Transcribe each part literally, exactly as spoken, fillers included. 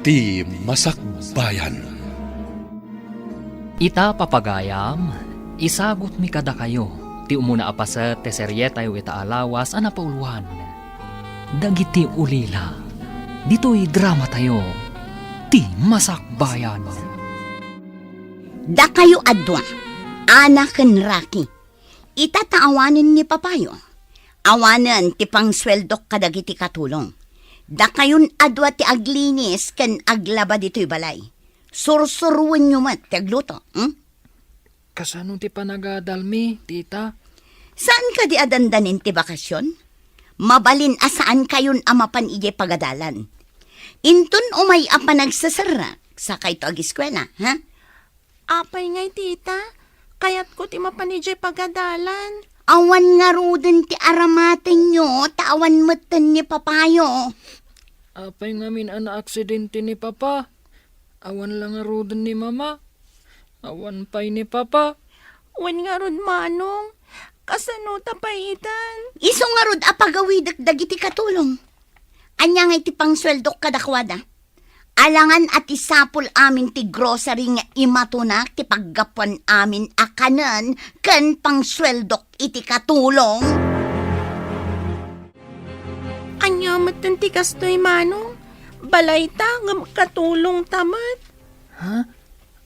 Ti Masakbayan. Ita, papagayam, isagutmi kadakayo ti umuna a paset ti serietayo ita a lawas a napauloan, Dagiti Ulila. Ditoy dramatayo, Ti Masakbayan. Dakayo a dua, Ana ken Raki. Ita ta awanen ni papayo, awanen ti pangsueldok kadagiti katulong. Dakayon a dua ti aglinis ken aglaba ditoy balay. Sursuroenyo met ti agluto, hmm? Kasano ti panagadalmi, tita? Saan kadi a dandanin ti bakasyon? Mabalin a saan kayon a mapan idiay pagadalan. Inton umay a panagseserrek, sakayto agiskuela, ha? Apay ngay, tita? Kayatko ti mapan idiay pagadalan. Awan ngaruden ti aramatenyo, ta awan metten ni papayo. Apay ngamin a naaksidente ni papa? Awan la ngaruden ni mama? Awan pay ni papa? Wen ngarud, manong. Kasano ta pay itan? Isu ngarud a pagawidek dagiti katulong. Ania ngay ti pangsueldok kadakuada? Alangan a ti sapul amin ti grocery nga imatunak ti paggapuan amin a kanen ken pangsueldok iti katulong. Ania metten ti kastoy, manong? Balayta ngem katulongta met. Ha?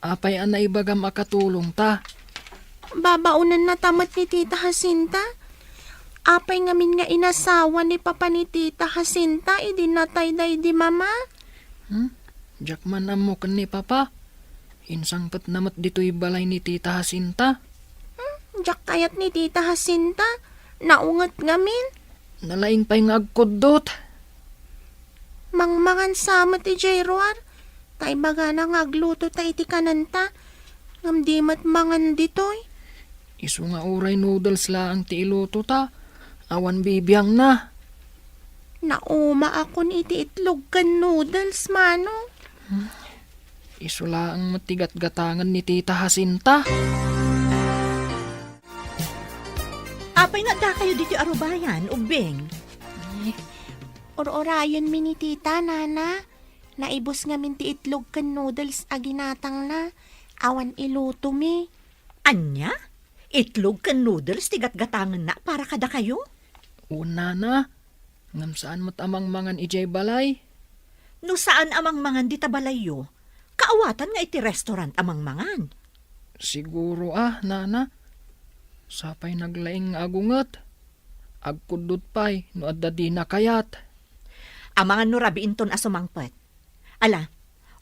Apay a naibagam a katulongta? Babaonennata met ni Tita Jacinta. Apay ngamin nga inasawa ni papa ni Tita Jacinta idi natay daydi mama? Hmm? Diak man ammo ken ni papa. Insangpetna met ditoy balay ni Tita Jacinta. Hmm? Diak kayat ni Tita Jacinta. Naunget ngamin. Nalaing pay nga agkuddot. Mangmangan sa met idiay ruar, ta ibagana nga aglutota iti kanenta, ngem di met mangan ditoy. Isu nga uray noodles laeng ti ilutota, awan bibiangna. Naumaakon iti itlog ken noodles, manong. Isu laeng met ti gatgatangen ni Tita Jacinta. Apay nga addakayo ditoy arubayan, ubbing? Ur-urayenmi ni Tita, Nana. Naibus ngamin ti itlog ken noodles a ginatangna. Awan ilutomi. Ania? Itlog ken noodles ti gatgatangenna para kadakayo? Wen, Nana. Ngem saan met a mangmangan idiay balay. No saan a mangmangan dita balayyo, kaawatan nga iti restaurant a mangmangan. Siguro a, Nana. Sapay naglaing nga agunget. Agkuddot pay no adda dina kayat. Amangan no rabiinton a sumangpet. Ala,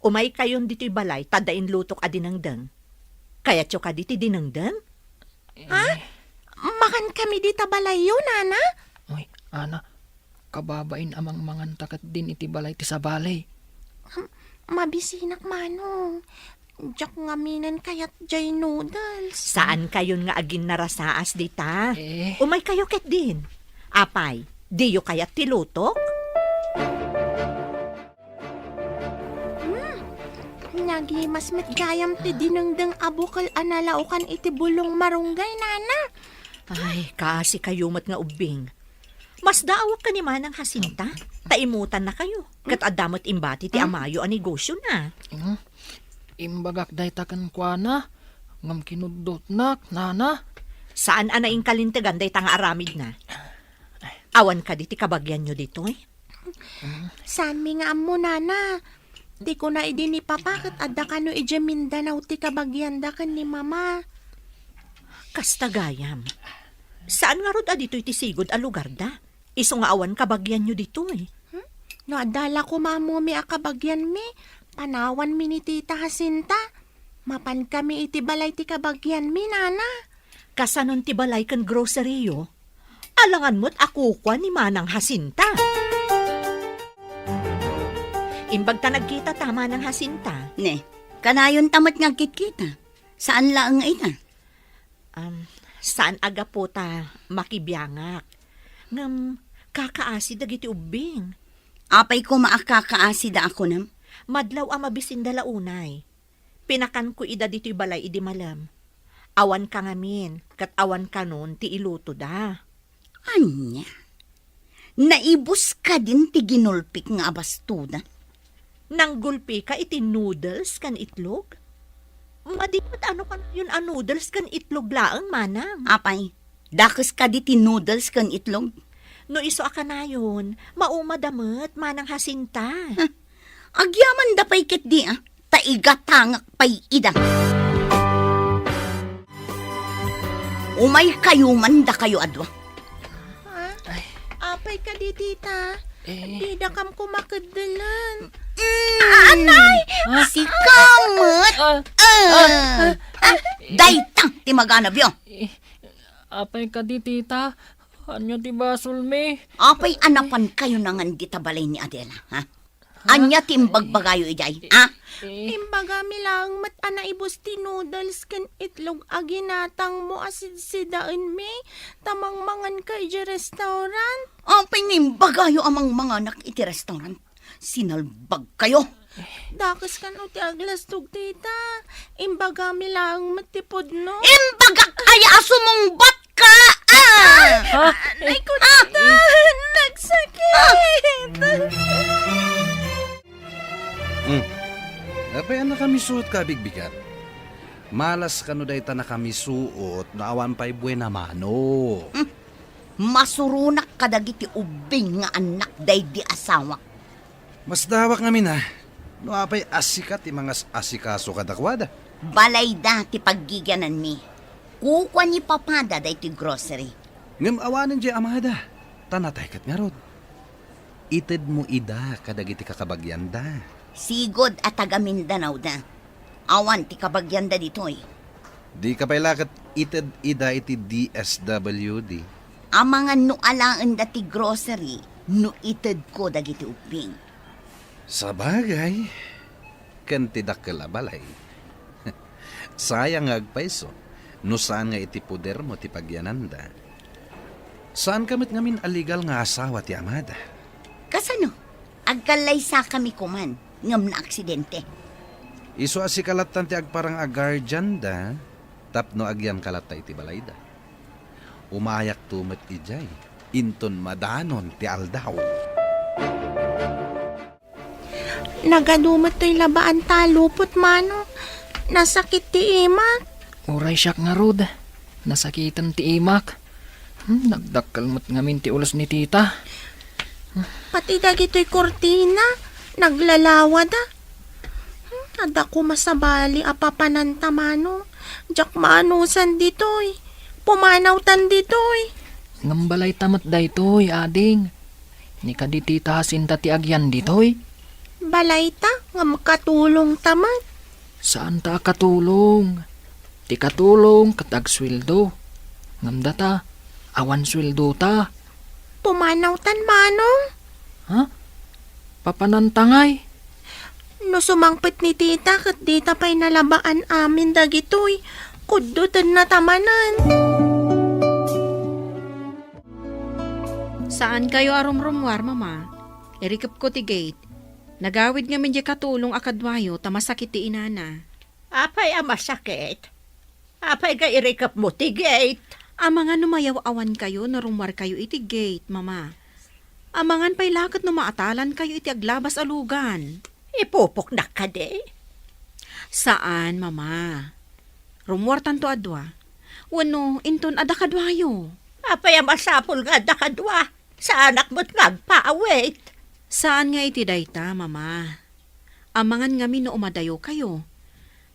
umaykayon ditoy balay ta adda inlutok a dinengdeng. Kayatyo kadi ti dinengdeng? Ha? Mangankami dita balayyo, Nana? Uy, Ana, kababain a mangmanganta ketdin iti balay ti sabali. Hmm, mabisinak, Manong. Diak ngaminen kayat jay noodles. Saankayon nga aginnarasaas dita? Eh. Umaykayo ketdin. Apay, diyo kayat ti lutok? Hmm. Nagimas met gayam ti dinengdeng a bukel a nalaokan iti bulong marunggay, Nana. Ay, kaasikayo met nga ubbing. Masdaawak ken ni Manang Jacinta, ta imutannakayo. Ket adda met imbati ti amayo a negosiona. Hmm. Imbagak dayta kenkuana, ngem kinuddotnak, Nana. Saan a naingkalintegan dayta nga aramidna. Awan kadi ti kabagianyo ditoy? Saanmi nga ammo, Nana. Ti kuna idi ni Papa ket adda kano idiay Mindanao ti kabagianda ken ni Mama. Kasta gayam. Saan ngarud a ditoy ti sigud a lugarda? Isu nga awan kabagianyo ditoy. Hmm? No adda la koma ammomi a kabagianmi, panawanmi ni Tita Jacinta. Mapankami iti balay ti kabagianmi, Nana. Kasanon ti balay ken groceryo? Alangan met a kukua ni Manang Jacinta. Imbag ta nagkitata, Manang Jacinta. Ne, kanayonta met nga agkitkita. Saan laeng nga ita? Um, saan a gapu ta makibiangak. Ngem, kakaasi dagiti ubbing. Apay koma a kakaasida a kunam? Madlaw a mabisinda la unay. Pinakanko ida ditoy balay idi malem. Awanka ngamin, ket awan kanon ti ilutoda. Ania? Naibus kadin ti ginulpik nga abastoda? Nanggulpika iti noodles ken itlog? Madi met a no kanayon a noodles ken itlog laeng, manang. Apay, dakes kadi ti noodles ken itlog? No isu a kanayon, maumada met, Manang Jacinta. Huh? Agyamanda pay ketdi, a, ta igatangak pay ida. Umaykayo man dakayo a dua. Ha? Apay kadi, tita? Eh. Didakam koma keddelen. Mm. Anay! Ha? Sika met. Ah. Ah. Ah. Ah. Dayta ti maganabyo. Eh, apay kadi, tita? Ania ti basolmi? Apay a napankayo nangan dita balay ni Adela, ha? Ha? Ania ti imbagbagayo idiay, ha? Eh. Imbagami laeng met a naibus ti noodles ken itlog a ginatangmo a sidsidaenmi, ta mangmanganka idiay restaurant. Apay nga imbagayo a mangmanganak iti restaurant? Sinalbagkayo. Dakes kano ti aglastog, tita. Imbagami laeng met ti pudno. Imbagak aya a sumungbat ka, ah! Ha? Ay, ko, tita, nagsakit. Hmm. Apay a nakamisuot ka a bigbigat? Malas kano dayta nakamisuot no awan pay buena mano. Hmm. Masuronak kadagiti ubbing nga annak daydi asawak. Masdawak ngamin a, no apay a sika ti mangas-asikaso kadakuada. Balayda ti paggigiananmi. Kukua ni papada daytoy grocery. Ngem awanen diay amada, ta natay ket ngarud. Itedmo ida kadagiti kakabagianda. Sigud a taga Mindanao da. Awan ti kabagianda ditoy. Dika pay la ket ited ida iti D S W D. Amangan no alaenda ti grocery no itedko dagiti ubbing. Sabagay, ken ti dakkel a balay. Sayang nga agpayso no saan nga iti podermo ti paggiananda. Saanka met ngamin a legal nga asawa ti amada. Kasano? Agkallaysakami koman ngem naaksidente. Isu a sika lattan ti agparang a guardian da, tapno agyanka latta iti balayda. Umayakto met idiay, inton madanon ti aldaw. Nagadu met toy labaan ta lupot, Manong. Nasakit ti imak. Uray siak ngarud, nasakiten ti imak. Hmm, nagdakkel met ngamin ti ulos ni tita. Pati dagitoy kurtina, naglalawada. Hmm, adda koma sabali a papananta, Manong. Diak maanusan ditoy. Pumanawtan ditoy. Ngem balayta met daytoy, ading. Ni kadi tita Jacinta ti agyan ditoy? Balayta, ngem katulongta met. Saanta a katulong. Ti katulong ket agsueldo. Ngem data, awan sueldota. Pumanawtan, Manong. Ha? Papananta ngay? No sumangpet ni tita ket dita pay nalabaan amin dagitoy, kuddotenna ta manen. Saankayo a rumrummuar, Mama. Irikepko ti gate. Nagawid ngamin diay katulong a kaduayo ta masakit ti inana. Apay a masakit? Apay nga irikepmo ti gate? Amangan no mayaw-awankayo no rummuarkayo iti gate, Mama. Amangan pay la ket no maatalankayo iti aglabas a lugan. Ipupoknak kadi? Saan, Mama. Rummuartanto a dua. Wenno, inton adda kaduayo. Apay a masapul nga adda kadua? Saanak met nga agpaawit. Saan nga iti dayta, Mama. Amangan ngamin no umadayokayo.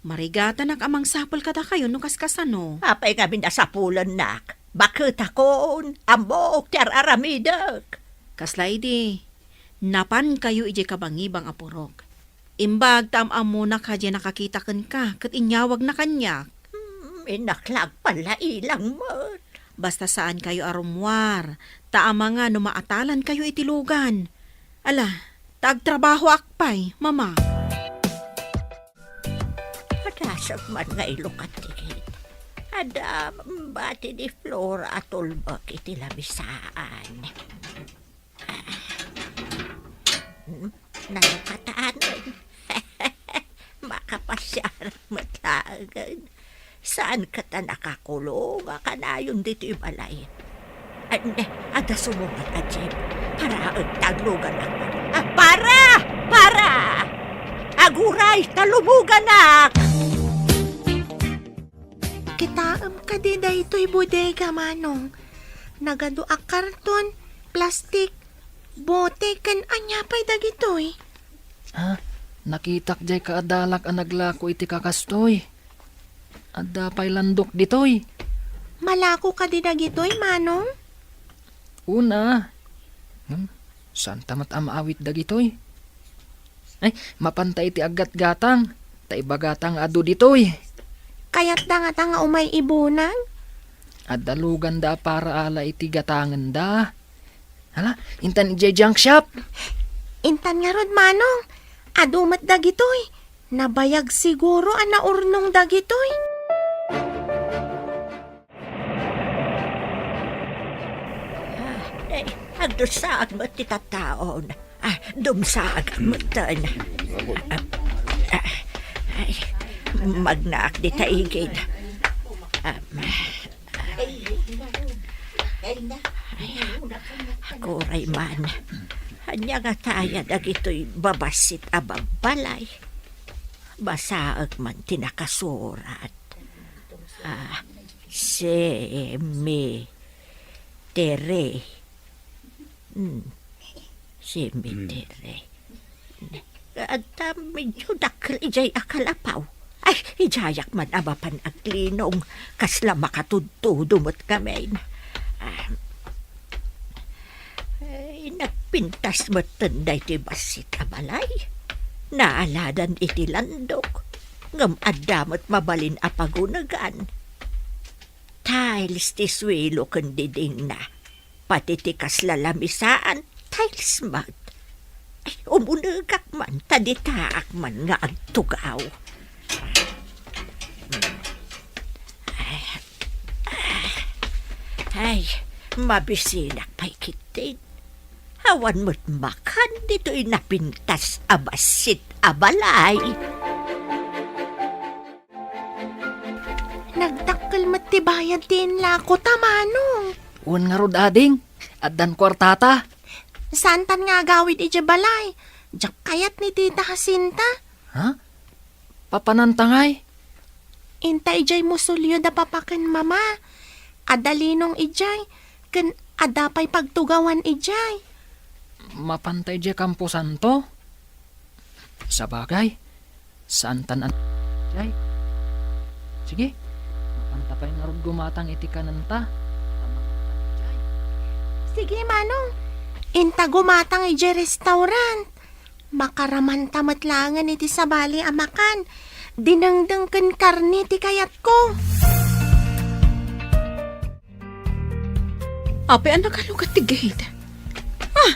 Marigatanak a mangsapul kadakayo no kaskasano. Apay ngamin a sapulennak? Baketakon, ammok ti ar-aramidek. Kasla idi, napankayo idiay kabangibang a purok. Imbag ta am-ammonak a diay nakakita kenka ket inyawagna kaniak. Hmm, innak la agpallailang met. Basta saankayo a rummuar, ta amangan no maatalankayo iti lugan. Ala, ta agtrabahoak pay, Mama. Adasek man nga ilukat ti gate. Adda bati ni Flora a tulbek iti lamisaan. Hmm, nalukatan. Makapasiar met laengen. Saan ket a nakakulong a kanayon ditoy balay? Ay, ne, adda sumungbat a jeep. Paraen ta agluganak. Ah, para! Para! Aguray, ta lumuganak! Kitaem kadi daytoy bodega, Manong? Nagadu a karton, plastik, bote, ken ania pay dagitoy? Ha? Nakitak jay kaadalak a naglako iti kakastoy. Adda pay landok ditoy. Malako kadi dagitoy, Manong? Una. Hmm, saan ta met a maawit dagitoy? Ay, mapanta iti aggatgatang. Ta ibagata nga adu ditoy. Kayatda ngata nga umay ibunag? Adda luganda a para ala iti gatangenda. Hala, intan idiay junk shop. Intan ngarud, Manong. Adu met dagitoy. Nabayag siguro a naurnong dagitoy. Ah, eh, agdusaag met ti tattaon. Ah, dumsaag metten. Ah, ah, ay, magnaak dita igid. Ah, ay, aguray man. Ania ngata aya dagitoy babassit a babbalay? Basaek man ti nakasurat. Ah, cemetery. Hmm. Cemetery. Adda medyo dakkel idiay a kalapaw. Ay, idiayak man a mapan aglinong. Kasla makatudtudo met ngamin. Ah, ay, nagpintas metten daytoy bassit a balay. Naaladan iti landok. Ngem adda met mabalin a pagunegan. Tiles ti suelo ken didingna. Pati ti kasla lamisaan, tiles met. Ay, umunegak man, ta ditaak man nga agtugaw. Ay, ay, mabisinak pay ketdi. Awan met makan ditoy napintas a bassit a balay. Nagdakkel met ti bayad ti inlako ta, Manong. Wen ngarud, ading, addan kuartata. Saantan nga agawid idiay balay. Diak kayat ni Tita Jacinta. Ha? Papananta ngay? Inta idiay musolyo da papa ken mama. Adda linong idiay, ken adda pay pagtugawan idiay. Mapanta idiay kamposanto? Sabagay, saantan a-, jay. Sige, mapanta pay ngarud gumatang iti kanenta. Sige, Manong. Inta gumatang idiay restaurant. Makaramanta met laengen iti sabali a makan. Dinengdeng ken karne ti kayatko. Apay a nakalugat ti gate? Ah!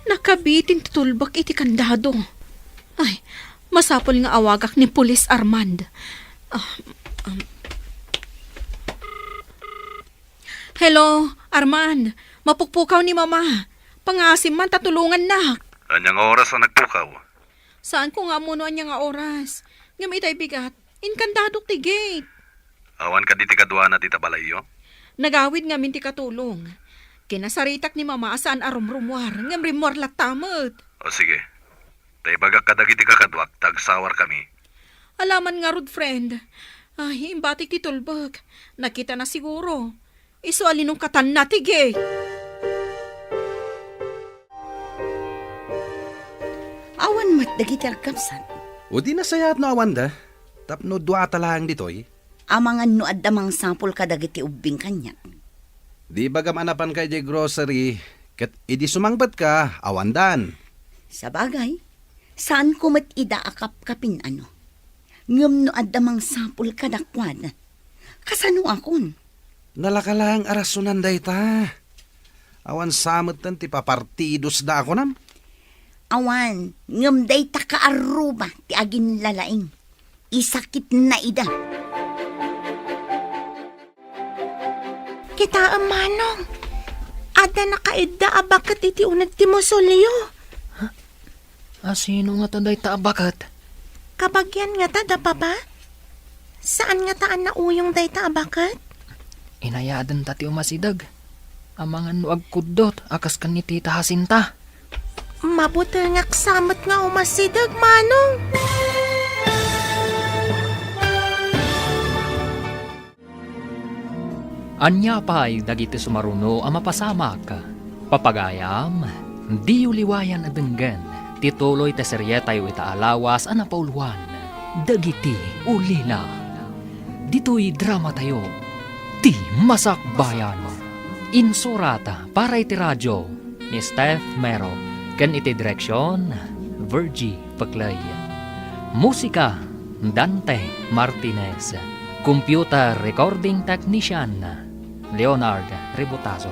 Nakabitin ti tulbek iti kandado. Ay, masapul nga awagak ni Pulis Armand. Ah, um. Hello, Armand. Mapukpukaw ni Mama. Pangaasim man ta tulongannak. Ania nga oras a nagpukaw? Saanko nga ammo no ania nga oras. Ngem itay bigat, inkandadok ti gate. Awan kadi ti kaduana dita balayyo? Nagawid ngamin ti katulong. Kinasaritak ni Mama a saan a rumrumuar, ngem rimmuar latta met. O sige. Ta ibagak kadagiti kakaduak ta agsawarkami. Alaman ngarud, friend. Ay, imbatik ti tulbek. Nakitana siguro. Isu a linungkatanna ti gate. Awan met dagiti agkabsat. O di nasayaat no awanda, tapno duata laeng ditoy. Amangan no adda mangsapul kadagiti ubbing kaniak. Di ibagam a napanka idiay grocery, ket idi sumangpetka, awandan. Sabagay, saanko met ida a kapkapin, ano. Ngem no adda mangsapul kadakuada, kasanoakon? Nalaka laeng a rasonan dayta. Awan sa metten ti papartidosda a kunam? Awan, ngem dayta kaarruba ti aginlalaing. Isakitna ida. Kitaem, Manong. Adda nakaidda a baket iti uneg ti musolyo. Asino ngata dayta a baket? Kabagian ngata da Papa? Saan ngata a nauyong dayta a baket? Inayadenta ti umasideg. Amangan no agkuddot a kas ken ni Tita Jacinta. Mabutengak sa met nga umasideg, Manong. Ania pay dagiti sumaruno a mapasamak? Papagayam, diyo liwayan a denggen ti tuloy ti serietayo ita a lawas a napauluan, Dagiti Ulila. Ditoy dramatayo, Ti Masakbayan. Insurat para iti radio ni Steph Mero ken iti direksion, Virgie Peclay. Musika, Dante Martinez. Computer recording technician, Leonard Rebotazo.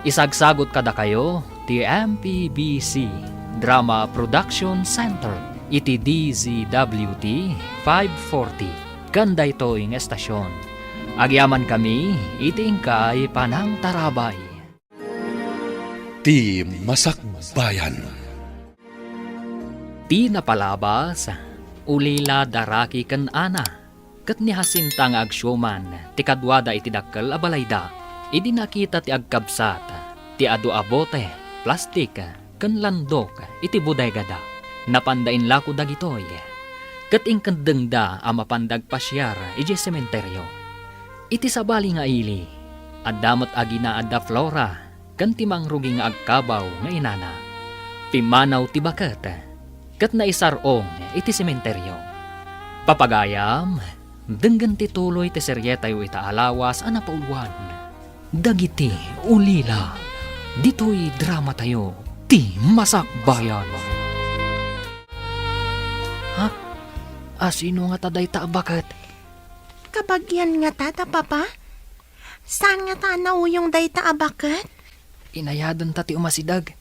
Isagsagut kadakayo ti M P B C Drama Production Center iti D Z W T five forty ken daytoy nga estasion. Agyamankami iti inkay panangtarabay. Ti Masakbayan. Ti napalabas, ulila da Rocky ken Ana, ket ni Jacinta nga agsiuman ti kaduada iti dakkel a balayda. Idi nakita ti agkabsat ti adu a bote, plastik, ken landok iti bodegada, napanda inlako dagitoy, ket inkeddengda a mapanda agpasiar idiay sementerio. Iti sabali nga ili, adda met agina adda Flora ken ti mangrugi nga agkabaw nga inana. Pimmanaw ti baket ket naisar-ong iti sementerio. Papagayam, denggen ti tuloy ti serietayo ita a lawas a napauluan, Dagiti Ulila. Ditoy dramatayo, Ti Masakbayan. Ha? Asino ngata dayta a baket? Kabagian ngata da, Papa? Saan ngata a nauyong dayta a baket? Inayadenta ti umasideg.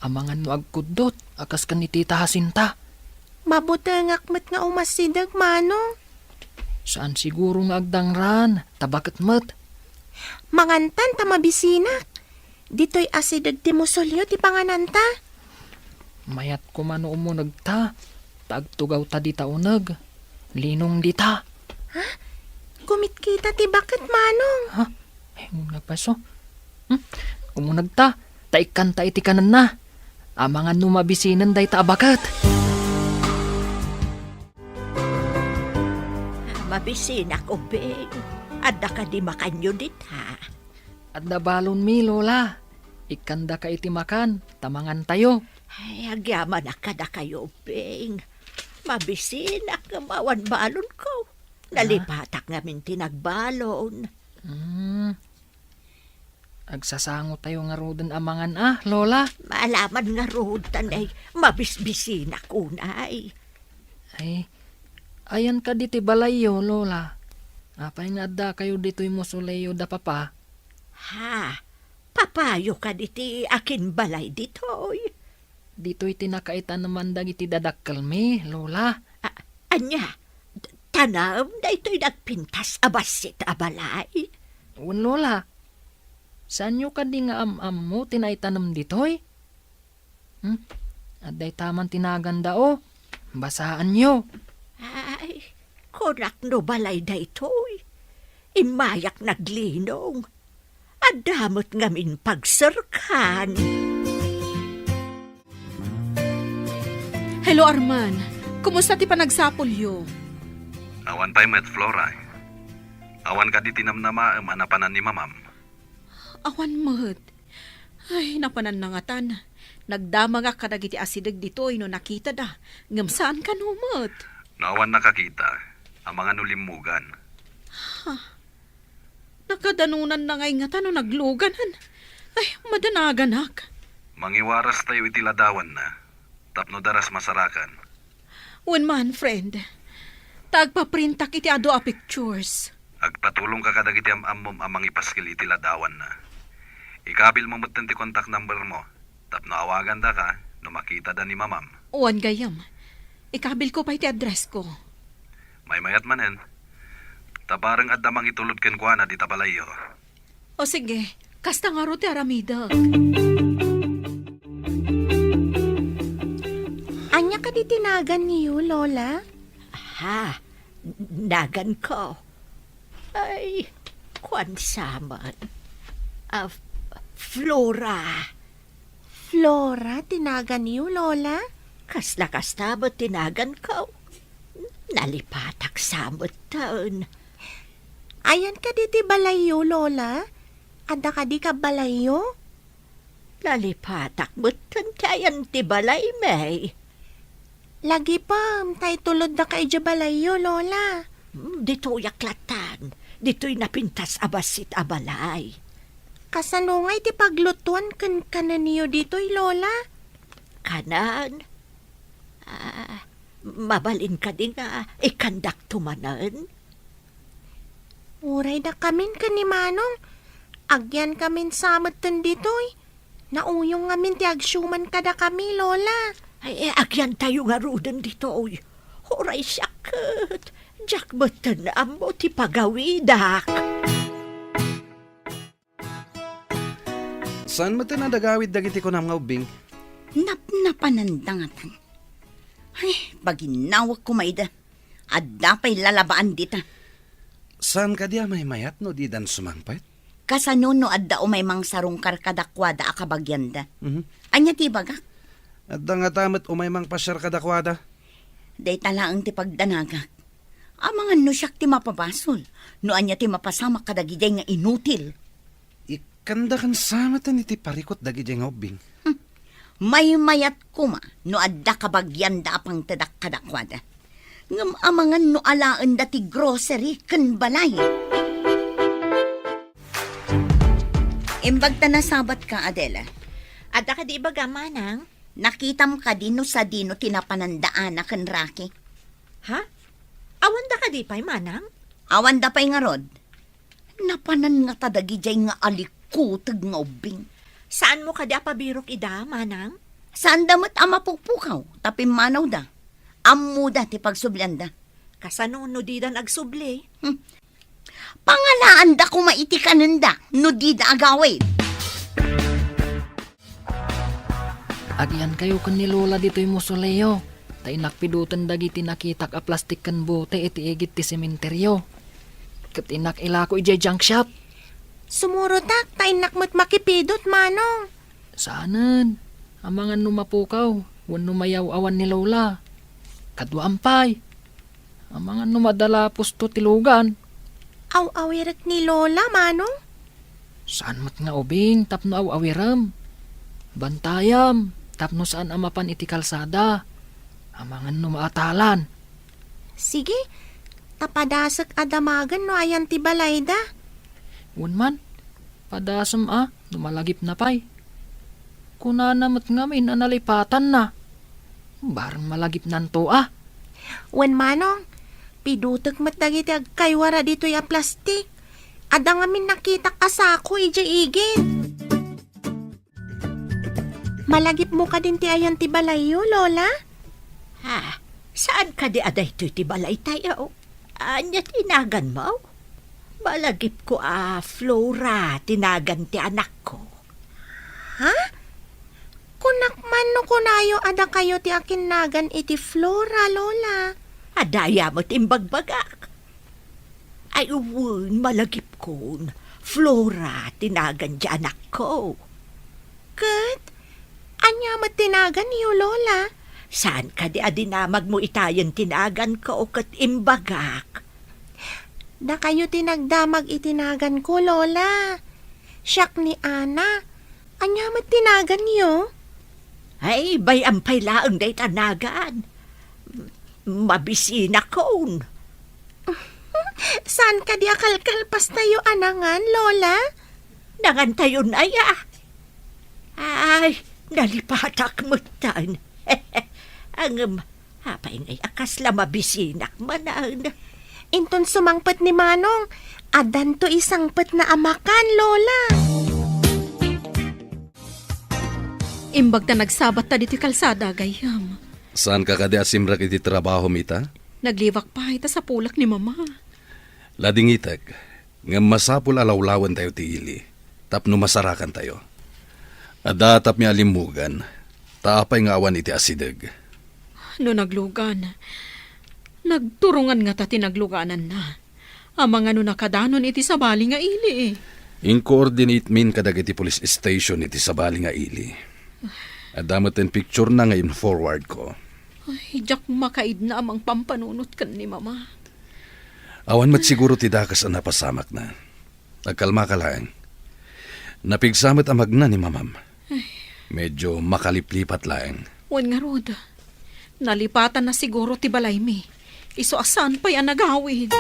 Amangan no agkuddot a kas ken ni Tita Jacinta. Mabutengak met nga umasideg, Manong. Saan siguro nga agdangraan, ta baket met. Mangantan ta mabisinak. Ditoy asideg ti musolyo ti pangananta. Mayat koma no umunegta, ta agtugawta dita uneg. Linong dita. Ha? Kumitkita ti baket, Manong. Ha? Ay, ngun nga paso. Hmm? Umunegta, ta ikkanta iti kanenna. Amangan no mabisinen dayta a baket. Mabisinak, Ubing. Adda kadi makanyo dita? Adda balonmi, Lola. Ikkandaka iti makan, ta mangantayo. Ay, agyamanak kadakayo, Ubing. Mabisinak ngem awan balonko. Ah? Nalipatak ngamin ti nagbalon. Hmm. Agsasangotayo ngaruden a mangan a, Lola? Maalaman ngarud, ta nay, mabisbisinak unay. Ay, ayan kadi ti balayyo, Lola? Apay nga addakayo ditoy musolyo da Papa? Ha? Papayo kadi ti akinbalay ditoy? Ditoy ti nakaitaneman dagiti dadakkelmi, Lola. A-, ania? Tanem daytoy nagpintas a bassit a balay? Wen, Lola. Saanyo kadi nga am-ammo ti naitanem ditoy? Hmm? Adda itaman ti naganda, o. Basaanyo. Ay, kunak no balay daytoy. Immayak naglinong. Adda met ngamin pagserkan. Hello, Arman. Kumusta ti panagsapulyo? Awan pay met, Flora. Awan kadi ti namnamaem a napanan ni Mamam? Awan met. Ay, napananna ngatan. Nagdamagak kadagiti asideg ditoy no nakitada, ngem saan kano met. No awan nakakita, amangan no limmugan. Ha? Nakadanonanna ngay ngata no nagluganan. Ay, madanaganak. Mangiwarastayo iti ladawanna, tapno daras masarakan. Wen man, friend. Ta agpaprintak iti adu a pictures. Agpatulongka kadagiti am-ammom a mangipaskil iti ladawanna. Ikabilmo metten ti contact number mo. Tapno awagandaka no makitada ni Mamam. Wen gayyem. Ikabilko pay ti addressko. Maymayat manen. Ta bareng adda mangitulod kenkuana dita balayyo. O sige, kasta ngarud ti aramidek. Ania kadi ti naganyo, Lola? Ha? N-, naganko? Ay, kuan sa met. Ah, F-, Flora. Flora ti naganyo, Lola? Kasla kasta met ti naganko. Nalipatak sa metten. Ayan kadi ti balayyo, Lola? Adda kadi kabbalayyo? Nalipatak metten ti ayan ti balay, May. Lagipem, ta itulodda ka idiay balayyo, Lola. Hmm, ditoyak lattan. Ditoy napintas a bassit a balay. Kasano ngay ti paglutuan ken kanenyo ditoy, Lola? Kanen? Ah, mabalin kadi nga ikkandakto manen? Uray dakamin ken ni Manong, agyankamin sa metten ditoy. Nauyong ngamin ti agsiuman kadakami, Lola. Ay, eh, agyantayo ngaruden ditoy. Uray siak ket, diak metten ammo ti pagawidak. Saan metten a nagawid dagiti kunam nga ubbing? Napnapananda ngatan. Ay, paginawek koma ida. Adda pay lalabaan dita. Saan kadi a maymayat no didan sumangpet? Kasano no adda umay mangsarungkar kadakuada a kabagianda? Mhm. Ania ti ibagak? Adda ngata met umay mangpasiar kadakuada? Dayta laeng ti pagdanagak. Amangan no siak ti mapabasol, no ania ti mapasamak kadagidiay nga inutil. Ikkandakan sa metten iti parikut dagidiay nga ubbing. Hmm. Maymayat koma no adda kabagianda a pangtedak kadakuada. Ngem amangan no alaenda ti grocery ken balay. Imbag ta nasabat ka, Adela. Adda kadi ibaga, Manang? Nakitam kadi no sadino ti napananda Ana ken Rocky? Ha? Awanda kadi pay, Manang? Awanda pay ngarud. Napanan ngata dagidiay nga alikuteg nga ubbing. Saanmo kadi a pabirok ida, Manang? Saanda met a mapukpukaw, ta pimmanawda. Ammoda ti pagsublianda. Kasano no didan agsubli? Hmm. Pangalaanda koma iti kanenda no dida agawid. Agyankayo ken ni Lola ditoy mausoleo, ta innak piduten dagiti nakitak a plastik ken bote iti igid ti sementerio. Ket innak ilako idiay junk shop. Sumurotak, ta innak met makipidut, Manong. Saanen, amangan no mapukaw, wenno mayaw-awan ni Lola. Kaduam pay. Amangan no madala pusto ti lugan. Aw-awirek ni Lola, Manong? Saan met nga ubing tapno aw-awirem. Bantayam tapno saan a mapan iti kalsada. Amangan no maatalan. Sige, ta padasek a damagen no ayan ti balayda. Wen man, padasem a no malagipna pay. Kunana met ngamin a nalipatanna. Bareng malagipnanto a. Wen Manong, pidutek met dagiti agkaywara ditoy a plastik. Adda ngamin nakitak a sako idiay igid. Malagipmo kadin ti ayan ti balayyo, Lola? Ha? Saan kadi a daytoy ti balaytayo? Ania ti naganmo? Malagipko a Flora ti nagan ti anakko. Ha? Kunak man no kunayo a dakayo ti akinnagan iti Flora, Lola. Adda aya met imbagbagak. Ay, wen, malagipkon. Flora ti nagan ti anakko. Ket, ania met ti naganyo, Lola? Saan kadi a dinamagmo itayen ti naganko ket imbagak? Dakayo ti nagdamag iti naganko, Lola. Siak ni Ana. Ania met ti naganyo? Ay, bay-am pay laeng dayta nagan. Mabisinakon. Saan kadi a kalkalpastayo a nangan, Lola? Nangantayon aya? Ay, nalipatak metten. Ngem, apay ngay a kasla mabisinak manen? Inton sumangpet ni Manong, addanto isangpetna a makan, Lola. Imbag ta nagsabatta ditoy kalsada, gayyem. Saanka kadi a simrek iti trabahom ita? Nagliwak pay ta sapulek ni Mama. Ladingitek, ngem masapul a lawlawentayo ti ili tapno masarakantayo. Adda tapmi a limmugan, ta apay nga awan iti asideg? No naglugan, nagturongan ngata ti naglugananna. Amangan no nakadanon iti sabali nga ili. Inkoordinate min kadagiti police station iti sabali nga ili. Adda met ti picture na nga in-forward ko. Ay, diak makaidna a mangpampanunot ken ni Mama. Awan met siguro ti dakes a napasamakna. Agkalmaka laeng. Napigsa met a magna ni Mamam. Medyo makaliplipat laeng. Wen ngarud, nalipatanna siguro ti balaymi. Isu a saan pay a nagawid.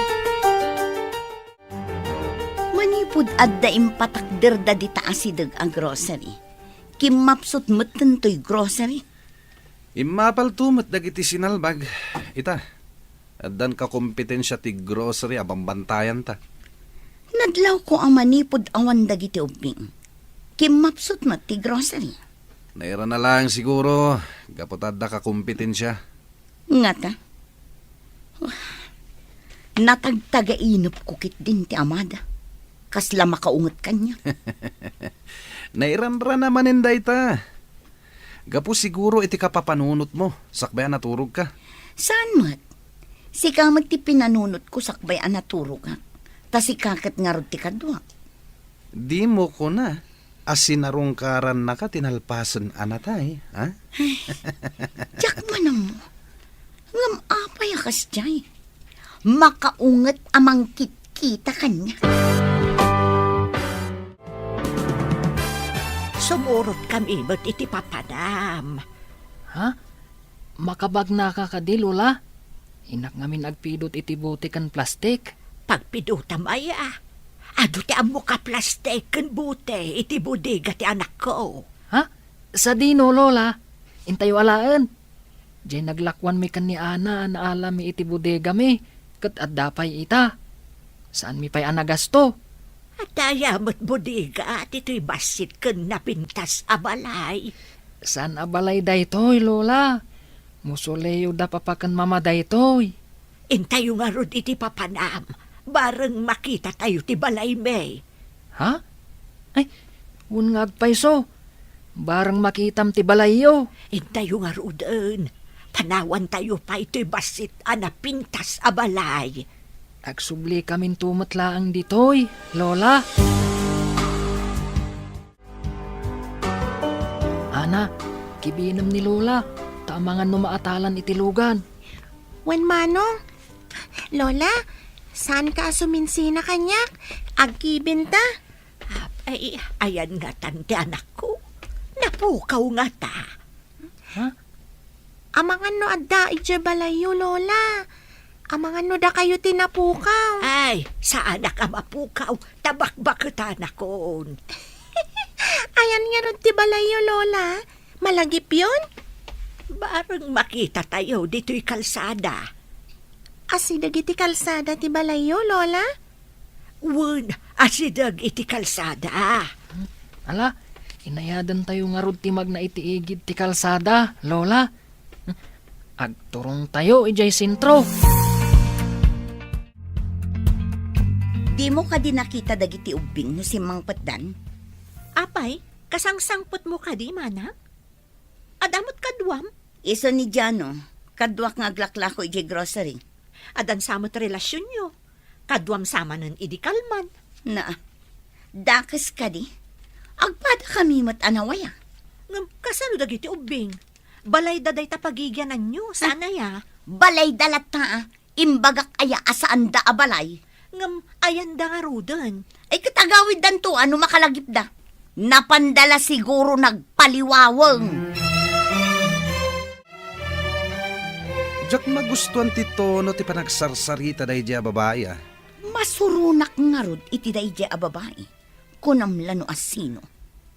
Manipud adda impatakderda dita asideg a grocery, kimmapsut metten toy grocery. Immapalto met dagiti sinalbag. Ita, addan kakompetensia ti grocery a bambantayan ta. Nadlawko a manipud awan dagiti ubbing, kimmapsut met ti grocery. Nairana laeng siguro, gapu ta adda kakompetensia. Ngata? Natagtagainepko ketdin ti amada. Kasla makaunget kaniak. Nairanrana manen dayta. Gapu siguro iti kapapanunotmo, sakbay a naturogka. Saan met? Sika met ti pinanunotko sakbay a naturogak. Ta sika ket ngarud ti kaduak. Dimo kuna a sinarungkarannaka ti nalpasen a natay, ha? Diak man ammo. Ngem apay a kasdiay? Makaunget a mangkitkita kaniak. Sumurotkami met iti papanam. Ha? Makabagnaka kadi, Lola? Innak ngamin agpidut iti bote ken plastik. Pagpidutam aya? Adu ti ammoka plastik ken bote iti bodega ti anakko. Ha? Sadino, Lola? Intayo alaen. Diay naglakuanmi ken ni Ana a naalami iti bodegami, ket adda pay ita. Saanmi pay a nagasto. Adda aya met bodega ditoy bassit ken napintas a balay? Saan a balay daytoy, Lola. Mausoleo da papa ken mama daytoy. Intayo ngarud iti papanam. Bareng makitatayo ti balaymi. Ha? Ay, wen nga agpayso. Bareng makitam ti balayyo. Intayo ngaruden. Panawantayo pay toy bassit a napintas a balay. Agsubli kaminto met laeng ditoy, Lola. Ana, kibinem ni Lola, ta amangan no maatalan iti lugan. Wen manong, Lola, saanka a suminsina kaniak? Agkibinta. Ay, ayan ngatan ti anakko. Napukaw ngata. Ha? Amangan no adda idiay balayyo, Lola. Amangan no dakayo ti napukaw. Ay, saanak a mapukaw, ta bakbaketanakon. Ayan ngarud ti balayyo, Lola. Malagipyon? Bareng makitatayo ditoy kalsada. Asideg iti kalsada ti balayyo, Lola? Wen, asideg iti kalsada. Ala, inayadentayo ngarud ti magna iti igid ti kalsada, Lola. Agturongtayo idiay sentro. Dimo kadi nakita dagiti ubbing no simmangpetdan? Apay, kasangsangpetmo kadi, manang? Adda met kaduam? Isu ni Jano, kaduak nga aglaklako idiay grocery. Addan sa met relasionyo. Kaduam sa manen idi kalman. Na, dakes kadi. Agpadakami met a nawaya. Ngem kasano dagiti ubbing? Balayda dayta pagigiananyo, saan aya? Balayda latta, ah. Imbagak aya a saanda a balay? Ngem ayanda ngaruden? Ay, ket agawiddanto a no makalagipda. Napanda la siguro nagpaliwaweng. Diak magustuan ti tono ti panagsarsarita daydiay a babai, a. Masuronak ngarud iti daydiay a babai. Kunam la no asino.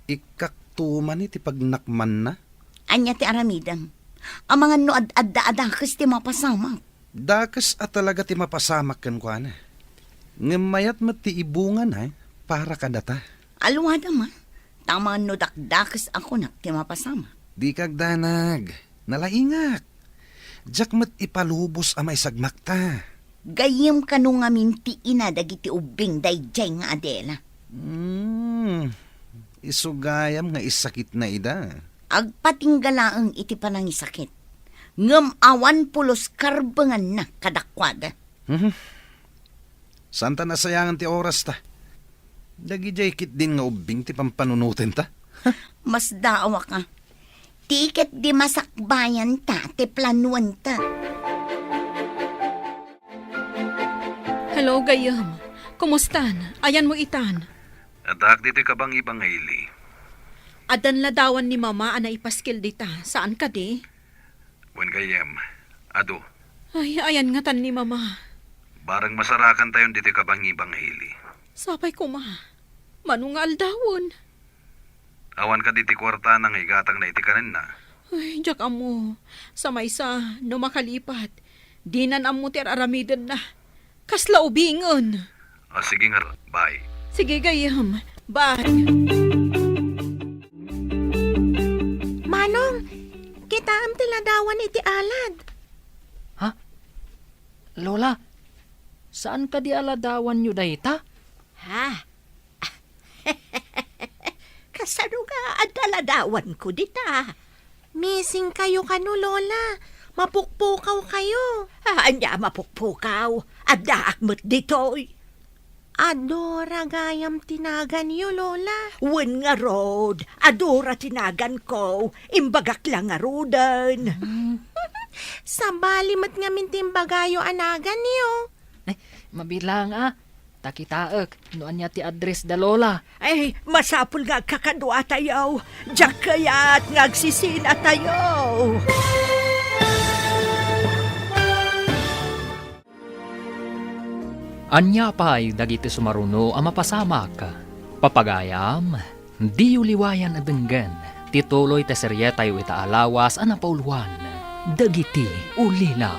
Ikkak tuman iti pagnakmanna. Ania ti aramidem? Amangan no ad-adda a dakes ti mapasamak. Dakes a talaga ti mapasamak kenkuana. Ngem mayat met ti ibungana para kadata. Alwadam, a. Ta amangan no dakdakes a kunak ti mapasamak. Dika agdanag. Nalaingak. Diak met ipalubos a maisagmakta. Gayyem kano ngamin ti ina dagiti ubbing daydiay nga Adela. Hmm, isu gayam nga isakitna ida. Agpatingga laeng iti panangisakit, ngem awan pulos karbenganna kadakuada. Mhm. Saanta nasayangan ti orasta. Dagidiay ketdin nga ubbing ti pampanunotenta. Masdaawak a. Ti ket di masakbayanta ti planuanta. Hello, gayyem. Kumustan? Ayanmo itan? Addaak ditoy kabangiba nga ili. Addan ladawan ni Mama a naipaskil dita, saan kadi? Wen, gayyem, adu. Ay, ayan ngatan ni Mama. Bareng masarakantayon ditoy kabangiba nga ili. Sapay koma. Mano nga aldawen? Awan kadi ti kuartana nga igatangna iti kanenna? Ay, diak ammo. Sa maysa, no makalipat, dinan ammo ti ar-aramidenna. Kasla ubingen. Ah, sige nga, bye. Sige, gayyem. Bye. Manong, kitaem ti ladawan iti alad. Ha? Lola, saan kadi a ladawanyo dayta? Ha? Kasano nga adda ladawanko dita? Missing kayo kano, Lola. Mapukpukaw kayo. Ah, ania mapukpukaw? Addaak met ditoy. Adora gayam ti naganyo, Lola. Wen ngarud, adora ti naganko. Imbagak la ngaruden. Hmm. Sabali met ngamin ti imbagayo a naganyo. Ay, mabilang a. Ta kitaek no ania ti address da Lola. Ay, masapul nga agkakaduatayo. Diak kayat nga agsisinatayo. Ania pay dagiti sumaruno a mapasamak? Papagayam, diyo liwayan a denggen ti tuloy ti serietayo ita a lawas a napauluan, Dagiti Ulila.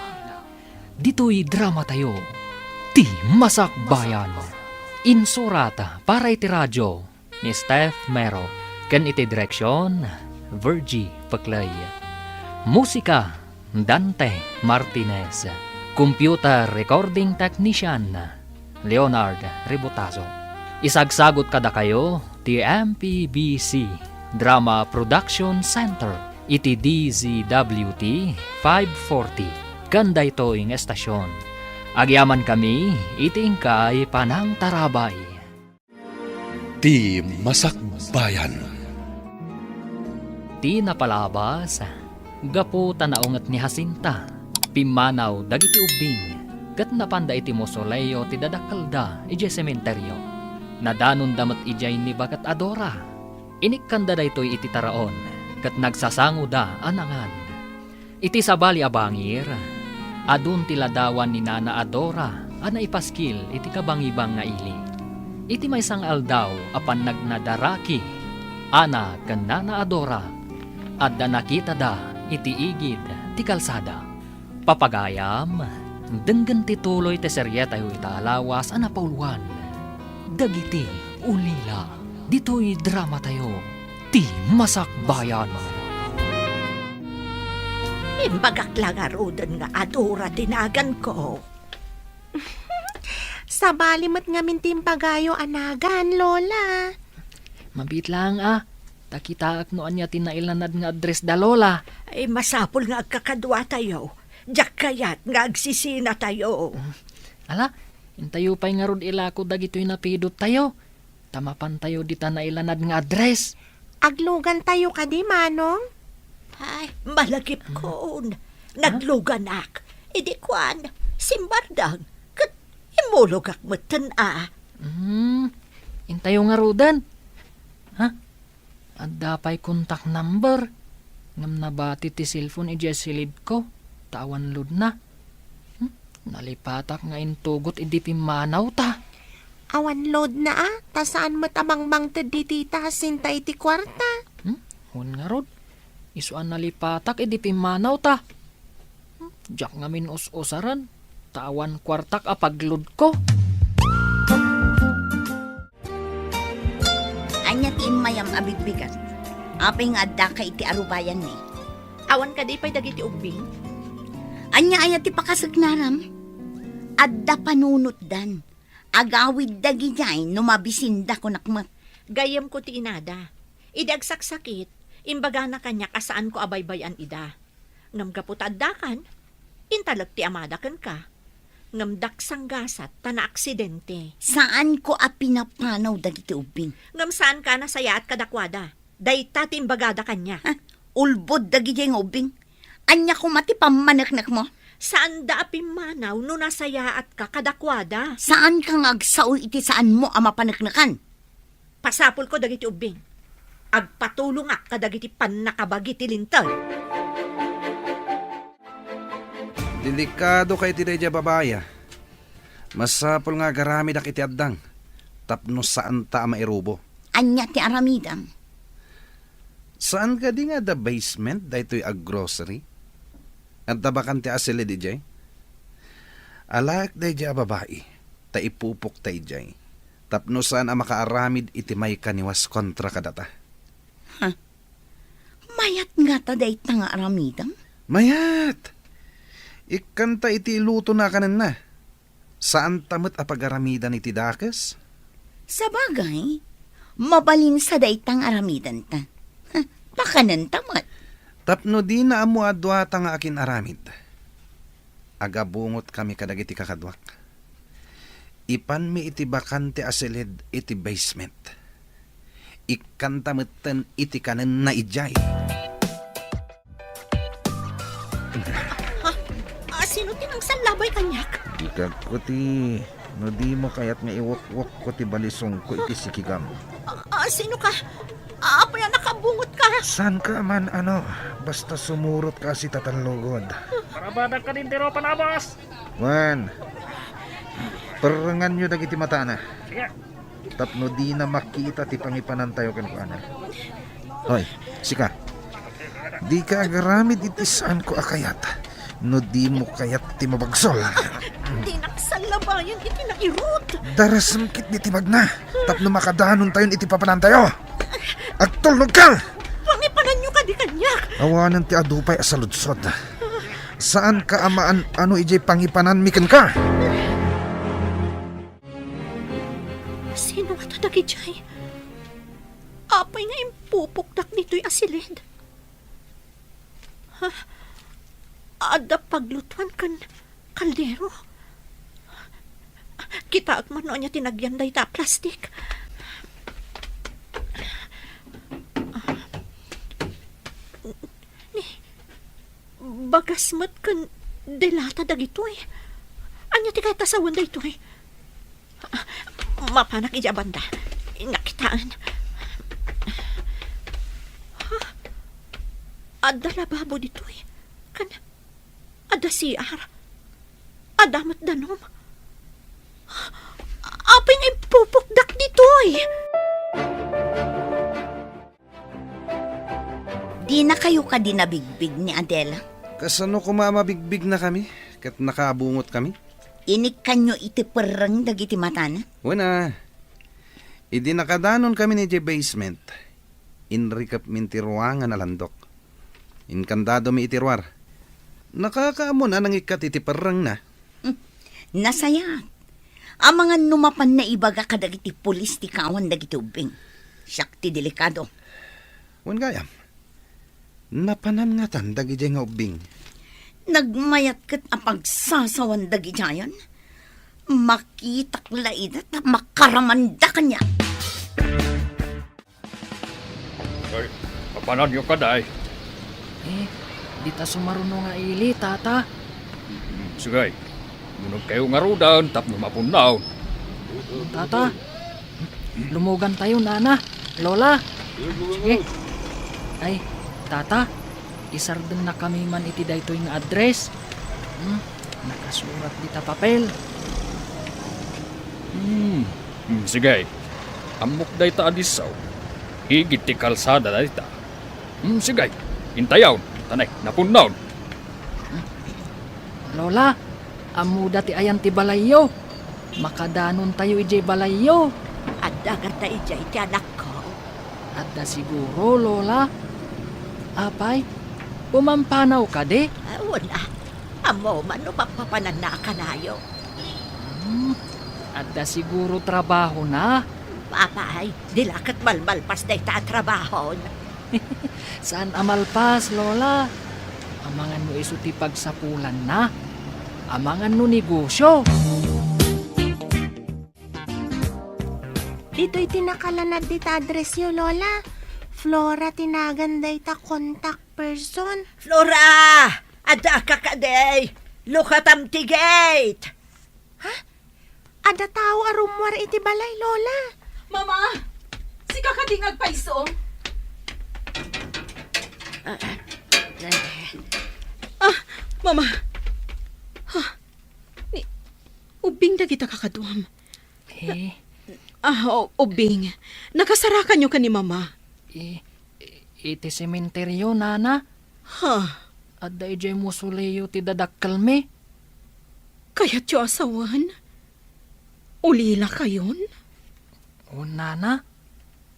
Ditoy dramatayo, Ti Masakbayan. Insurat para iti radio ni Steph Mero, ken iti direksion, Virgie Peclay. Musika, Dante Martinez. Computer recording technician, Leonard Rebotazo. Isagsagut kadakayo ti M P B C Drama Production Center iti D Z W T five forty, ken daytoy nga estasion. Agyamankami iti inkay panangtarabay. Ti Masakbayan. Ti napalabas, gapu ta naunget ni Jacinta, pimmanaw dagiti ubbing, ket napanda iti mausoleo ti dadakkelda idiay sementerio. Nadanonda met idiay ni Baket a Dora. Inikkanda daytoy iti taraon, ket nagsasangoda a nangan. Iti sabali a bangir, adun ti ladawan ni Nana a Dora a naipaskil iti kabangibang nga ili. Iti maysa nga aldaw a pannagnadaraki, Ana ken Nana a Dora, adda nakitada iti igid ti kalsada. Papagayam, denggen ti tuloy ti serietayo ita a lawas a napauluan, Dagiti Ulila. Ditoy dramatayo, Ti Masakbayan. Imbagak la ngaruden nga adora ti naganko. Sabali met ngamin ti imbagayo a nagan, Lola. Mabiit laeng a, ta kitaek no ania ti nailanad nga address da Lola. Ay, masapul nga agkakaduatayo. Diak kayat nga agsisinatayo. Ala, intayo pay ngarud ilako dagitoy napidottayo. Ta mapantayo dita nailanad nga address. Aglugantayo kadi, Manong? Ay, malagipkon. Nagluganak. Idi kuan, simbardang. Ket immulogak metten a. Hmm, intayo ngaruden. Ha? Adda pay contact number. Ngem nabati ti cellphone idiay silidko. Ta awan loadna. Hmm? Nalipatak nga intugot idi pimmanawta. Awan loadna a, ta saan met a mangmangted ni Tita Jacinta iti kuarta. Hmm? Wen ngarud, isu a nalipatak idi pimmanawta. Hmm? Diak ngamin us-usaren, ta awan kuartak a pagloadko. Ania ti immayam a bigbigat? Apay nga addaka iti arubayanmi? Awan kadi pay dagiti ubbing? Ania aya ti pakaseknaram? Adda panunotdan. Agawid dagidiay no mabisinda, kunak met. Gayyemko ti inada. Idi agsaksakit, imbagana kaniak a saanko a baybay-an ida. Ngem gapu ta addakan, intalek ti amada kenka. Ngem daksanggasat ta naaksidente. Saanko a pinapanaw dagiti ubbing. Ngem saanka a nasayaat kadakuada. Dayta ti imbagada kaniak. Ha? Ulbod dagidiay nga ubbing. Ania koma ti pammaneknekmo? Saanda a pimmanaw no nasayaatka kadakuada. Saanka nga agsao iti saanmo a mapaneknekan. Pasapulko dagiti ubbing. Agpatulongak kadagiti pannakabagi ti linteg. Delikado ka iti daydiay a babai, a. Masapul nga agaramidak iti addang tapno saanta a mairubo. Ania ti aramidem? Saan kadi nga adda basement daytoy a grocery? Adda bakante a silid idiay? Alaek daydiay a babai, ta ipupokta idiay, tapno saan a makaaramid iti maikaniwas kontra kadata. Ha? Mayat ngata dayta nga aramidem? Mayat! Ikkanta iti ilutona a kanenna. Saanta met a pagaramidan iti dakes? Sabagay, mabalinsa dayta nga aramidenta. Ha, pakanenta met. Tapno dina ammo a duata nga akin-aramid, agabungotkami kadagiti kakaduak. Ipanmi iti bakante a silid iti basement. Ikkanta metten iti kanenna idiay. Ha? Ah, sino ti nangsallabay kaniak? Ikagko ti, no dimo kayat nga iwukwukko ti balisongko iti sikigam. Ah, ah, sino ka? Ah, apay a nakabungot ka? Saan ka man, ano, basta sumurot ka si tatallugod. Parabadak ka din, Tiro Panabas! Wen, perrenganyo dagiti matana. Sige. Tapno dina makita ti pangipanantayo kenkuana. Hoy, sika. Dika agaramid iti saanko a kayat no dimo kayat ti mabagsol. Dinak sallabayan iti nairut. Darasem ketdi ti magna tapno makadanontayon iti papanantayo. Agtulnogka! Pangipananyo kadi kaniak. Awanen ti adu pay a saludsod. Saanka a maan-ano idiay pangipananmi kenka. Sino ngata dagidiay? Apay nga impupokdak ditoy a silid? Ha? Adda paglutuan ken kaldero? Kitaek man no ania ti nagyan dayta a plastik. Ni, bagas met ken delata dagitoy. Ania ti kayat a sawen daytoy? Mapanak idiay banda. Nakitaen. Ha? Adda lababo ditoy. Ken adda C R. Adda met danum. Apay nga impupokdak ditoy? Dinakayo kadi nabigbig ni Adela? Kasano koma a mabigbignakami ket nakaabungotkami? Inikkanyo iti perreng dagiti matana? Wen a, idi nakadanonkami idiay basement, inrikepmin ti ruangan a landok. Inkandadomi iti ruar. Nakakaammoan a nangikkat iti perrengna. Hmm, nasayaat. Amangan no mapan naibaga kadagiti pulis ti kaawan dagiti ubbing. Siak ti delikado. Wen gayam, napanan ngatan dagidiay nga ubbing? Nagmayat ket a pagsasawan dagidiayen. Makitak la ida ta makaramanda kaniak. Ay, papananyo kadi? Eh, dita sumaruno nga ili, Tata. Mm, sige. Munogkayo ngaruden tapno mapunnaw. Tata, lumogantayo, Nana, Lola. Sige. Ay, Tata, isardennakami man iti daytoy nga address. Hmm, nakasurat dita papel. Hmm, hmm, sige. Ammok dayta a disso. Igid ti kalsada dayta. Hmm, sige. Intayon. Tanay, napunnaw. Lola, ammoda ti ayan ti balayyo. Makadanontayo idiay balayyo. Adda ngata idiay ti anakko? Adda siguro, Lola. Apay, pumampanaw kadi? Ah, wen a. Ammom no papapananna a kanayo. Hmm, adda siguro trabahona? Apay, di la ket malmalpas dayta a trabahon. Saan a malpas, Lola. Amangan no isu ti pagsapulanna. Amangan no negosyo. Ditoy ti nakalanad dita addressyo, Lola. Flora ti nagan dayta contact person. Flora! Adda ka kadi! Lukatam ti gate! Ha? Adda tao a rummuar iti balay, Lola. Mama! Sika kadi nga agpayso? Ah, Mama! Ah, ni, ubbing dagita kakaduam. Eh? Ah, o-, ubbing. Nakasarakanyo ken ni Mama. Eh, iti sementeryo, Nana. Ha? Adda idiay mausoleo ti dadakkelmi. Kayatyo a sawen? Ulilakayon? O, Nana,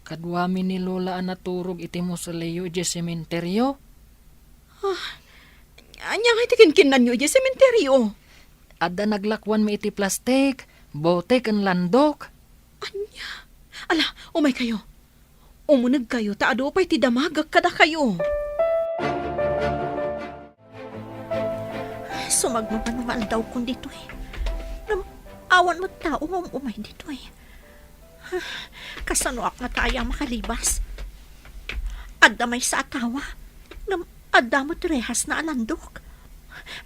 kaduami ni Lola a naturog iti mausoleo idiay sementeryo. Ah, ania ngay ti kinkinnanyo idiay sementeryo? Adda naglakuanmi iti plastik, bote ken landok. Ania? Ala, umaykayo. Umunegkayo ta adu pay ti damagek kadakayo. Sumagmamano nga aldawkon ditoy. Ngem awan met tao nga um-umay ditoy. Kasanoak ngata aya makalibas? Adda maysa a tawa, ngem adda met rehasna a landok.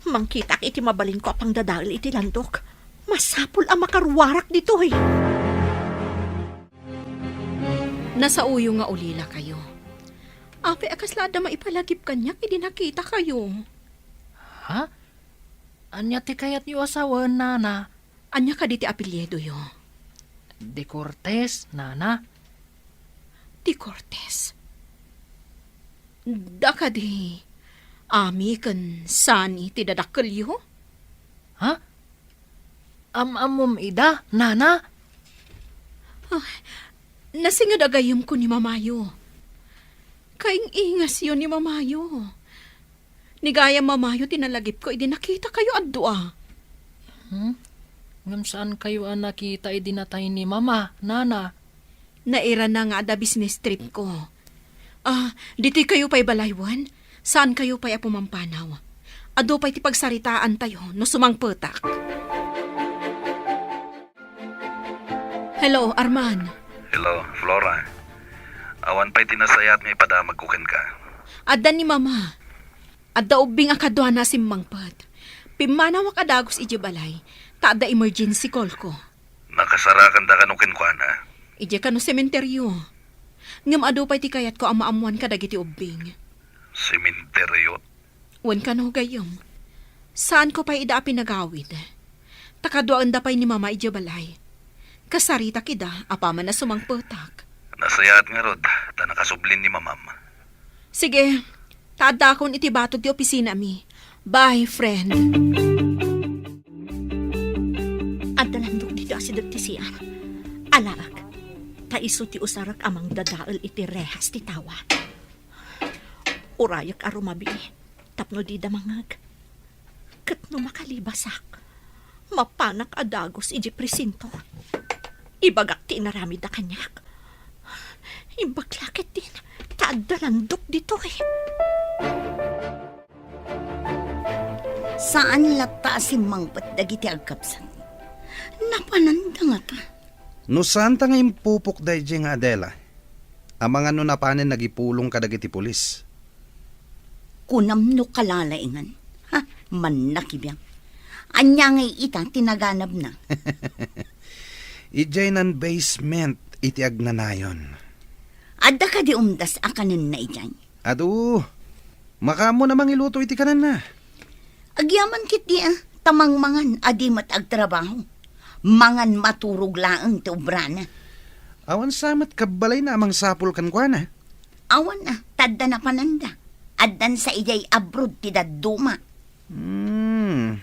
Mangkitaak iti mabalinko a pangdadael iti landok. Masapul a makaruarak ditoy. Nasaoyo nga ulilakayo. Apay a kasla adda maipalagip kaniak idi nakitakayo? Ha? Ania ti kayatyo a sawen, Nana? Ania kadi ti apelyidoyo? De Cortez, Nana. De Cortez? Da kadi Ami ken Sunny ti dadakkelyo? Ha? Am-ammom ida, Nana? Ah, nasinged a gayyemko ni Mamayo. Kaing-ingasyo ni Mamayo. Ni gayam Mamayo ti nalagipko idi nakitakayo a dua. Hmm? Ngem saankayo a nakita idi natay ni Mama, Nana? Nairana nga adda business tripko. Ah, ditoykayo pay balay wen? Saankayo pay a pumampanaw? Adu pay ti pagsaritaantayo no sumangpetak. Hello, Arman. Hello, Flora. Awan pay ti nasayaat nga ipadamagko kenka. Adda ni Mama. Adda ubbing a kaduana a simmangpet. Pimmanawak a dagus idiay balay, ta adda emergency call ko. Nakasarakanda kano kenkuana? Idiay kano sementeryo. Ngem adu pay ti kayatko a maammoan kadagiti ubbing. Sementeryo? Wen kano, gayyem. Saanko pay ida a pinagawid. Ta kaduaenda pay ni Mama idiay balay. Kasaritak ida apaman a sumangpetak. Nasayaat ngarud, ta nakasublin ni Mamam. Sige, ta addakon iti batog ti opisinami. Bye, friend. Adda landok dita a sideg ti C R. Alaek, ta isu ti usarek a mangdadael iti rehas ti tawa. Urayek a rumabii tapno dida mangngeg. Ket no makalibasak, mapanak a dagus idiay presinto. Ibagak ti inaramidda kaniak. Imbag la ketdin ta adda landok ditoy. Saan latta a simmangpet dagiti agkabsat. Napananda ngata. No saanta nga impupok daydiay nga Adela, amangan no napanen nagipulong kadagiti pulis. Kunam no kalalaingan. Ha, mannakibiang. Ania ngay ita ti naganabna? Idiay nan-basement iti agnanayon. Adda kadi umdas a kanenna idiay? Adu, makaammo a mangiluto iti kanenna. Agyaman ketdi a, ta mangmangan a di met agtrabaho. Mangan maturog laeng ti obrana. Awan sa met kabbalayna a mangsapul kenkuana. Awan a, ta adda napananda. Addan sa idiay abroad ti dadduma. Hmm.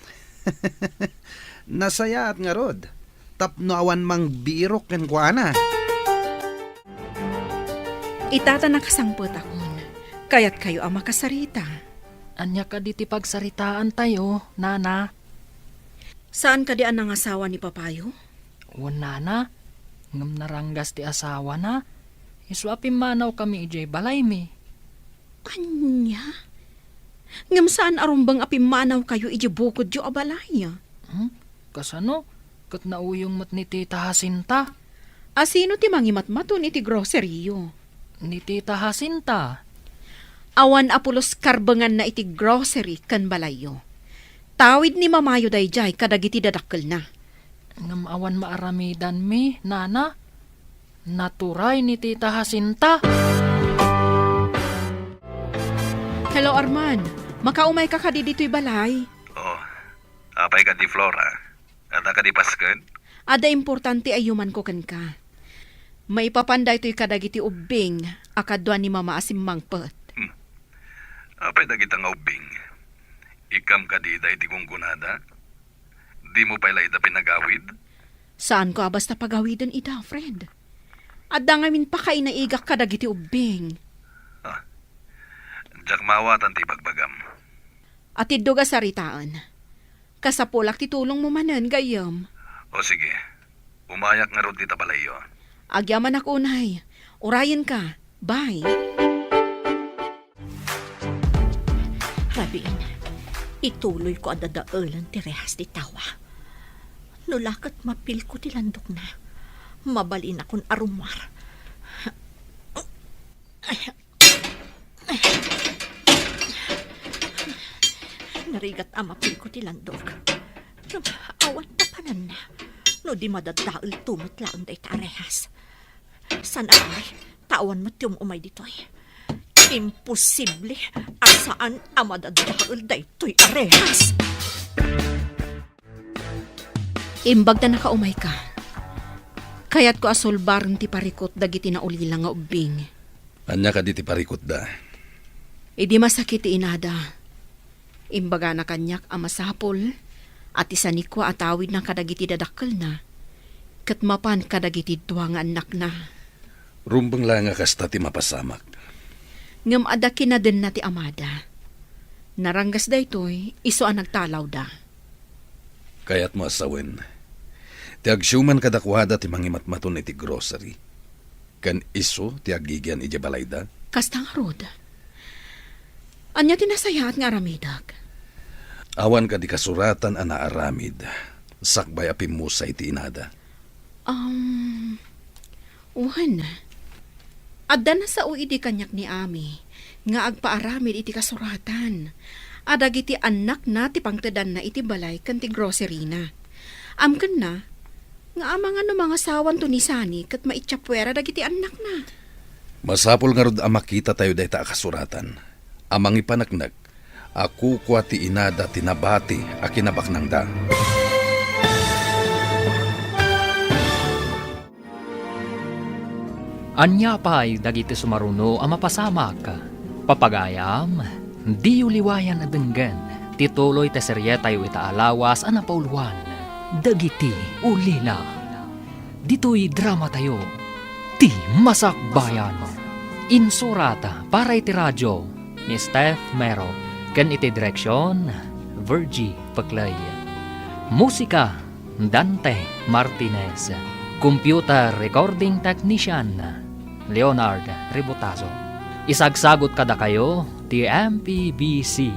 Nasayaat ngarud, tapno awan mangbirok kenkuana. Ita ta nakasangpetakon, kayatkayo a makasarita. Ania kadi ti pagsaritaantayo, Nana? Saan kadi a nangasawa ni papayo? Wen, Nana, ngem naranggas ti asawana. Isu a pimmanawkami idiay balaymi. Ania? Ngem saan a rumbeng a pimmanawkayo idiay bukodyo a balay? Hmm? Kasano? Ket nauyong met ni Tita Jacinta. A sino ti mangimatmaton iti groceryyo? ni Tita Jacinta. Awan a pulos karbenganna iti grocery ken balayyo. Tawid ni mamayo daydiay kadagiti dadakkelna. Ngem awan maaramidanmi, Nana. Naturay ni Tita Jacinta. Hello, Arman. Makaumayka kadi ditoy balay? Oh, apay kadi, Flora? Adda kadi pasken? Adda importante a yumanko kenka. Maipapan daytoy kadagiti ubbing a kadua ni Mama a simmangpet. Hmm. Apay dagita nga ubbing? Ikkam kadi daydi gunggonada? Dimo pay la ida pinagawid? Saanko a basta pagawiden ida, friend. Adda ngamin pakainaigak kadagiti ubbing. Ah, diak maawatan ti ibagbagam. Atiddog a saritaen. Kasapulak ti tulongmo manen, gayyem. O sige, umayak ngarud dita balayyo. Agyamanak unay. Urayenka. Bye. Rabiin, ituloyko a dadaelen ti rehas ti tawa. No la ket mapilko ti landokna, mabalinakon a rummuar. Narigat a mapilko ti landok. Ngem awan papananna no di madadaelto met laeng dayta a rehas. Saan a pay, ta awan met ti um-umay ditoy. Imposible a saan a madadael daytoy a rehas. Imbag ta nakaumayka, kayatko a sulbaren ti parikut dagiti naulila nga ubbing. Ania kadi ti parikutda? Idi masakit ti inada, imbagana kaniak a masapul a ti sanikua a tawidna kadagiti dadakkelna ket mapan kadagiti dua nga annakna. Rumbeng la nga kasta ti mapasamak. Ngem adda kinadenna ti amada. Naranggas daytoy isu a nagtalawda. Kayatmo a sawen, ti agsiuman kadakuada ti mangimatmaton iti grocery, ken isu ti agigian idiay balayda? Kasta ngarud. Ania ti nasayaat nga aramidek? Awan kadi kasuratan a naaramid sakbay a pimmusay ti inada? Um, wen, adda nasao idi kaniak ni Ami nga agpaaramid iti kasuratan a dagiti annakna ti pangtedanna iti balay ken ti groceryna. Amkenna nga amangan no mangasawanto ni Sani ket maitsapuera dagiti annakna. Masapul ngarud a makitatayo dayta a kasuratan a mangipaneknek a kukua ti inada ti nabati a kinabaknangda. Ania pay dagiti sumaruno a mapasamak? Papagayam, diyo liwayan a denggen ti tuloy ti serietayo ita a lawas a napauluan, Dagiti Ulila. Ditoy dramatayo, Ti Masakbayan. Insurat para iti radio ni Steph Mero ken iti direksion, Virgie Peclay. Musika, Dante Martinez. Computer recording technician, Leonard Ributazo. Isagsagot kadakayo ti M P B C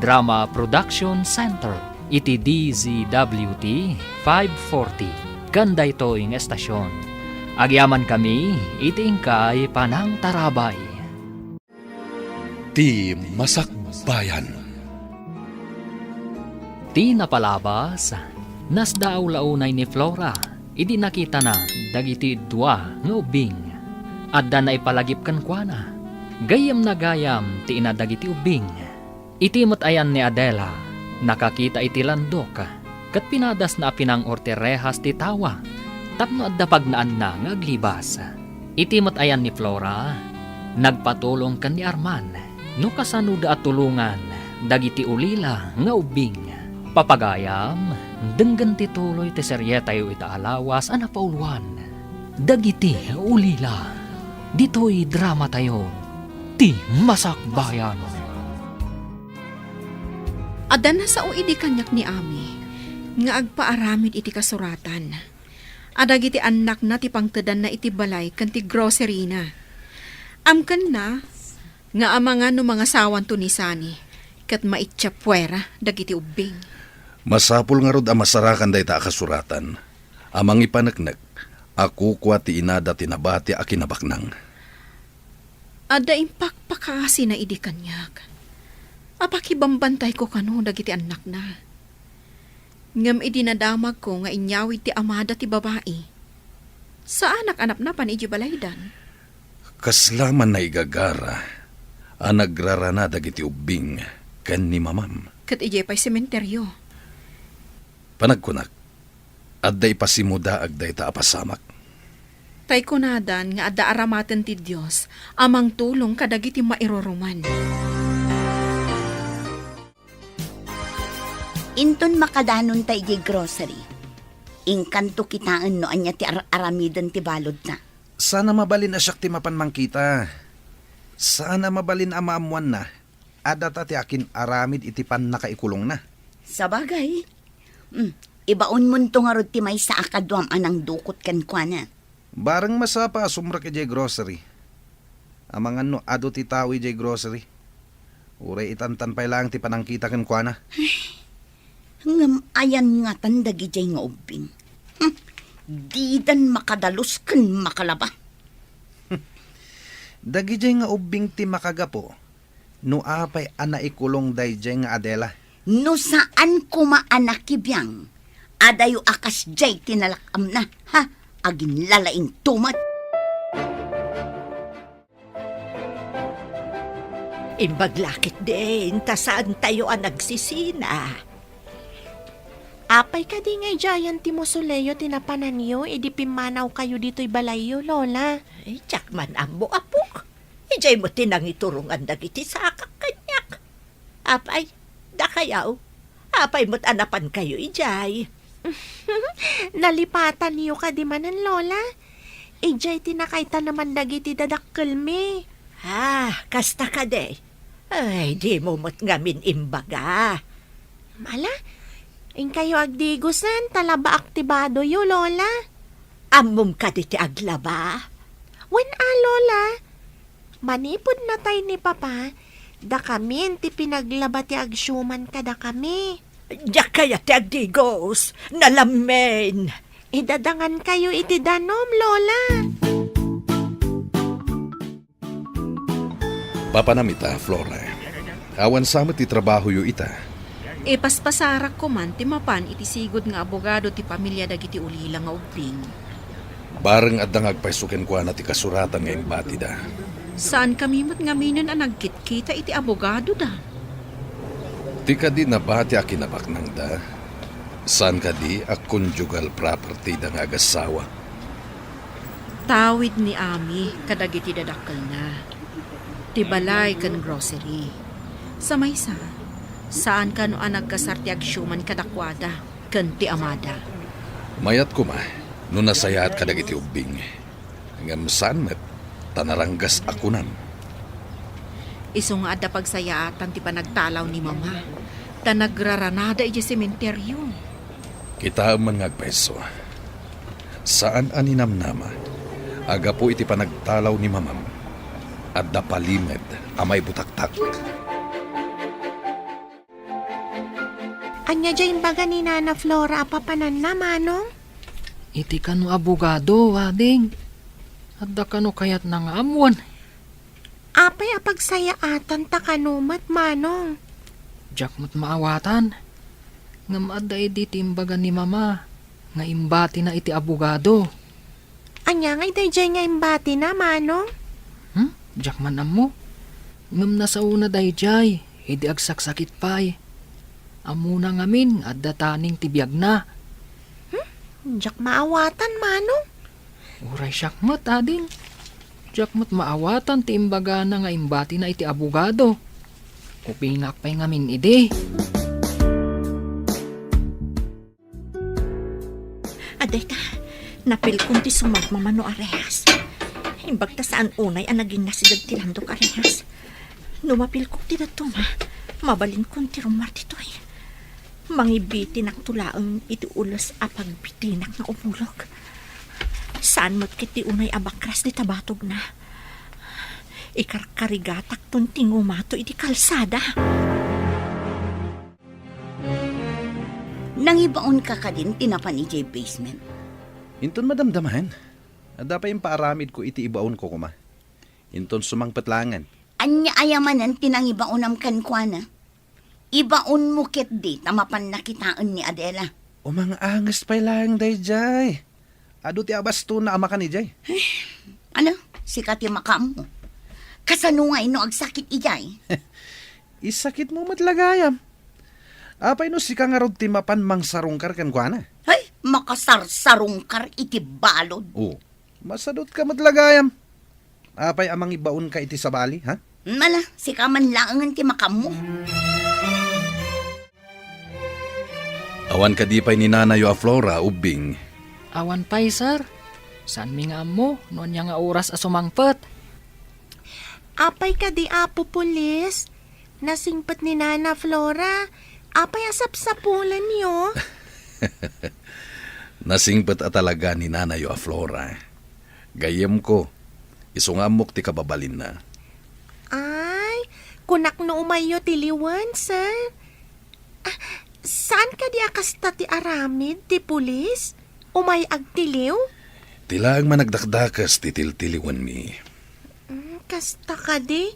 Drama Production Center iti D Z W T five forty ken daytoy nga estasion. Agyamankami iti inkay panangtarabay. Ti Masakbayan. Ti napalabas, nasdaaw la unay ni Flora idi nakitana dagiti dua nga ubbing. Adda naipalagip kenkuana. Gayyemna gayam ti ina dagiti ubbing. Iti met ayan ni Adela, nakakita iti landok, ket pinadasna a pinang-or ti rehas ti tawa tapno adda pagnaanna nga aglibas. Iti met ayan ni Flora, nagpatulong ken ni Arman no kasanoda a tulongan dagiti ulila nga ubbing. Papagayam, denggen ti tuloy ti serietayo ita a lawas a napauluan, Dagiti Ulila. Ditoy dramatayo, Ti Masakbayan. Adda nasao idi kaniak ni Ami nga agpaaramid iti kasuratan a dagiti annakna ti pangtedanna iti balay ken ti groceryna. Amkenna nga amangan no mangasawanto ni Sani ket maitsapuera dagiti ubbing. Masapul ngarud a masarakan dayta a kasuratan a mangipaneknek a kukua ti inada ti nabati a kinabaknang. Adda impakpakasina idi kaniak. Apakibambantayko kano dagiti annakna. Ngem idi nadamagko nga inyawid ti amada ti babai, saanak a napnapan idiay balaydan. Kasla man naigagara a nagrarana dagiti ubbing ken ni mamam. Ket idiay pay sementeryo. Panagkunak, adda ipasimudaag dayta a pasamak. Tay kunadan nga adda aramaten ti Dios a mangtulong kadagiti mairuruman. Inton makadanonta idiay grocery, inkanto kitaen no ania ti ar-aramiden ti baludna. Saan a mabalin a siak ti mapan mangkita. Saan a mabalin a maammoanna a data ti akin-aramid iti pannakaikulongna. Sabagay. Hmm, ibaonmonto ngarud ti maysa a kaduam a nangdukot kenkuana. Bareng masapa a sumrek idiay grocery. Amangan no adu ti tao idiay grocery. Uray itantan pay laeng ti panangkita kenkuana. Ngem ayan ngatan dagidiay nga ubbing? Hmm, didan makadalus ken makalaba. Dagidiay nga ubbing ti makagapu no apay a naikulong daydiay nga Adela. No saan koma a nakibiang, adayo a kasdiay ti nalak-amna, ha? Aginlalaingto met. Imbag la ketdin, ta saantayo a nagsisina. Apay kadi nga idiayen ti musoleo ti napananyo idi pimmanawkayo ditoy balayyo, Lola? Ay, diak man ammo, apok. Idiay met ti nangiturongan dagiti sakak kaniak. Apay, dakayaw, apay met a napankayo idiay? Nalipatanyo kadi manen, Lola? Idiay ti nakaitaneman dagiti dadakkelmi. Ah, kasta kadi? Ay, dimo met ngamin imbaga. Ala, inkayo agdigosen, ta labaak ti badoyo, Lola. Ammom kadi ti aglaba? Wen a, Lola. Manipud natay ni Papa, dakamin ti pinaglaba ti agsiuman kadakami. Diak kayat ti agdigos, nalammin. Idadangankayo iti danum, Lola. Papanam ita, Flora. Awan sa met ti trabahoyo ita. Ipaspasarakko man ti mapan iti sigud nga abogado ti pamilia dagiti ulila nga ubbing. Bareng adda nga agpayso kenkuana ti kasuratan nga imbatida. Saankami met ngaminen a nagkitkita iti abogadoda. Ti kadi nabati a kinabaknangda, saan kadi a conjugal property da nga agassawa. Tawid ni Ami kadagiti dadakkelna, ti balay ken grocery. Sa maysa, saan kano a nagkasar ti agsiuman kadakuada ken ti amada. Mayat koma no nasayaat kadagiti ubbing, ngem saan met ta naranggas a kunam. Isu nga adda pagsayaatan ti panagtalaw ni Mama, ta nagraranada idiay sementeryo. Kitaem man nga agpayso. Saan a ninamnama a gapu iti panagtalaw ni Mamam, adda palimed a maibutaktak. Ania diay imbaga ni Nana Flora a papananna, Manong? Iti kano abogado, ading. Adda kano kayatna nga ammoen? Apay a pagsayaatan ta kano met, Manong? Diak met maawatan. Ngem adda idi ti imbaga ni Mama nga imbatina iti abogado. Ania ngay daydiay nga imbatina, Manong? Hmm? Diak man ammo. Ngem nasaona daydiay, idi agsaksakit pay. Ammona ngamin nga adda taning ti biagna. Hmm? Diak maawatan, Manong. Uray siak met, ading. Diak met maawatan ti imbagana nga imbatina iti abogado. Kupingak pay ngamin idi. Adda ita, napilkon ti sumagmamano a rehas. Imbag ta saan unay a naginnasideg ti landok a rehas. No mapilkok ti dadduma, mabalinkon ti rummuar ditoy. Mangibitinakto laeng iti ules a pagbitinak nga umulog. Saan met ket ti unay a bakras dita batogna. Ikarkarigatakton ti ngumato iti kalsada. Nangibaonka kadin ti napan idiay basement? Inton madamdamaen, adda pay impaaramidko iti ibaonko koma. Inton sumangpet laengen. Ania aya manen ti nangibaonam kenkuana? Ibaonmo ketdi ta mapanna kitaen ni Adela. Umang-anges pay laeng daydiay. Adu ti abastona a makan idiay. Ano? Sika ti makaammo. Kasano ngay no agsakit idiay? Isakitmo met la gayam. Apay no sika ngarud ti mapan mangsarungkar kenkuana? Ay, makasarsarungkar iti balud. Oh, masadutka met la gayam. Apay a mangibaonka iti sabali, ha? Mala, sika man laengen ti makaammo. Awan kadi pay ni nanayo a Flora, Ubbing? Awan pay, sir. Saanmi nga ammo no ania nga oras a sumangpet. Apay kadi, Apo Pulis? Nasingpet ni Nana Flora. Apay a sapsapulenyo? Nasingpet a talaga ni nanayo a Flora. Gayyemko, isu nga ammok ti kababalinna. Ay, kunak no umayyo tiliwen, sir. Ah, saan kadi a kasta ti aramid ti pulis? Umay agtiliw? Ti laeng managdakdakes ti tiltiliwenmi. Mm, kasta kadi?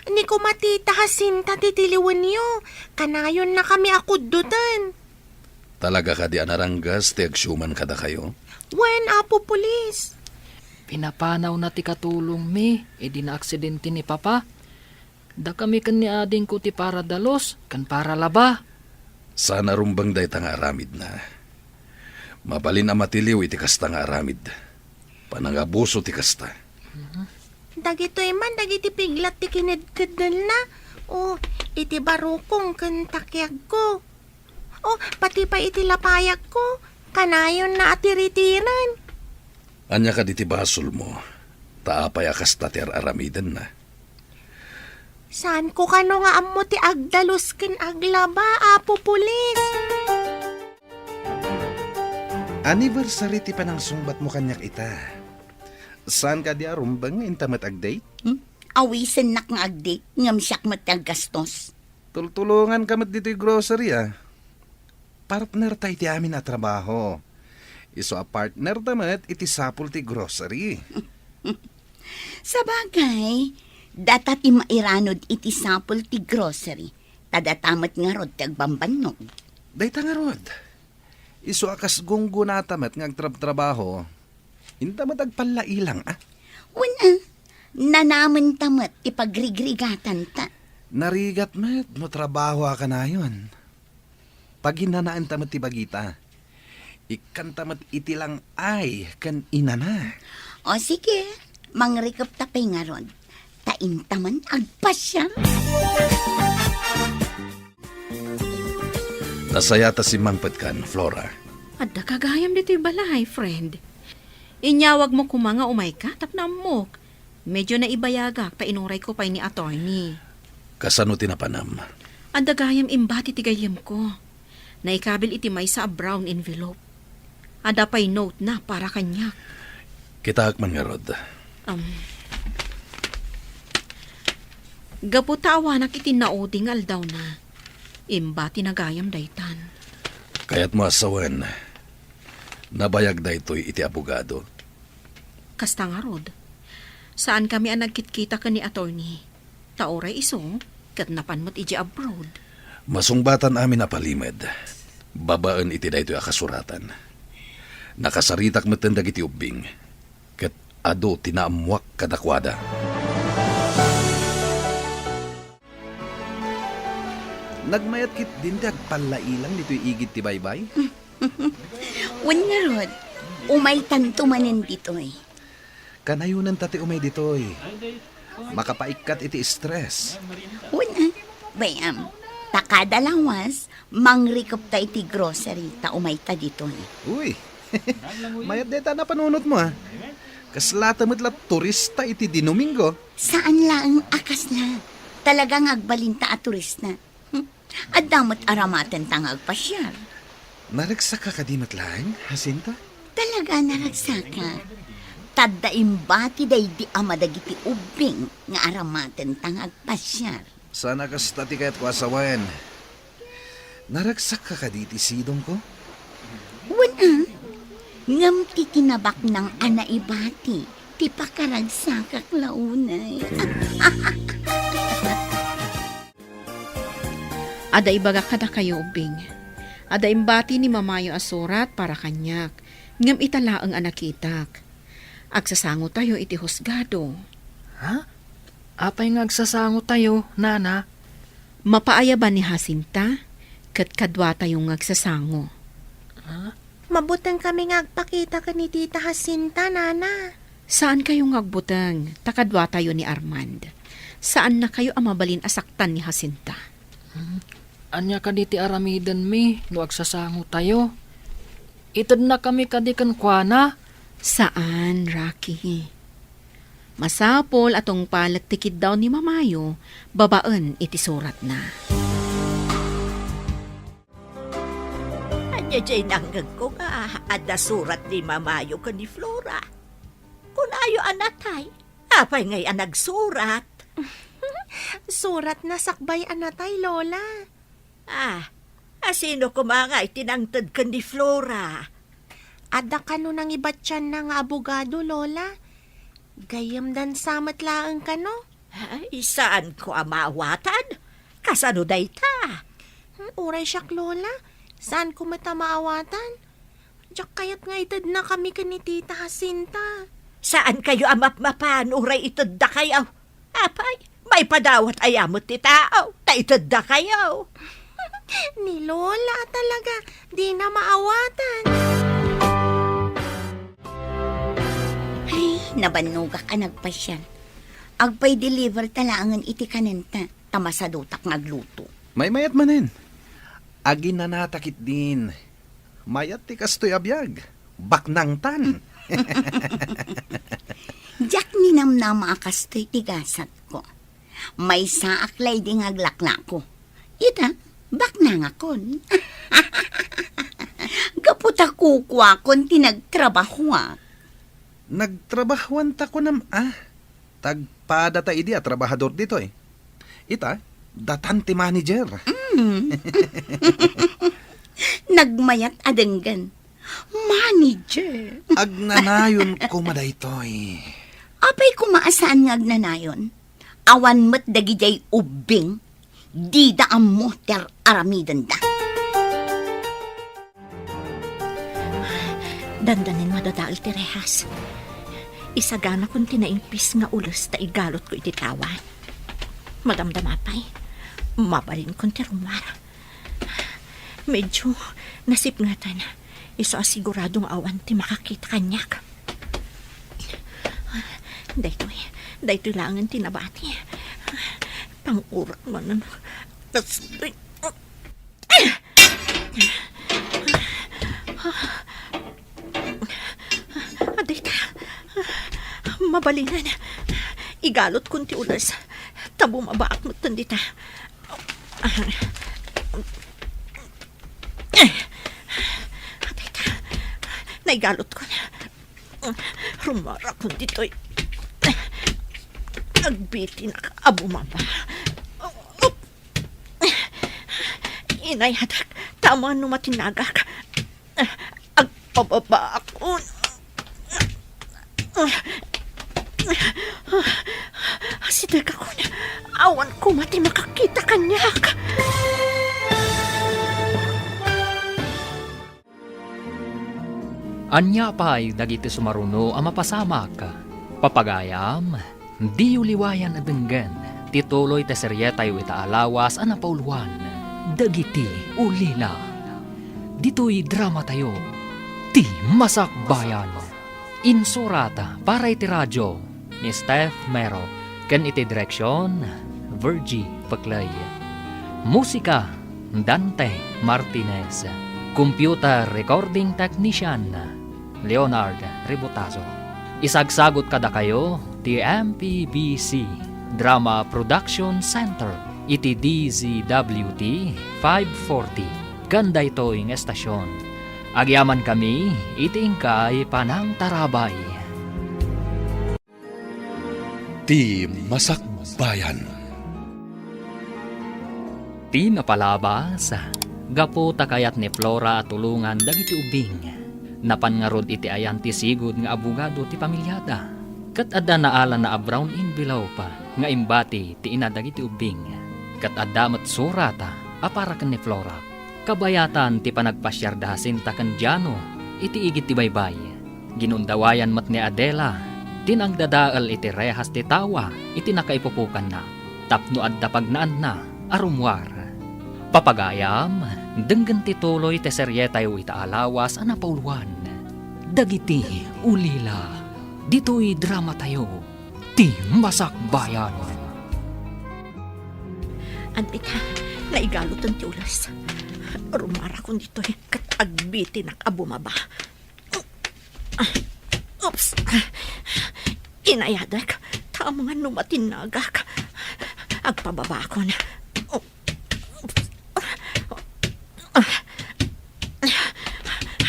Ni kumatita Jacinta ti tiliwenyo. Kanayonnakami a kuddoten. Talaga kadi a naranggas ti agsiuman kadakayo? Wen, Apo Pulis. Pinapanawna ti katulongmi idi naaksidente ni Papa. Dakami ken ni adingko ti para dalus ken para laba. Saan a rumbeng dayta nga aramidna. Mabalin a matiliw iti kasta nga aramid. Panangabuso ti kasta. Dagitoy man dagiti piglat ti kinedkeddelna. O, iti barukong ken takiagko. O, pati pay iti lapayagko, kanayonna a tiritiren. Ania kadi ti basolmo? Ta apay a kasta ti ar-aramidenna? Saanko kano nga ammo ti agdalus ken aglaba, Apo Pulis? Anniversary ti panangsungbatmo kaniak ita. Saan kadi a rumbeng nga inta met agdate? Hmm? Awisennak nga agdate, ngem siak met ti aggastos. Tultulonganka met ditoy grocery, a. Partner ta iti amin a trabaho. Isu a partner ta met iti sapul ti grocery. Sabagay, data ti mairanod iti sapul ti grocery, ta data met ngarud ti agbambannog. Dayta ngarud, isu a kas gunggonata met nga agtrabtrabaho, inta met agpallailang, a? Wen, a, nanamenta met ti pagrigrigatanta. Narigat met no trabaho a kanayon. Paginanaenta met ti bagita. Ikkanta met iti lang-ay ken inana. O sige, mangrikupta pay ngarud. Ta inta man agpasiar. Nasayat a simmangpetkan, Flora. Adda ka gayam ditoy balay, friend. Inyawagmo koma nga umayka tapno ammok. Medyo naibayagak ta inurayko pay ni attorney. Kasano ti napanam? Adda gayam imbati ti gayyemko. Naikabil iti maysa a brown envelope. Adda pay note na para kaniak. Kitaek man ngarud. Um, gapu ta awanak iti naudi nga aldawna, imbatina gayam daytan. Kayatmo a sawen, nabayag daytoy iti abogado. Kasta ngarud, saankami a nagkitkita ken ni attorney. Ta uray isu, ket napan met idiay abroad. Masungbatan amin a palimed, babaen iti daytoy a kasuratan. Nakasaritak metten dagiti ubbing, ket adu ti naammoak kadakuada. Nagmayat ketdin ti agpallailang ditoy igid ti baybay? Wen ngarud, umaytanto manen ditoy. Kanayonenta ti umay ditoy. Makapaikkat iti stress. Wen, a, bay-am, ta kada lawas, mangrikupta iti grocery ta umayta ditoy. Uy, mayat dayta a napanunotmo, a. Kaslata met la turista iti Dinomingo. Saan laeng a kasla. Talaga nga agbalinta a turista. Hmm? Adda met aramatenta nga agpasiar. Naragsakka kadi met laeng, Jacinta? Talaga naragsakak. Ta adda imbati daydi ama dagiti ubbing nga aramatenta nga agpasiar. Saan a kasta ti kayatko a sawen. Naragsakka kadi iti sidongko? Wen, a. Ngem ti kinabaknang a naibati, ti pakaragsakak la unay. Adda ibagak kadakayo, Ubbing. Adda imbati ni Mamayo a surat para kaniak, ngem ita laeng a nakitak. Agsasangotayo iti husgado. Ha? Apay nga agsasangotayo, Nana? Mapaayaban ni Jacinta, ket kaduatayo nga agsasango. Ha? Mabuteng kami nga agpakita ken ni Tita Jacinta, Nana. Saankayo nga agbuteng, ta kaduatayo ni Armand. Saannakayo a mabalin a saktan ni Jacinta. Hmm. Ania kadi ti aramidenmi no agsasangotayo? Itednakami kadi kenkuana? Saan, Rocky. Masapul a tungpalek ti kiddaw ni Mamayo babaen iti suratna. Ania jay nangngegko nga adda surat ni Mamayo ken ni Flora? Kunayo a natay. Apay ngay a nagsurat? Suratna sakbay a natay, Lola. Ah, asino koma ngay ti nangted ken ni Flora? Adda kano nangibatianna nga abogado, Lola. Gayyemdan sa met laeng kano. Ay, saanko a maawatan? Kasano dayta? Hmm, uray siak, Lola. Saanko met a maawatan. Diak kayat nga itednakami ken ni Tita Jacinta. Saankayo a mapmapan uray iteddakayo? Apay, maipadawat aya met ti tao, ta iteddakayo. Ni Lola talaga, dina maawatan. Ay, nabannogak a nagpasiar. Agpay-deliver ta laengen iti kanenta, ta masadutak nga agluto. Maymayat manen. Aginanata ketdin. Mayat ti kastoy a biag. Baknangtan. Diak ninamnama a kastoy ti gasatko. Maysaak la idi nga aglaklako. Ita, baknangakon. Gapu ta kukuakon ti nagtrabahoak. Nagtrabahoanta kunam a? Tagpadata idi a trabahador ditoy. Ita, datan ti manager. Mm. Nagmayat a denggen. Manager. Agnanayon koma daytoy. Apay koma a saan nga agnanayon? Awan met dagidiay ubbing. Dida ammo ti ar-aramidenda. Dandanin madadael ti rehas. Isaganakon ti naimpis nga ules ta igalutko iti tawa. Madamdama pay, mabalinkon ti rummuar. Medyo nasipngetan. Isu a sigurado nga awan ti makakita kaniak. Daytoy, daytoy laengen ti nabati. Pangurak manen. Kas-, Adda ita. Mabalinen. Igalutkon ti ules. Ta bumabaak metten dita. Adda ita. Naigalutkon. Rumarakon ditoy. Agbitinak a bumaba. Inayat, ta amangan no matinagak. Agpababaakon. Asidegakon. Awan koma ti makakita kaniak. Ania pay dagiti sumaruno a mapasamak? Papagayam, diyo liwayan a denggen ti tuloy ti serietayo ita a lawas a napauloan, Dagiti Ulila. Ditoy dramatayo, Ti Masakbayan. Insurat para iti radio, ni Steph Mero, ken iti direksion, Virgie Peclay. Musika, Dante Martinez. Computer recording technician, Leonard Ributazo. Isagsagut kadakayo ti M P B C Drama Production Center iti D Z W T five forty. Ken daytoy nga estasion, agyamankami iti inkay panangtarabay. Ti Masakbayan. Ti napalabas, gapu ta kayat ni Flora a tulongan dagiti ubbing, napan ngarud iti ayan ti sigud nga abogado ti pamiliada. Ket adda naalana a brown envelope nga imbati ti ina dagiti ubbing. Ket adda met surata a para ken ni Flora. Kabayatan ti panagpasiar da Jacinta ken Jano iti igid ti baybay. Ginundawayan met ni Adela ti nangdadael iti rehas ti tawa iti nakaipupokanna tapno adda pagnaanna a rummuar. Papagayam, denggen ti tuloy ti serietayo ita a lawas a napauluan, Dagiti Ulila. Ditoy dramatayo, ti Masakbayan. Adda ita, naigalutan ti ulas. Rummuarakon ditoy ket agbitinak a bumaba. Oops! Inayadek, ta amangan no matinnagak. Agpababakon. Oops!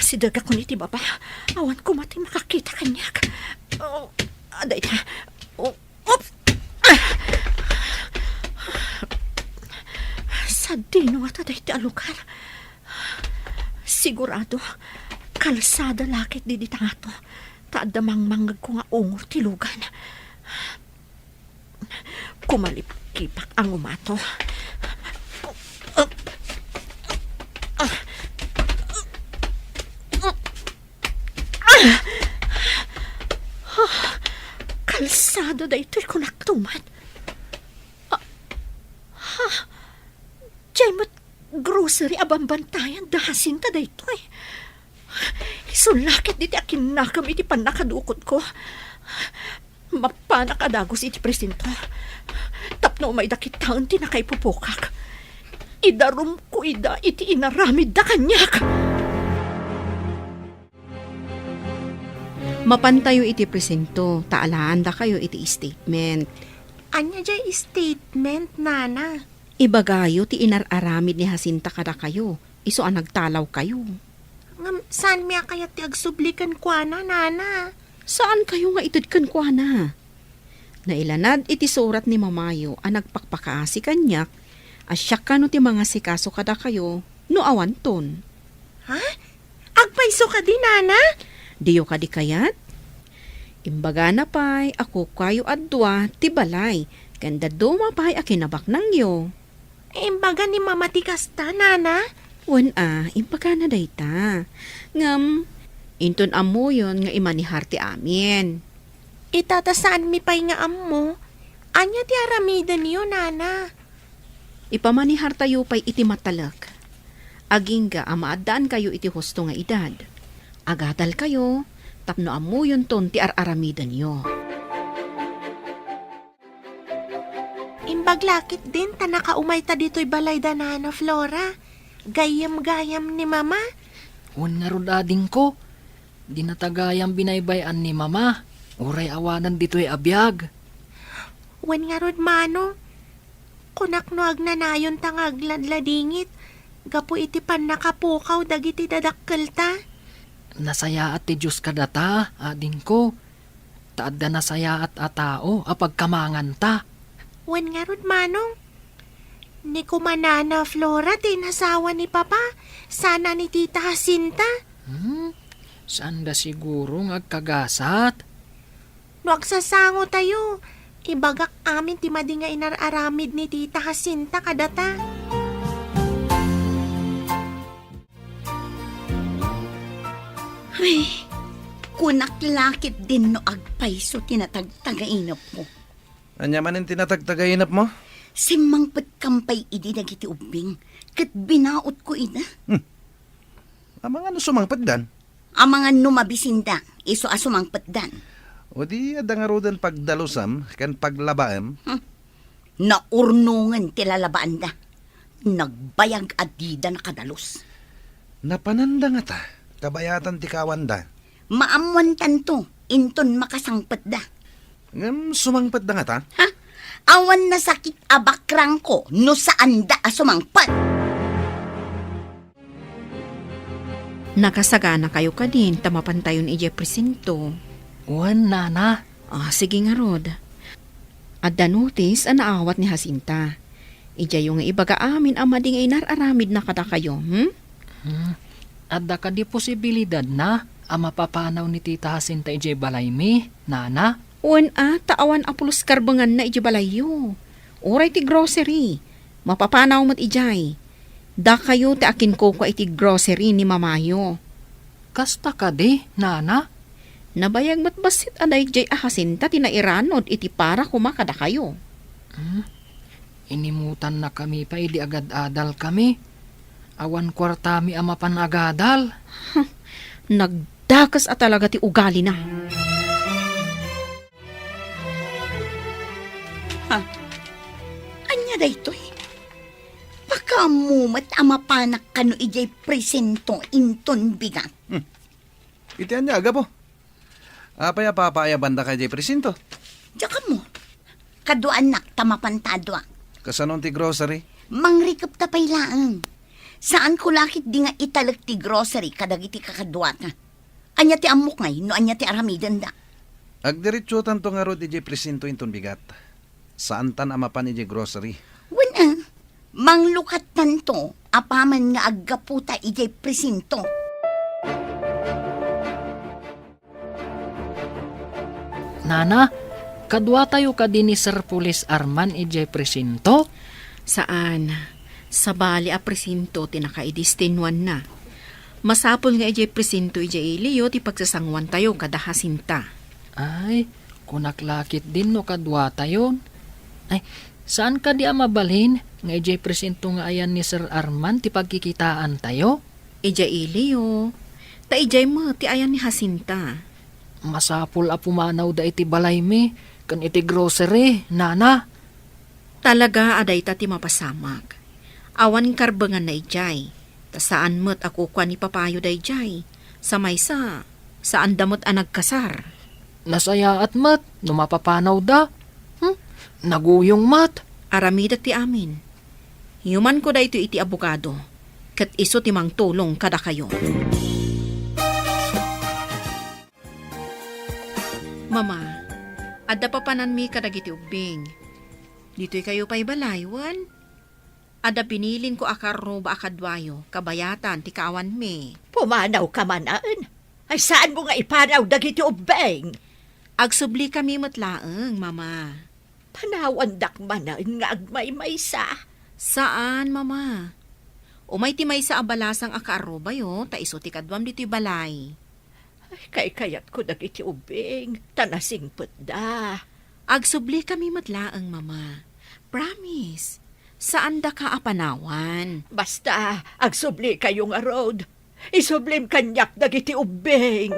Sidegakon iti baba. Awan koma ti makakita kaniak. Oh, adda ita. Oh, oops! Sadino ngata daytoy a lugar? Sigurado, kalsada la ket dita ngato, ta adda mangmangngegko nga ungor ti lugan. Kumalipkipak a ngumato. Kalsada daytoy, kunak tuman. Ah, ha? Diay met grocery a bambantayan da Jacinta daytoy. Isu la ket ditoy a kinnakam iti pannakadukotko. Mapanak a dagus iti presinto tapno umayda kitaen ti nakaipupokak. Idarumko ida iti inaramidda kaniak. Mapantayo iti presinto ta alaandakayo iti statement. Ania diay statement, Nana? Ibagayo ti inar-aramid ni Jacinta kadakayo, isu a nagtalawkayo. Ngem saanmi a kayat ti agsubli kenkuana, Nana. Saankayo nga ited kenkuana? Nailanad iti surat ni Mamayo a nagpakpakaasi kaniak a siak kano ti mangasikaso kadakayo no awanton. Ha? Agpayso kadi, Nana? Diyo kadi kayat? Imbagana pay a kukuayo a dua ti balay ken dadduma pay a kinabaknangyo. Imbaga ni Mama ti kasta, Nana? Wen a, imbagana dayta. Ngem, inton ammoyon nga imanihar ti amin. Ita ta saanmi pay nga ammo. Ania ti aramidenyo, Nana? Ipamanihartayo pay iti matalek. Agingga a maaddaankayo iti husto nga edad. Agadalkayo tapno ammoyonton ti ar-aramidenyo. Imbag la ketdin ta nakaumayta ditoy balay da Nana Flora. Gayyem-gayyem ni Mama. Wen ngarud, adingko, dinata gayyem binaybay-an ni Mama, uray awanen ditoy a biag. Wen ngarud, Manong, kunak no agnanayonta nga agladladingit gapu iti pannakapukaw dagiti dadakkelta. Nasayaat ti Dios kadata, adingko. Ta adda nasayaat a tao a pagkamanganta. Wen ngarud, Manong, ni koma Nana Flora ti inasawa ni Papa, sana ni Tita Jacinta. Hmm? Saanda siguro nga agkagasat? No agsasangotayo, ibagak amin ti madi nga inar-aramid ni Tita Jacinta kadata. Ay, kunak la ketdin no agpayso ti natagtagainepko. Ania manen ti natagtagainepmo? Simmangpetkam pay idi dagiti ubbing, ket binaotko ida. Hmm. Amangan no sumangpetdan? Amangan no mabisinda, isu a sumangpetdan. O di adda ngaruden pagdalusam ken paglabaem? Hmm. Naurnongen ti lalabaanda. Nagbayag a dida nakadalus. Napananda ngata, kabayatan ti kawanda. Maammoantanto, inton makasangpetda. Ngem sumangpetda ngata? Ha? Awan nasakit a bakrangko no saanda a sumangpet. Nakasaganakayo kadin ta mapantayon idiay presinto? Wen, Nana. Ah, sige ngarud. Adda notis a naawat ni Jacinta. Idiayo nga ibaga amin a madi nga inar-aramidna kadakayo, hmm? Hmm. Adda kadi posibilidadna a mapapanaw ni Tita Jacinta idiay balaymi, Nana? Wen a, ta awan a pulos karbenganna idiay balayyo. Uray ti grocery, mapapanaw met idiay. Dakayo ti akinkukua iti grocery ni mamayo. Kasta kadi, nana? Nabayag met bassit a daydiay a Jacinta ti nairanud iti para koma kadakayo. Hmm? Inimutannakami pay idi agad-adalkami. Awan kuartami a mapan agadal. Nagdakes a talaga ti ugalina. Ha? Ania daytoy? Pakaammo met a mapanak kano idiay presinto inton bigat. Hmm. Iti ania, gapu? Apay a papaayabandaka idiay presinto? Diak ammo. Kaduaannak ta mapanta a dua. Kasano ti grocery? Mangrikepta pay laeng. Saanko la ketdi nga italek ti grocery kadagiti kakaduata. Ania ti ammok ngay no ania ti aramidenda? Agdiretsotanto ngarud idiay presinto inton bigat. Saantan a mapan idiay grocery. Wen a, manglukattanto apaman nga aggaputa idiay presinto. Nana, kaduatayo kadi ni Sir Police Arman idiay presinto? Saan. Sabali a presinto ti nakaidestinuanna. Masapul nga idiay presinto idiay Iliyo ti pagsasanguantayo kada Jacinta. Ay, kunak la ketdin no kaduatayon. Ay, saan kadi a mabalin nga idiay presinto nga ayan ni Sir Arman ti pagkikitaantayo? Idiay Iliyo. Ta idiay met ti ayan ni Jacinta. Masapul a pumanawda iti balaymi ken iti grocery, nana. Talaga a dayta ti mapasamak. Awan karbenganna idiay, ta saan met a kukua ni papayo daydiay. Sa maysa, saanda met a nagkasar. Nasayaat met no mapapanawda. Hmm? Naguyong met. Aramidek ti amin. Yumanko daytoy iti abogado, ket isu ti mangtulong kadakayo. Mama, adda papananmi kadagiti ubbing. Ditoy kayo pay balay, wen? Adda binilinko a karruba a kaduayo, kabayatan ti kaawanmi. Pumanawka manen? Ay, saanmo nga ipanaw dagiti ubbing? Agsublikami met laeng, Mama. Panawandak manen nga agmaymaysa? Saan, Mama. Umay ti maysa a balasang a kaarrubayo, ta isu ti kaduam ditoy balay. Ay, kaykayatko dagiti ubbing, ta nasingpetda. Agsublikami met laeng, Mama. Promise, saandaka a panawan. Basta, agsublikayo ngarud. Isublim kaniak dagiti ubbing.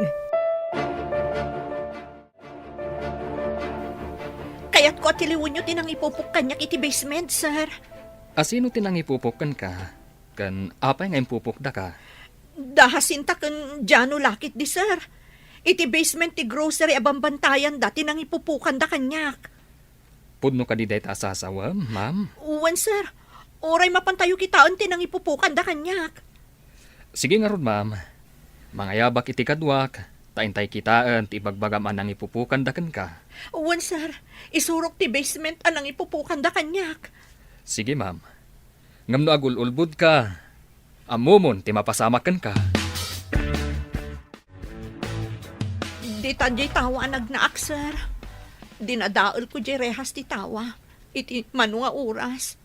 Kayatko a tiliwenyo ti nangipupok kaniak iti basement, sir. A sino ti nangipupok kenka? Ken apay nga impupokdaka? Da Jacinta ken Jano la ketdi, sir. Iti basement ti grocery a bambantayanda ti nangipupokanda kaniak. Pudno kadi dayta a sasawem, ma'am? Wen, sir. Uray mapantayo kitaen ti nangipupokanda kaniak. Sige ngarud, ma'am. Mangayabak iti kaduak, ta intay kitaen ti ibagbagam a nangipupokanda kenka. Wen, sir. Isurok ti basement a nangipupokanda kaniak. Sige, ma'am. Ngem no agul-ulbodka, ammomon ti mapasamak kenka. Dita diay tawa a nagnaak, sir. Dinadaelko diay rehas ti tawa iti mano nga oras.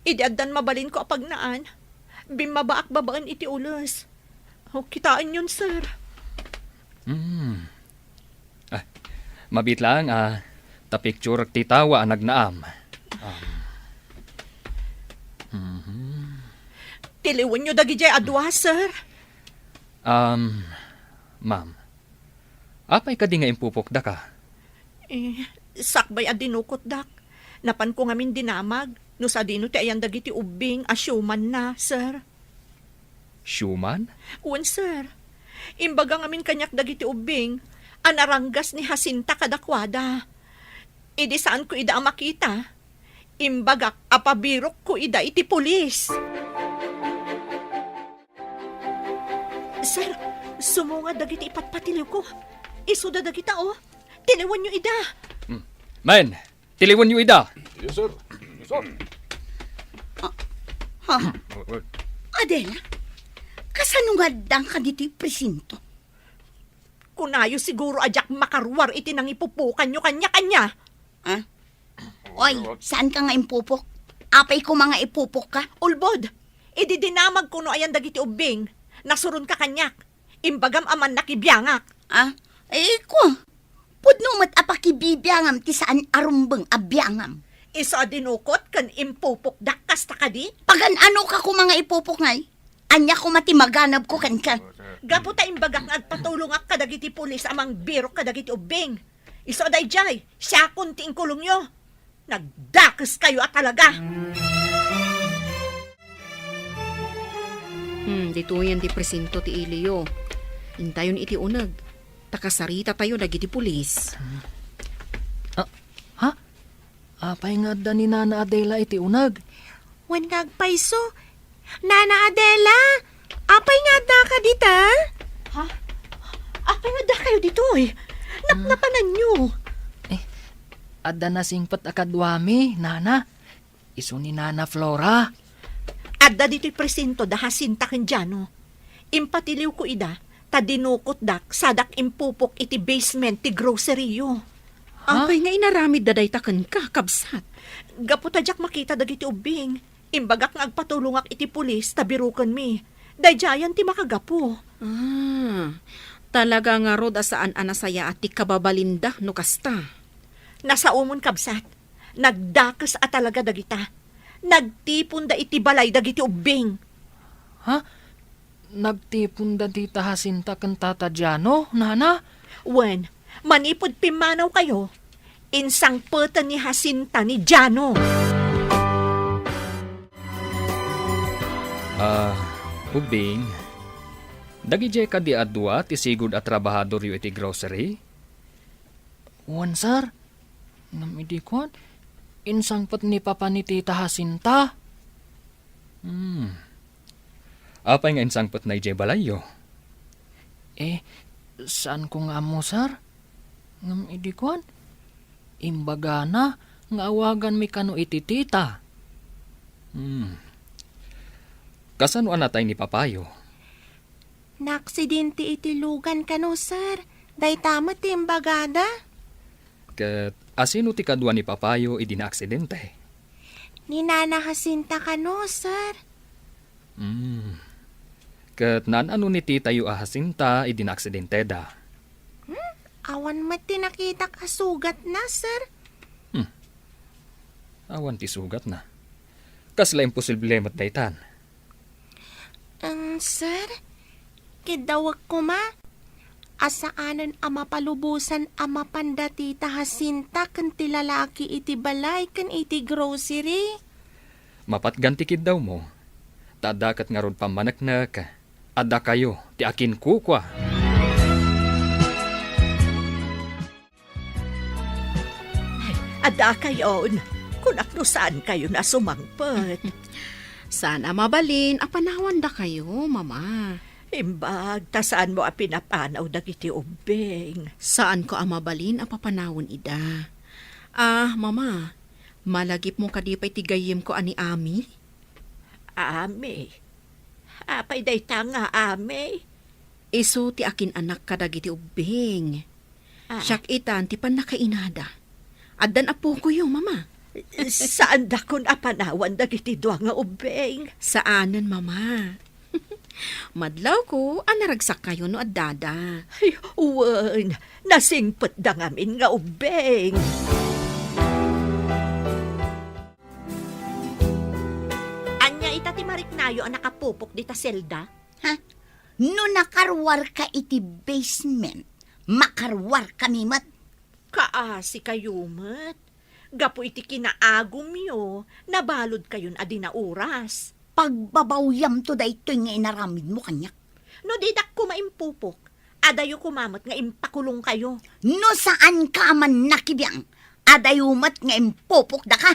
Idi addan mabalinko a pagnaan, bimmabaak babaen iti ules. O, kitaenyon, sir. Hmm. Ah, mabiit laeng a ta picture ti tawa a nagnaam. Um, mhm. Tiliwenyo dagidiay a dua, sir. Um, ma'am, apay kadi nga impupokdaka? Eh, sakbay a dinukotdak, napanko ngamin dinamag no sadino ti ayan dagiti ubbing a siumanna, sir. Siuman? Wen, sir. Imbaga ngamin kaniak dagiti ubbing a naranggas ni Jacinta kadakuada. Idi saanko ida a makita, imbagak a pabirokko ida iti pulis. Sir, sumunga dagiti ipatpatiliwko. Isuda dagita, oh. Tiliwenyo ida. Hmm. Men, tiliwenyo ida. Yes, sir. Yes, sir. Ah, ha? Adela, kasano nga addanka ditoy presinto? Kunayo siguro a diak makaruar iti nangipupokanyo kaniak, ania? Ah? Oy, saanka nga impupok? Apay koma nga ipupokka? Ulbod, idi dinamagko no ayan dagiti ubbing, nasuronka kaniak. Imbagam a mannakibiangak. Ah? Eh, ko. Pudno met a pakibibiangam ti saan a rumbeng a biangam. Isu a dinukot ken impupokdak kasta kadi? Pagan-anoka koma nga ipupok ngay? Ania koma ti maganabko kenka? Gapu ta imbagak nga agpatulongak kadagiti pulis a mangbirok kadagiti ubbing. Isu a daydiay, siakon ti inkulongyo. Nagdakeskayo a talaga! Hmm, ditoyen ti presinto ti iliyo. Intayon iti uneg. Ta kasaritatayo dagiti pulis. Ah, ha? Apay nga adda ni Nana Adela iti uneg? Wen nga agpayso. Nana Adela, apay nga addaka dita? Ha? Apay nga addakayo ditoy? Napnapananyo. Eh, adda nasingpet a kaduami, Nana. Isu ni Nana Flora. Adda ditoy presinto da Jacinta ken Jano. Impatiliwko ida, ta dinukotdak sadak impupok iti basement ti grocery-yo. Ha? Apay nga inaramidda dayta kenka, kabsat? Gapu ta diak makita dagiti ubbing, imbagak nga agpatulongak iti pulis ta birokenmi. Daydiayen ti makagapu. Ah, talaga ngarud a saan a nasayaat ti kababalinda no kasta. Nasaomon, kabsat. Nagdakes a talaga dagita. Nagtiponda iti balay dagiti ubbing. Ha? Nagtiponda dita Jacinta ken Tata Jano, Nana? Wen, manipud pimmanawkayo, insangpeten ni Jacinta ni Jano. Ah, ubbing, dagidiay kadi a dua ti sigud a trabahadoryo iti grocery? Wen, sir. Ngem idi kuan, insangpet ni Papa ni Tita Jacinta. Hmm. Apay nga insangpetna idiay balayyo? Eh, saanko nga ammo, sir. Ngem idi kuan, imbagana nga awaganmi kano iti tita. Hmm. Kasano a natay ni papayo? Naaksidente iti lugan kano, sir. Dayta met ti imbagada. Ket asino ti kadua ni papayo idi naaksidente? Ni Nana Jacinta kano, sir. Hmm. Ket naan-ano ni titayo a Jacinta idi naaksidenteda? Hmm? Awan met ti nakitak a sugatna, sir. Hmm. Awan ti sugatna. Kasla imposible met daytan. Em, sir, kiddawek koma a saanen a mapalubosan a mapan da Tita Jacinta ken ti lalaki iti balay ken iti grocery. Mapatgan ti kiddawmo, ta adda ket ngarud pammaneknek, addakayo ti akinkukua. Addakayon, kunak no saankayon a sumangpet. Saan a mabalin a panawandakayo, Mama. Imbag ta saanmo a pinapanaw dagiti ubbing. Saanko a mabalin a papanawen ida. Ah, Mama, malagipmo kadi pay ti gayyemko a ni Ami? Ami? Apay dayta nga Ami? Isu ti akin-anak kadagiti ubbing. Ah. Siak itan ti pannakainada. Addan appokoyo, Mama. Saandakon a panawan dagiti dua nga ubbing. Saanen, Mama. Madlawko a naragsakkayo no addada. Ay, wen, nasingpetda ngamin nga ubbing. Ania ita ti mariknayo a nakapupok dita selda? Ha? No nakaruarka iti basement, makaruarkami met. Kaasikayo met. Gapu iti kinaagumyo, nabaludkayon a di nauras. Pagbabawyamto daytoy nga inaramidmo kaniak. No didak koma impupok, adayo koma met nga impakulongkayo. No saanka a mannakibiang, adayo met nga impupokdaka.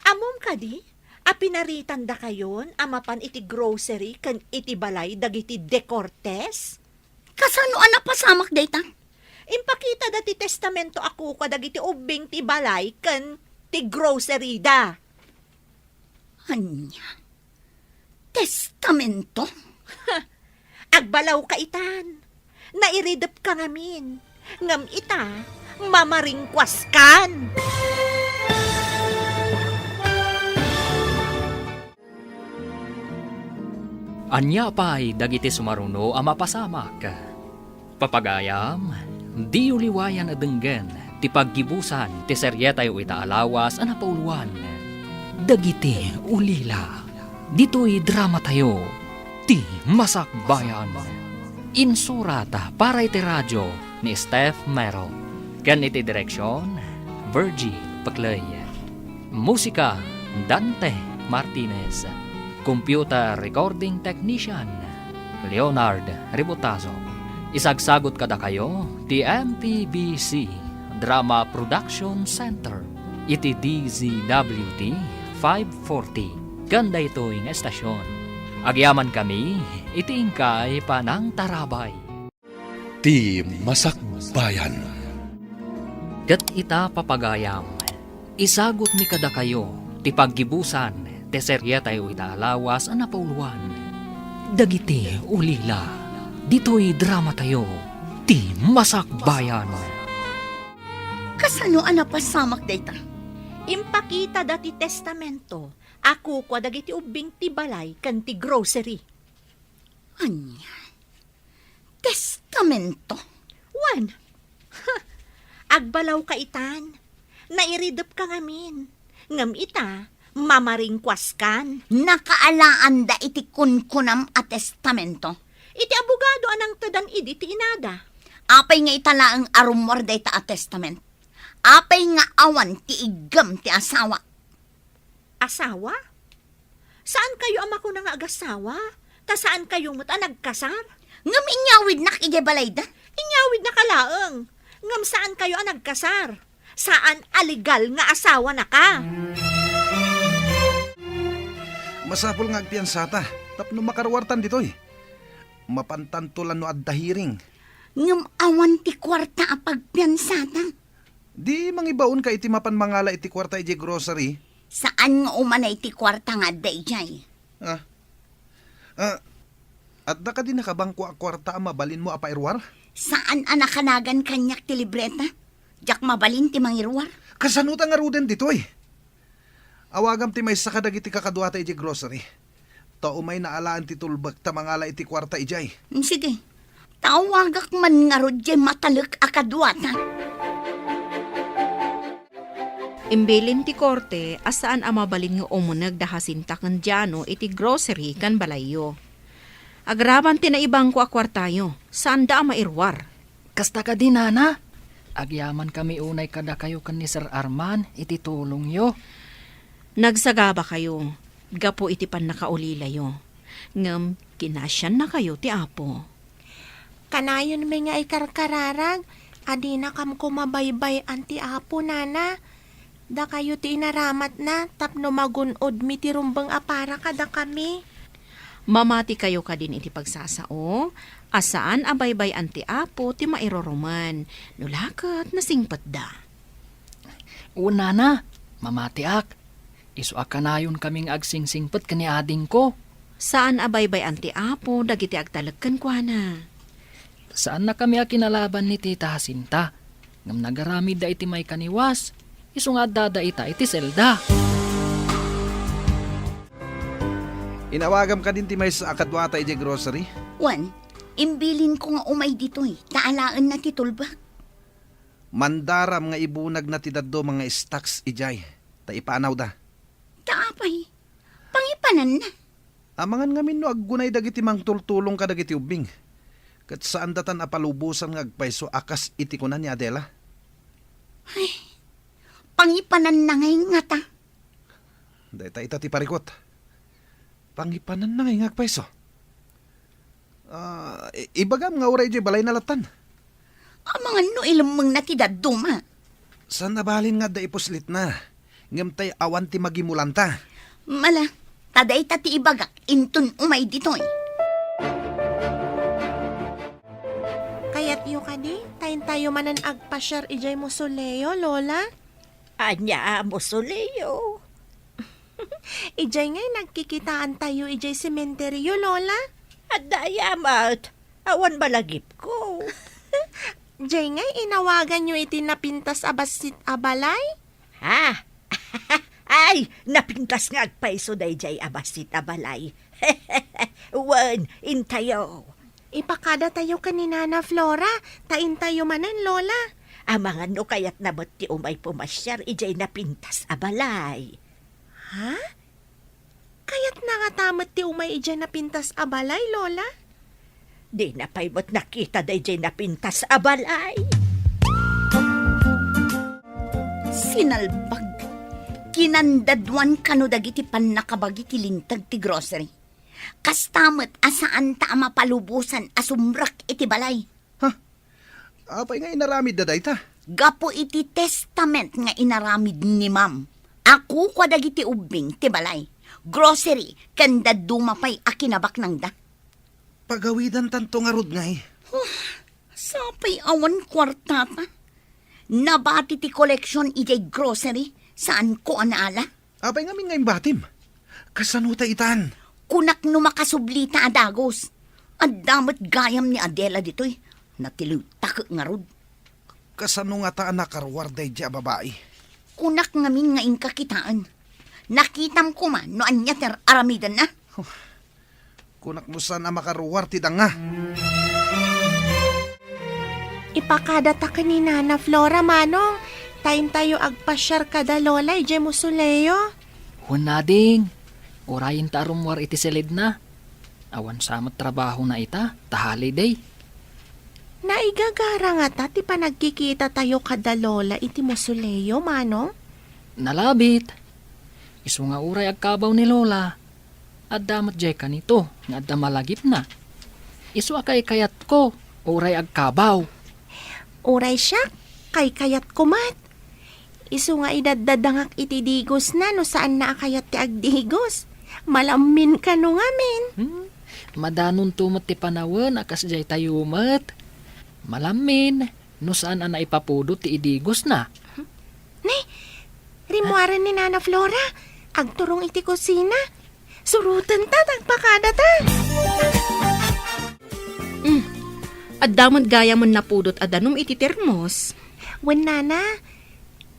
Ammom kadi a pinaritandakayon a mapan iti grocery ken iti balay dagiti De Cortes? Kasano a napasamak dayta? Impakitada ti testamento a kukua dagiti ubbing ti balay ken ti grocery da. Ania? Testamento? Agbalawka itan. Nairidepka ngamin, ngem ita, mamaringkuaskan. Ania pay dagiti sumaruno a mapasamak? Papagayam, diyo liwayan a denggen ti paggibusan ti serietayo ita a lawas a napauluan, Dagiti Ulila. Ditoy dramatayo, Ti Masakbayan. Insurat para iti radio ni Steph Mero. Ken iti direksion, Virgie Paclay. Musika, Dante Martinez. Computer recording technician, Leonard Ributazo. Isagsagot kadakayo ti M P B C Drama Production Center iti D Z W T five forty ken daytoy nga estasion. Agyamankami iti inkay panangtarabay. Ti Masakbayan. Ket ita, papagayam, isagutmi kadakayo ti paggibusan ti serietayo ita a lawas a napauluan, Dagiti Ulila. Ditoy dramatayo, Ti Masakbayan. Kasano a napasamak dayta? Impakitada ti testamento a kukua dagiti ubbing ti balay ken ti grocery. Ania? Testamento? Wen. Agbalawka itan. Nairidepka ngamin. Ngem ita, mamaringkuaskan. Nakaalaanda iti kunkunam a testamento? Iti abogado a nangtedan idi ti inada. Apay nga ita laeng a rummuar dayta a testament? Apay nga awan ti iggem ti asawa? Asawa? Saankayo a makuna nga agasawa, ta saankayo met a nagkasar? Ngem inyawidnak idiay balayda? Inyawidnaka laeng, ngem saankayo a nagkasar. Saan a legal nga asawanaka. Masapul nga agpiansata tapno makaruartan ditoy. Mapantanto la no adda hearing. Ngem awan ti kuarta a pagpiansata. Di mangibaonka iti mapan mangala iti kuarta idiay grocery? Saan nga umanay ti kuarta nga adda idiay. Ah. Ah, adda kadi nakabangko a kuarta a mabalinmo a pairuar? Saan a nakanagan kaniak ti libreta. Diak mabalin ti mangiruar. Kasano ta ngaruden ditoy? Awagam ti maysa kadagiti kakaduata idiay grocery. Ta umay naalaan ti tulbek ta mangala iti kuarta idiay. Mm, sige. Tawagak man ngarud diay matalek a kaduata. Imbilin ti korte a saan a mabalin nga umuneg da Jacinta ken Diano iti grocery ken balayyo. Agraman ti naibangko a kuartayo, saanda a mairuar. Kasta kadi, Nana? Agyamankami unay kadakayo ken ni Sir Arman iti tulongyo. Nagsagabakayo gapu iti pannakaulilayo, ngem kinasiannakayo ti Apo. Kanayonmi nga ikarkararag a dinakam koma baybay-an ti Apo, Nana. Dakayo ti inaramatna tapno magun-odmi ti rumbeng a para kadakami. Mamatikayo kadin iti pagsasao a saan a baybay-an ti Apo ti mairurumen, no la ket nasingpetda. Wen, Nana, mamatiak. Isu a kanayonkami nga agsingsingpet ken ni adingko. Saan a baybay-an ti Apo dagiti agtalek kenkuana. Saannakami a kinalaban ni Tita Jacinta, ngem nagaramidda iti maikaniwas, isu nga addada ita iti selda. Inawagam kadin ti maysa a kaduata idiay grocery? Wen, imbilinko nga umay ditoy, ta alaenna ti tulbek. Mandaram nga ibunagna ti dadduma nga stocks idiay, ta ipaanawda. Ta apay, pangipananna. Amangan ngamin no aggunay dagiti mangtultulong kadagiti ubbing, ket saandatan a palubosan nga agpayso a kas iti kuna ni Adela. Ay, pangipananna ngay ngata. Dayta ita ti parikut. Pangipananna ngay nga agpayso. Ah, i-, ibagam nga uray idiay balayna lattan. Amangan no ilemmengna ti dadduma. Saan a balin nga adda ipuslitna, ngem tay awan ti magimulanta. Mala, ta dayta ti ibagak inton umay ditoy. Kayatyo kadi, ta intayo manen agpasiar idiay mausoleo, Lola? Ania a mausoleo? Idiay ngay nagkikitaantayo idiay sementeryo, Lola? Adda aya met. Awan malagipko. Jay ngay, inawaganyo iti napintas a bassit a balay? Ha? Ay, napintas nga agpayso dayjay a bassit a balay. Wen, intayo. Ipakadatayo ken ni Nana Flora, ta intayo manen, Lola. Amangan no kayatna met ti umay pumasiar idiay napintas a balay. Ha? Kayatna ngata met ti umay idiay napintas a balay, Lola? Dina pay met nakita daydiay napintas a balay. Sinalbag. Kinandaduan kano dagiti pannakabagi ti linteg ti grocery. Kasta met a saanta a mapalubosan a sumrek iti balay. Ha? Apay nga inaramidda dayta? Gapu iti testament nga inaramid ni Ma'am, a kukua dagiti ubbing ti balay, grocery, ken dadduma pay a kinabaknangda. Pagawidantanto ngarud ngay. Huh, sapay awan kuartata. Nabati ti koleksion idiay grocery, saanko a naala. Apay ngamin nga imbatim? Kasano ta itan? Kunak no makasublita a dagus. Adda met gayam ni Adela ditoy. Natiliwtak ngarud. Kasano ngata a nakaruar daydiay a babai? Kunak ngamin nga inka kitaen. Nakitam koma no ania ti ar-aramidenna. Huh. Kunak no saan a makaruar ti danga. Ipakadata ken ni Nana Flora, Manong, ta intayo agpasiar kada Lola idiay Musuleo. Wen ading, urayenta a rummuar iti silidna. Awan sa met trabahona ita, ta holiday. Naigagara ngata ti panagkikitatayo kada Lola iti Musuleo, Manong? Nalabit. Isu nga uray agkabaw ni Lola, adda met diay kanito nga adda malagipna. Isu a kaykayatko, uray agkabaw. Uray siak, kaykayatko met. Isu nga idaddadangak iti digosna no saanna a kayat ti agdigos. Malammin kano ngamin. Hmm? Madanonto met ti panawen a kasdiay tayo met. Malammin, no saan a naipapudot ti idigosna. Ne, rimmuaren ni Nana Flora. Agturong iti kusina. Surotenta, ta agpakadata. Mm. Adda met gayam a napudot a danum iti termos. Wen, Nana,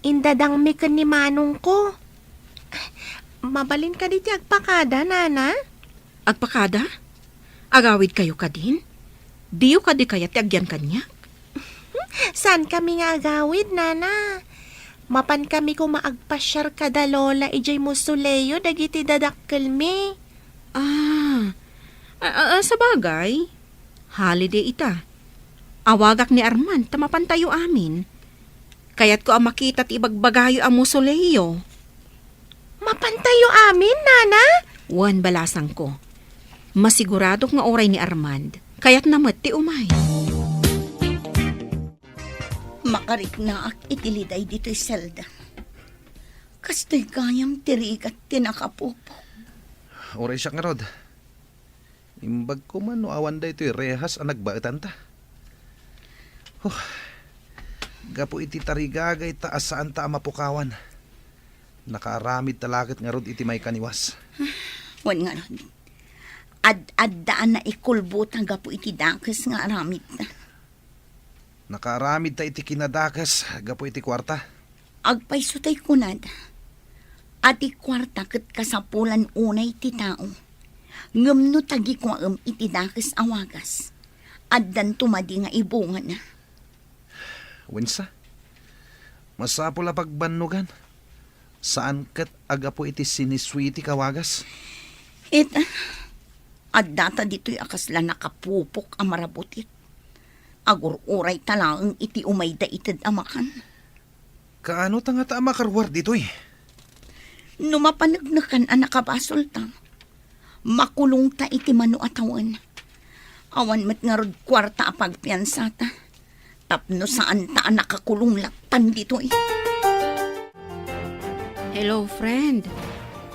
indadangmi ken ni manongko. Mabalin kadi ti agpakada, Nana? Agpakada? Agawidkayo kadin? Diyo kadi kayat ti agyan kaniak? Saankami nga agawid, Nana. Mapankami koma agpasiar kada Lola idiay Mausoleo dagiti dadakkelmi. Ah, a, a, a, sabagay, holiday ita. Awagak ni Arman ta mapantayo amin. Kayatko a makita ti ibagbagayo a Mausoleo. Mapantayo amin, Nana? Wen, balasangko. Masiguradok nga uray ni Armand, kayatna met ti umay. Makariknaak iti liday ditoy selda. Kastoy gayam ti rigat ti nakapupok. Uray siak ngarud. Imbag koma no awan daytoy rehas a nagbaetanta. Huh. Gapu iti tarigagayta a saanta a mapukawan, nakaaramidta la ket ngarud iti maikaniwas. Wen ngarud, ad-adda a naikulbota gapu iti dakes nga aramidta. Nakaaramidta iti kinadakes gapu iti kuarta. Agpayso tay kunada a ti kuarta ket kasapulan unay ti tao. Ngem no tagikuaem iti dakes a wagas, addanto madi nga ibungana. Wensa, masapul a pagbannogan. Saan ket a gapu iti sinisuitik a wagas? Ita, addata ditoy a kasla nakapupok a marabutit. Agur-urayta laeng iti umayda ited a makan. Kaano ta ngata a makaruar ditoy? No mapaneknekan a nakabasolta, makulongta iti mano a tawen. Awan met ngarud kuarta a pagpiansata. Tapno saanta a nakakulong lattan ditoy. Hello, friend.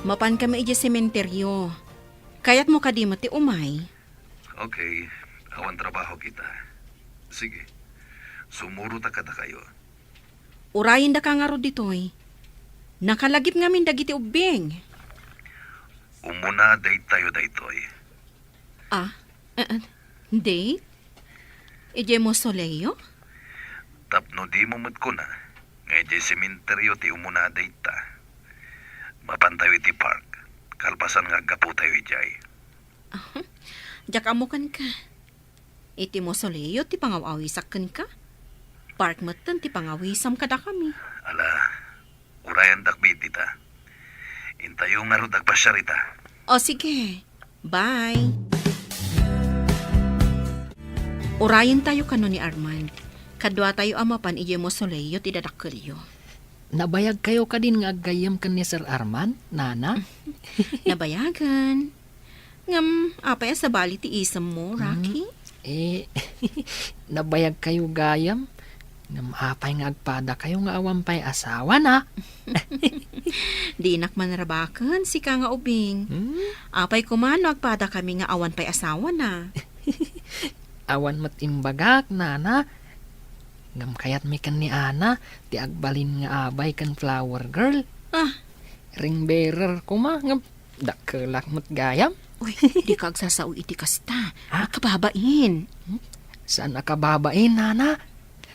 Mapankami idiay sementeryo. Kayatmo kadi met ti umay? Okay, awan trabaho kita. Sige, sumurota kadakayo. Urayendaka ngarud ditoy. Nakalagip ngamin dagiti ubbing. Umuna daytayo daytoy. Ah, eh, eh, date? Idiay mausoleo? Tapno dimo met kuna nga idiay sementeryo ti umuna dayta. Mapantayo iti park, kalpasan nga aggapotayo idiay. Aha. Diak ammo kenka. Iti mausoleo ti pangaw-awisak kenka. Park metten ti pangawisam kadakami. Ala, urayendak bi dita. Intayo ngarud agpasiar ita. O, sige. Bye. Urayentayo kano ni Armand. Kaduatayo a mapan idiay mausoleo ti dadakkelyo. Nabayagkayo kadin nga aggayyem ken ni Sir Armand, Nana? Nabayagen. Ngem, apay a sabali ti isemmo, Rocky? Eh, nabayagkayo gayam. Ngem apay nga agpadakayo nga awan pay asawana? Dinak manrabaken, sika nga ubing. Hmm? Apay koma no agpadakami nga awan pay asawana? Awan met imbagak, Nana. Ngem kayatmi ken ni Ana ti agbalin nga abay ken flower girl. Ah. Ring bearer koma, ngem dakkelak met gayam. Uy, dika agsasao iti kasta. Ah? Kababain. Hmm? Saan a kababain, Nana?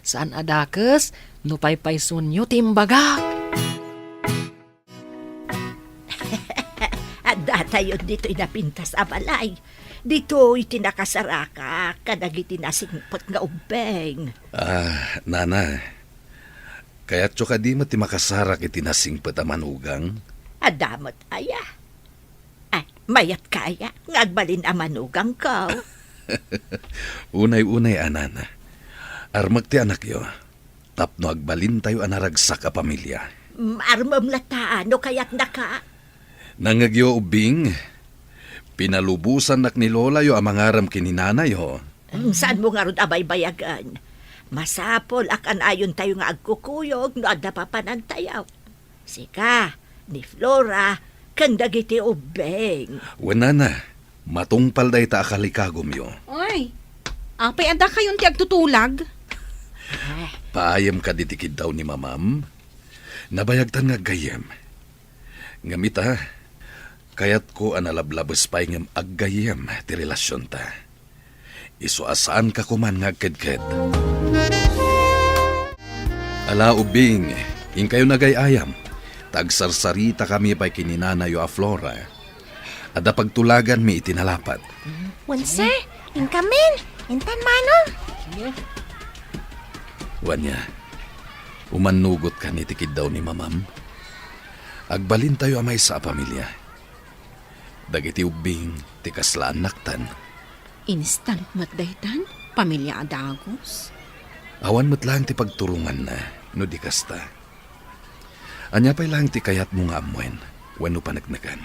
Saan a dakes no paypaysuenyo ti imbagak? Addatayo ditoy napintas a balay. Ditoy ti nakasarakak kadagiti nasingpet nga ubbing. Ah, Nana, kayatyo kadi met ti makasarak iti nasingpet a manugang? Adda met aya. Ay, mayatka aya nga agbalin a manugangko? Unay-unay a, Nana. Armek ti anakyo. Tapno agbalintayo a naragsak a pamilia. Mm, armem latta no kayatnaka. Nangngegyo, ubbing, pinalubosannak ni lolayo a mangarem ken ni nanayo. Mm, saanmo ngarud a baybayagen? Masapul a kanayontayo nga agkukuyog no adda papanantayo. Sika, ni Flora, ken dagiti ubbing. Wen, Nana, matungpal dayta a kalikagumyo. Oy, apay addakayon ti agtutulag? Paayem kadi ti kiddaw ni Mamam? Nabayagtan nga aggayyem. Ngem ita, kayatko a nalablabes pay ngem aggayyem ti relasionta. Isu a saanka koman nga agkedked. Ala, ubbing, inkayo nagay-ayam, ta agsarsaritakami pay ken ni nanayo a Flora. Adda pagtulaganmi iti nalapat. Wense, inkamin, intan manong. Wen aya, umannugotkan iti kiddaw ni Mamam. Agbalintayo a maysa a pamilia. Dagiti ubbing ti kasla annaktan. Instant met daytan, pamilia a dagus. Awan met laeng ti pagturonganna no di kasta. Ania pay laeng ti kayatmo nga ammoen wenno paneknekan?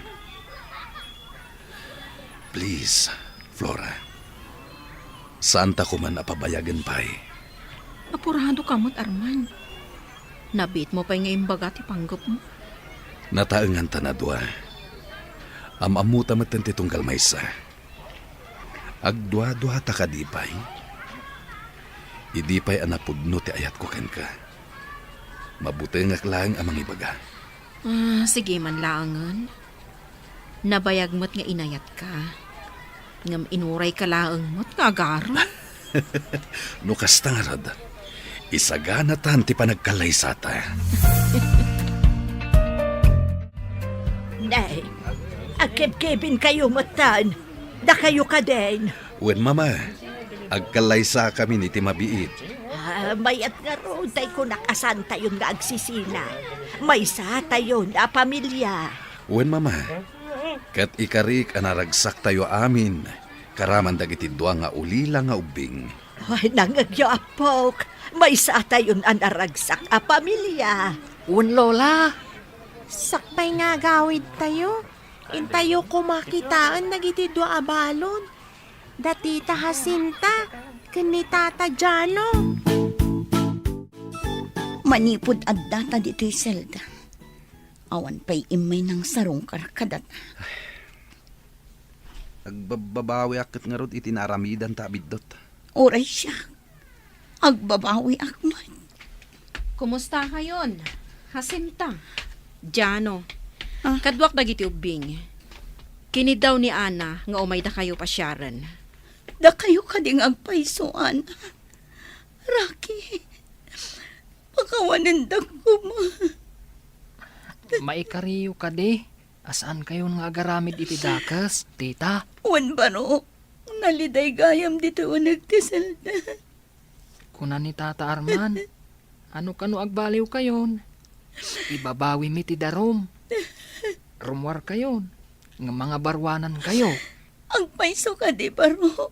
Please, Flora. Saanta koman a pabayagen pay. Apuradoka met, Arman. Nabiitmo pay nga imbaga ti panggepmo. Nataengan ta a dua. Am-ammota metten ti tunggal maysa. Agduaduata kadi pay? Idi pay a napudno ti ayatko kenka, mabutengak laeng a mangibaga. Ah, sige man laengen. Nabayag met nga inayatka. Ngem inurayka laeng met nga agarem. No kasta ngarud, isaganatan ti panagkallaysata. Nay, agkebkebinkayo metten. Dakayo kadin. Wen, Mama, agkallaysakamin iti mabiit. Ah, mayat ngarud tay kunak a saantayon nga agsisina. Maysatayon a pamilia. Wen, Mama, ket ikarik a naragsaktayo amin, karaman dagiti dua nga ulila nga ubbing. Ay, nangngegyo, Apok. Maysatayon a naragsak a pamilia. Wen, Lola. Sakbay nga agawidtayo, intayo koma kitaen dagiti dua a balon. Da Tita Jacinta ken ni Tata Jano. Manipud addata ditoy selda, awan pay immay nangsarungkar kadata. Agbabbabawiak ket ngarud iti naaramidanta a biddut. Uray siak, agbabawiak met. Kumusta kayon, Jacinta? Jano. Ah. Kaduak dagiti ubbing. Kiniddaw ni Ana nga umaydakayo pasiaren. Dakayo kadi nga agpayso, Ana? Rocky, pakawanendak koma. Maikariyo kadi a saankayon nga agaramid iti dakes, tita? Wen, baro, naliday gayam ditoy uneg ti selda. Kuna ni Tata Arman, "Ano kano agbaliwkayon? Ibabawimi ti darum. Rummuarkayon, nga mangabaruanankayo." Agpayso kadi, baro.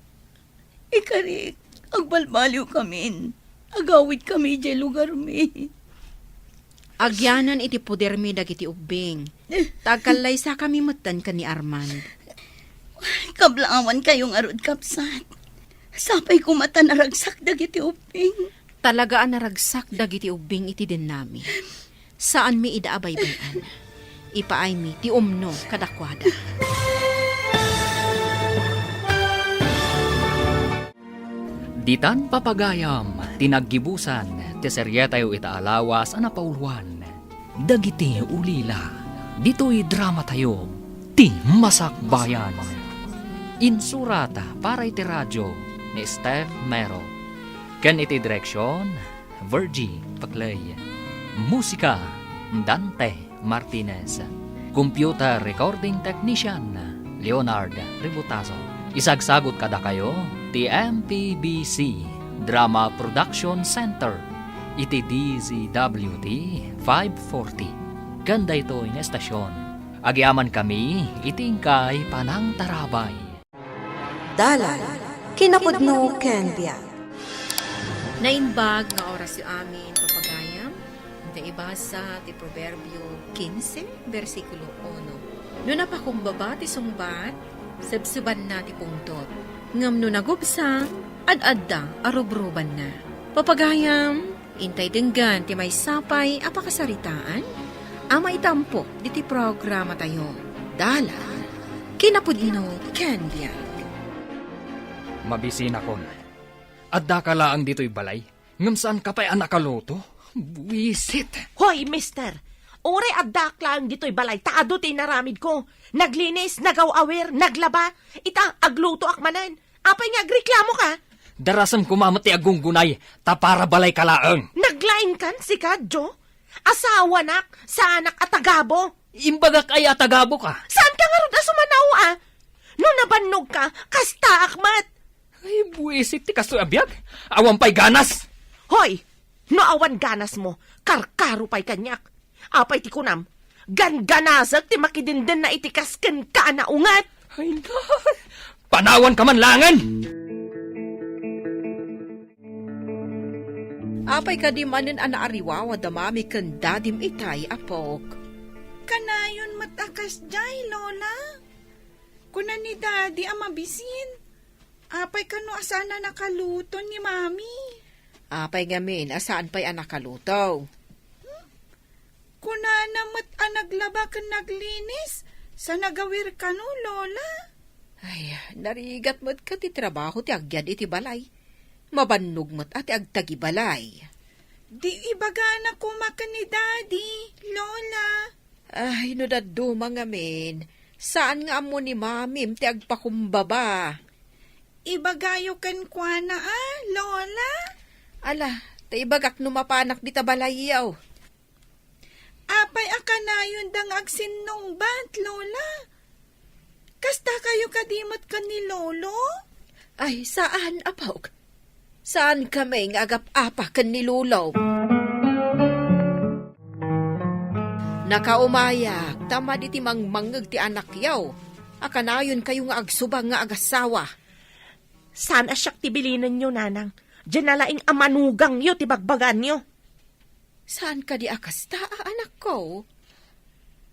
Ikarik, agbalbaliwkamin. Agawidkami idiay lugarmi. Agyanan iti podermi dagiti ubbing. Ta agkallaysakami metten ken ni Armand. Kablawankayo ngarud, kabsat. Sapay koma ta naragsak dagiti ubbing. Talaga a naragsak dagiti ubbing iti dennami. Saanmi ida a baybay-an. Ipaaymi ti umno kadakuada. Ditan papagayam ti naggibusan ti serietayo ita a lawas a napauluan, Dagiti Ulila. Ditoy dramatayo, Ti Masakbayan. Insurat para iti radio ni Steph Mero. Ken iti direksion, Virgie Paclay. Musika, Dante Martinez. Computer recording technician, Leonard Ributazo. Isagsagut kadakayo ti M P B C Drama Production Center iti D Z W T five forty. Ken daytoy nga estasion, agyamankami iti inkay panangtarabay. Dalan, kinapudno ken biag. Naimbag nga orasyo amin, papagayam, nga ibasa ti Proverbio quince, bersikulo uno. No napakumbaba ti sungbat, sebsebanna ti pungtot. Ngem no nagubsang, ad-adda a rubrubanna. Papagayam, intay denggen ti maysa pay a pakasaritaan a maitampok ditoy programatayo. Dalan, kinapudno ken biag. Mabisinakon. Addaka laeng ditoy balay, ngem saanka pay a nakaluto? Buisit! Hoy, mister! Uray addaak laeng ditoy balay ta adu ti inaramidko. Naglinis, nagaw-awir, naglaba. Ita, aglutoak manen. Apay nga agreklamoka? Darasem koma met ti agunggunay, ta para balayka laeng. Naglaingkan sika, Jo? Asawanak, saanak a tagabo. Imbagak aya a tagaboka? Saanka ngarud a sumanao, a? No nabannogka, kastaak met. Ay, buisit ti kastoy a biag. Awan pay ganas. Hoy, no awan ganasmo, karkaro pay kaniak. Apay ti kunam, gangganasek ti makidindenna iti kas kenka a naunget. Ay, na. Panawanka man laengen! Apay kadi manen a naariwawa da Mami ken Dadim itay, apok? Kanayon met a kasdiay, Lola. Kuna ni Dadi a mabisin. Apay kano a saan a nakaluto ni Mami? Apay ngamin a saan pay a nakaluto? Hmm? Kunana met a naglaba ken naglinis, sa nagawir kano, Lola? Ay, narigat met ket ti trabaho ti agyan iti balay. Mabannog met a ti agtagibalay. Di ibagana koma ken ni Daddy, Lola. Ay, no dadduma ngamin, saan nga ammo ni Mamim ti agpakumbaba. Ibagayo kenkuana, a, Lola? Ala, ta ibagak no mapanak dita balayyo. Apay a kanayonda nga agsinnungbat, Lola? Kasta kayo kadi met ken ni Lolo? Ay, saan, apok. Saan kami nga agap-apa ken ni Lolo? Nakaumayak, ta madi ti mangmangngeg ti anakyo, a kanayon kayo nga agsubang nga agasawa. Saan a siak ti bilinenyo, Nanang? Diay nalaing a manugangyo ti bagbaganyo. Saan kadi a kasta, a anakko?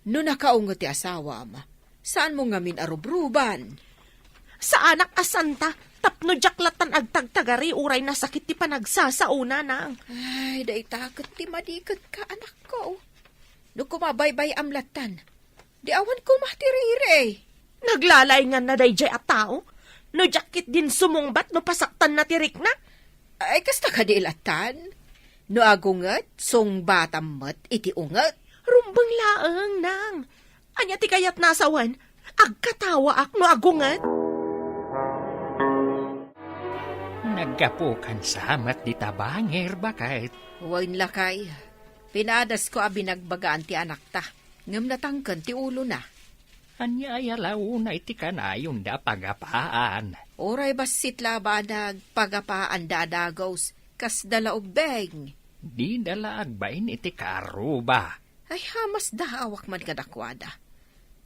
No nakaunget ti asawam, saanmo ngamin a rubruban? Saanak a santa, tapno diak lattan agtagtagari uray nasakit ti panagsasao, Nanang. Ay, dayta ket ti madiket ka, anakko. No kumabaybay-am lattan, di awan koma ti riri. Naglalainganna daydiay a tao. No diak ketdin sumungbat no pasaktanna ti rikna. Ay, kasta kadi lattan? No agunget, sungbatam met iti unget. Rumbeng laeng, Nang. Ania ti kayatna a sawen? Agkatawaak no agunget? Naggapukan sa met dita bangir, baket. Wen, lakay. Pinadasko a binagbagaan ti anakta, ngem natangken ti ulona. Ania aya la unay ti kanayonda a pagapaan? Uray bassit la a banag, pagapaanda a dagus, kasda la ubbing. Dida la agbain iti kaarruba. Ay, hamasda, awak man kadakuada.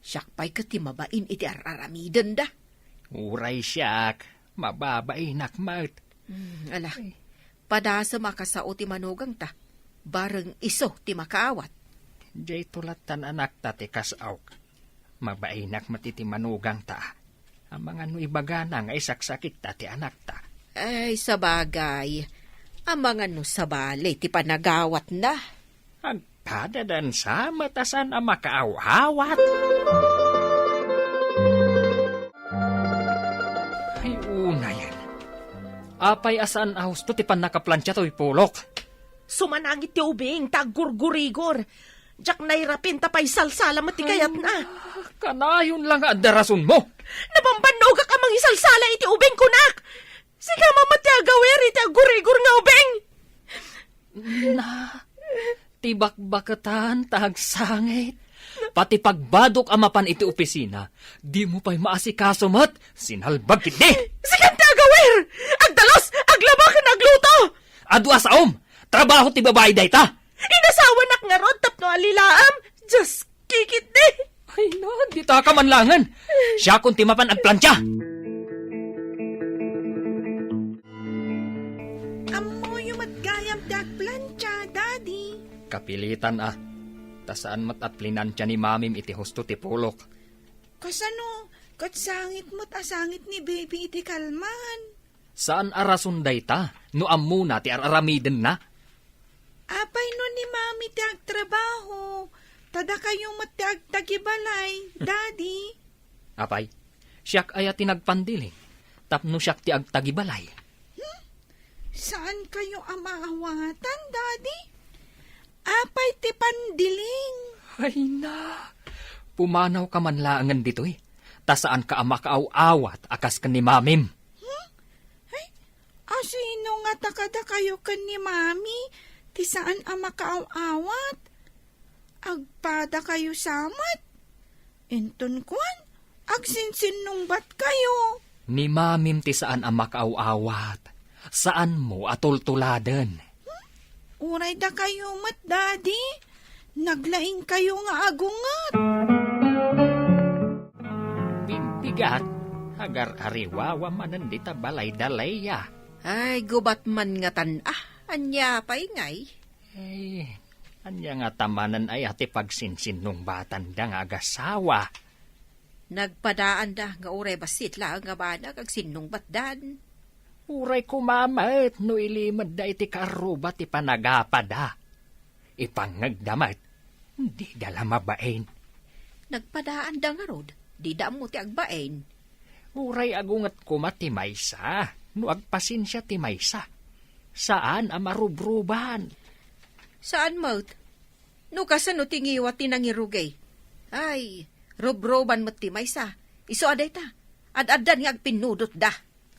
Siak pay ket ti mabain iti ar-aramidenda. Uray siak, mababainak met. Hmm, ala, padasem a kasao ti manugangta, bareng isu ti makaawat. Daytoy lattan anakta ti kas-ok. Mabainak met iti manugangta. Amangan no ibagana nga isaksakitta ti anakta. Ay, sabagay. Amangan no sabali ti panagawatna. Agpadadansa met a saan a makaaw-awat. Ay, unayen. Apay a saan a husto ti pannakaplantsa toy pulok? Sumanangit ti ubing ta aggurgurigor. Diak nairapin ta paisalsala met ti kayatna. Ay, kanayon la nga adda rasonmo. Nabambannogak a mangisalsala iti ubing, kunak. Sika man met ti agawir iti aggurigor nga ubing. Na, ti bakbaketan ta agsangit. Pati pagbadok a mapan iti opisina, dimo pay maasikaso met, sinalbag ketdi. Sikan ti agawir! Agdalus, aglaba ken agluto! Adu a saom, trabaho ti babai dayta. Inasawanak ngarud tapno alilaam. Diyos, kikitdi. Ay na, dita ka man langen. Siakon ti mapan agplantsa. Ammoyo met gayam ti agplantsa, Daddy. Kapilitan a. Ta saan met a plinantsa ni Mamim iti husto ti pulok. Kasano, ket sangit met a sangit ni Baby iti kalman. Saan a rason dayta no ammona ti ar-aramidenna. Apay no ni Mami ti agtrabaho, ta dakayo met ti agtagibalay, Daddy? Apay, siak aya ti nagpandiling tapno siak ti agtagibalay? Hmm? Saan kayo a maawatan, Daddy? Apay ti pandiling? Ay na, pumanaw ka man laengen ditoy, ta saan ka a makaaw-awat a kas ken ni Mamim. Hmm? Ay, asino ngata kadakayo ken ni Mami ti saan a makaaw-awat? Agpadakayo sa met. Inton kuan, agsinsinnungbatkayo. Ni Mamim ti saan a makaaw-awat. Saanmo a tultuladen. Hmm? Uray dakayo met, Daddy. Naglaingkayo nga agunget. Bigbigat, agar-ariwawa manen dita balay da Leia. Ay, gubat man ngatan, ah, ania pay ngay? Ay, ania ngata manen aya ti pagsinsinnungbatanda nga agasawa? Nagpadaanda nga uray bassit laeng a banag agsinnungbatdan. Uray koma met no ilimedda iti kaarruba ti panagapada. Ipangngegda met, dida la mabain. Nagpadaanda ngarud, dida ammo ti agbain. Uray agunget koma ti maysa, no agpasensia ti maysa. Saan a marubruban. Saan met? No kasano ti ngiwat ti nangirugi? Ay, rubruban met ti maysa. Isu a dayta, ad-addan nga agpinnudotda.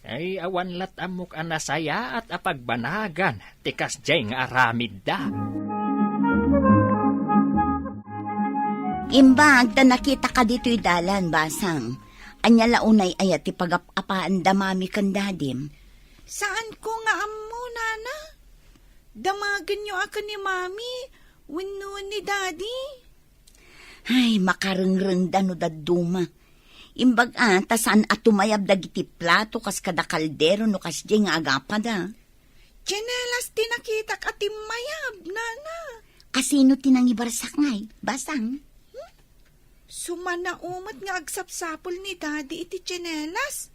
Ay, awan lat ammok a nasayaat a pagbanagan ti kasdiay nga aramidda. Imbag ta nakitaka ditoy dalan, Basang. Ania la unay aya ti pagap-apaanda Mami ken Dadim? Saanko nga ammo, Nana. Damagenyo a ken ni Mami wenno ni Daddy. Ay, makarengrengda no dadduma. Imbag a, ta saan a tumayab dagiti plato kas kada kaldero no kasdiay nga agapada. Tsinelas ti nakitak a timmayab, Nana. Asino ti nangibarsak ngay, Basang? Hmm? Sumanaw met nga agsapsapul ni Daddy iti tsinelas.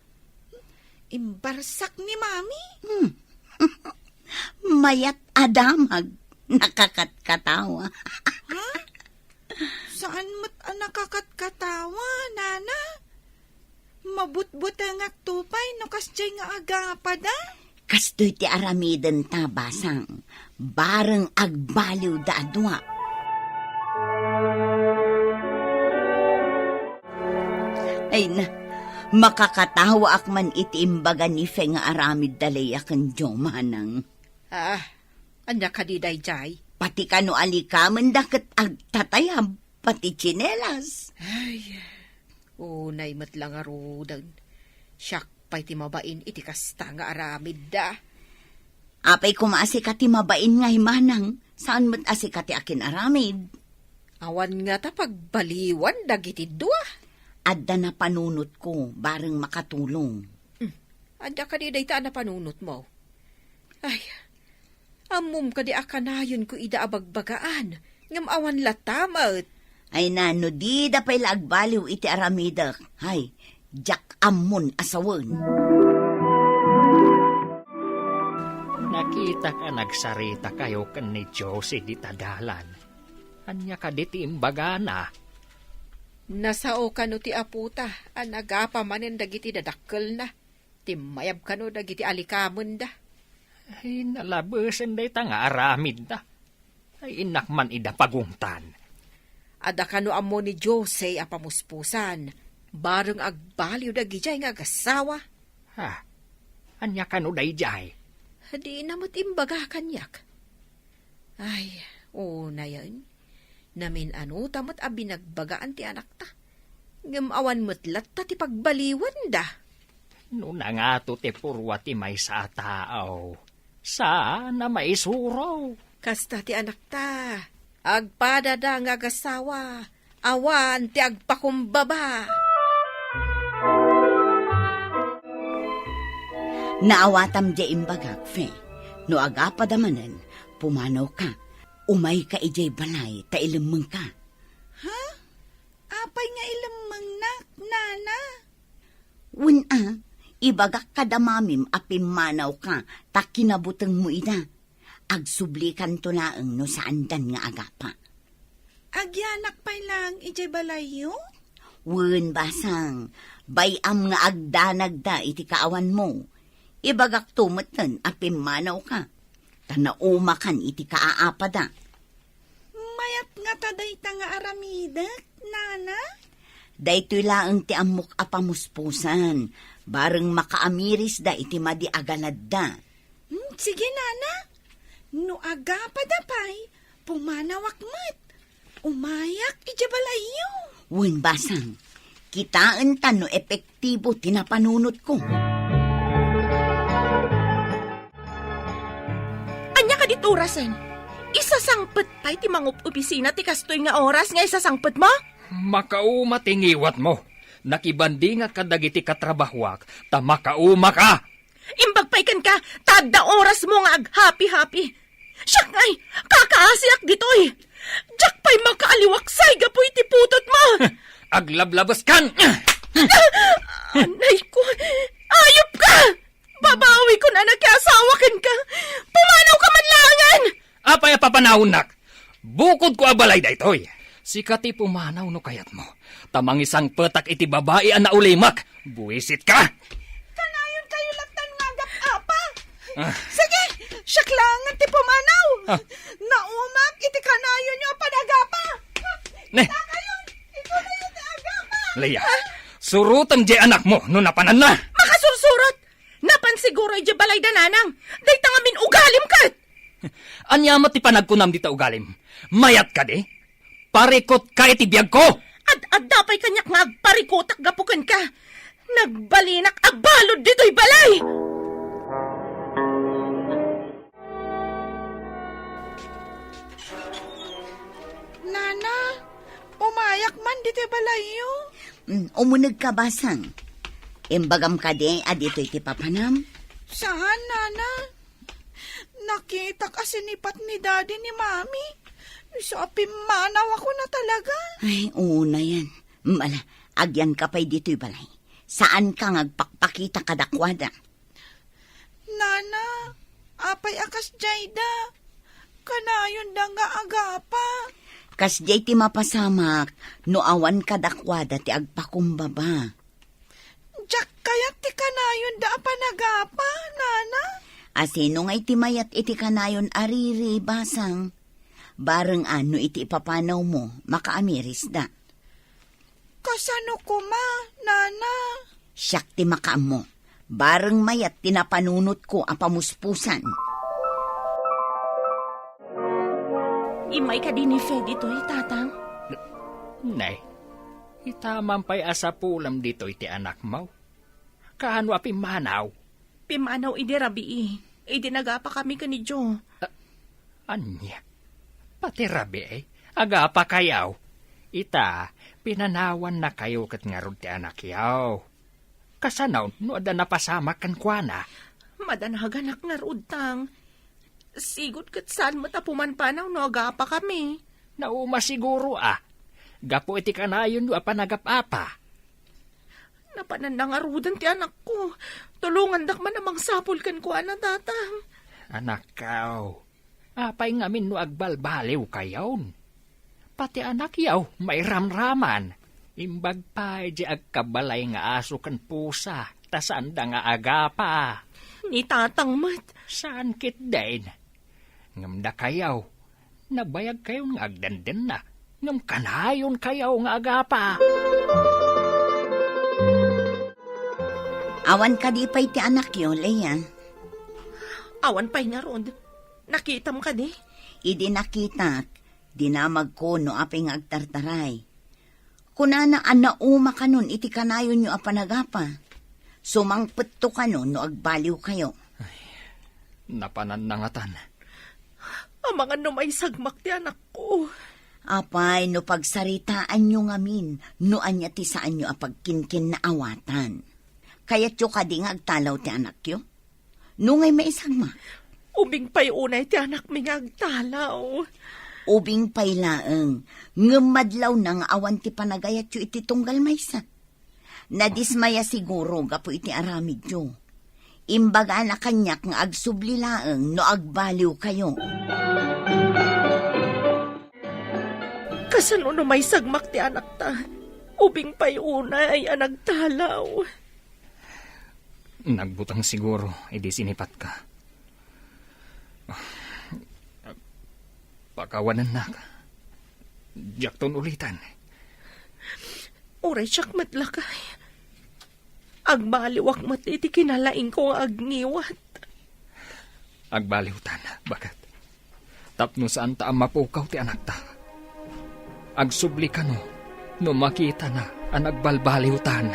Imbarsak ni Mami. Hmm. Mayat a damag, nakakatkatawa. Ha? Saan met a nakakatkatawa, Nana? Mabutbutengak to pay no kasdiay nga agapada? Kastoy ti aramidenta, Basang. Bareng agbaliwda a dua. Ay na, Makakatawaak man iti imbaga ni Fe nga aramidda, Lea, ken Joe, manang. Ah, ania kadi daydiay? Pati kano a likamenda ket agtatayab, pati tsinelas. Ay, unay met la ngaruden. Siak pay ti mabain iti kasta nga aramidda. Apay koma a sika ti mabain ngay, manang, saan met a sika ti akin-aramid? Awan ngata pagbaliwan dagiti dua. Adda napanunotko, bareng makatulong. Hmm. Adda kadi dayta a napanunotmo? Ay, ammom kadi a kanayonko ida a bagbagaan, ngem awan latta met. Ay na, no dida pay la agbaliw iti aramidek, hay, diak ammon a sawen. Nakitak a nagsaritakayo ken ni Josie dita dalan. Ania kadi ti imbagana? Nasao kano ti apota a nagapa manen dagiti dadakkelna. Timmayab kano dagiti alikamenda. Ay, nalabesen dayta nga aramidda. Ay, innak man ida pagungtan. Adda kano ammo ni Jose a pamuspusan, bareng agbaliw dagidiay nga agassawa. Ha? Ania kano daydiay? Dina met imbaga kaniak. Ay, unayen, namin-ano ta met a binagbagaan ti anakta. Ngem awan met latta ti pagbaliwanda. No nangato ti purwa ti maysa a tao, saan a maisuro. Kasta ti anakta. Agpadada nga agassawa. Awan ti agpakumbaba. Naawatam diay imbagak, Fe. No agapada manen, pumanawka. Umayka idiay balay ta ilemmengka. Ha? Apay nga ilemmengnak, nana? Wen a, ibagak kada mamim a pimmanawka ta kinabutengmo ida. Agsublikanto laeng no saandan nga agapa. Agyanak pay laeng idiay balayyo? Wen, basang, bay-am nga agdanagda iti kaawanmo. Ibagakto metten a pimmanawka, ta naumakan iti kaaapada. Mayat ngata dayta nga aramidek, nana? Daytoy laeng ti ammok a pamuspusan, bareng makaamirisda iti madi a ganadda. Hmm, sige, nana. No agapada pay, pumanawak met. Umayak idiay balayyo. Wen, basang, kitaenta no epektibo ti napanunotko. Ania kadi orasen? Isasangpet pay ti mangup-opisina ti kastoy nga oras nga isasangpetmo? Makauma ti ngiwatmo. Nakibandingak kadagiti katrabahoak, ta makaumaka. Imbag pay kenka, ta adda orasmo nga aghapi-hapi. Siak ngay, kakaasiak ditoy. Diak pay makaaliwaksay gapu iti putotmo. Aglablabeskan! Anay ko, ayop ka! Babawikon a nakiasawa kenka. Pumanawka man laengen! Apay a papanawennak? Bukodko a balay daytoy. Sika ti pumanaw no kayatmo. Ta mangisangpetak iti babai a naulimek. Buisitka! Kanayonkayo lattan nga agap-apa. Ah. Sige, siak laengen ti pumanaw. Ah. Naumak iti kanayonyo a panagapa. Ne. Itakayo, ikunayo ti agapa. Leia, surotem diay anakmo no napananna. Makasursurot! Napan siguro idiay balay da nanang. Dayta ngamin ugalim ket. Ania met ti panagkunam dita ugalim? Mayat kadi? Parikutka iti biagko! Ad-adda pay kaniak nga agparikutak gapu kenka. Nagbalinak a balud ditoy balay! Nana, umayak man ditoy balayyo. Mm, umunegka, basang. Imbagam kadi a ditoy ti papanam? Saan, nana? Nakitak a sinipat ni Daddy ni Mami. Isu a pimmanawakon a talaga. Ay, unayen. Mm, ala, agyanka pay ditoy balay. Saanka nga agpakpakita kadakuada. Nana, apay a kasdiay da? Kanayonda nga agapa. Kasdiay ti mapasamak no awan kadakuada ti agpakumbaba. Diak kayat ti kanayonda a panagapa, nana. A sino ngay ti mayat iti kanayon a riri, basang? Bareng a no iti ipapanawmo, makaamirisda. Kasano koma, nana? Siak ti makaammo. Bareng mayat ti napanunotko a pamuspusan. Immay kadi ni Fe ditoy, Tatang? Nay, ita man pay a sapulem ditoy ti anakmo. Kaano a pimmanaw? Pimmanaw idi rabii, idi nagapakami ken ni Jo. A-, ania? Pati rabii, agapakayo? Ita, pinanawannakayo ket ngarud ti anakyo. Kasano no adda napasamak kenkuana? Madanaganak ngarud, Tang. Sigud ket saan met a pumanpanaw no agapakami. Nauma siguro a. Gapu iti kanayonyo a panagap-apa. Napananna ngaruden ti anakko. Tulongandak man a mangsapul kenkuana, Tatang. Anakko, apay ngamin no agbalbaliwkayon? Pati anakyo, mairamraman. Imbag pay di agkabalay nga aso ken pusa, ta saanda nga agapa. Ni Tatang met. Saan ketdin? Ngem dakayo, nabayagkayon nga agdendenna, ngem kanayonkayo nga agapa. Awan kadi pay ti anakyo, Lea? Awan pay ngarud. Nakitam kadi? Idi nakitak, dinamagko no apay nga agtartaray. Kunana a nauma kanon iti kanayonyo a panagapa. Sumangpetto kanon no agbaliwkayo. Napananna ngatan. Amangan no maisagmak ti anakko. Apay no pagsaritaanyo ngamin no ania ti saanyo a pagkinkinnaawatan. Kayatyo kadi nga agtalaw ti anakyo? No ngay maisagmak? Ubing pay unay ti anakmi nga agtalaw. Ubing pay laeng, ngem madlawna nga awan ti panagayatyo iti tunggal maysa. Nadismaya siguro gapu iti aramidyo. Imbagana kaniak nga agsubli laeng no agbaliwkayo. Kasano no maisagmak ti anakta? Ubing pay unay a nagtalaw. Nagbuteng siguro idi sinipatka. Pakawanennak. Diakton ulitan. Uray siak met lakay. Agbaliwak met iti kinalaingko nga agngiwat. Agbaliwtan, baket. Tapno saanta a mapukaw ti anakta. Agsubli kano no makitana a nagbalbaliwtan.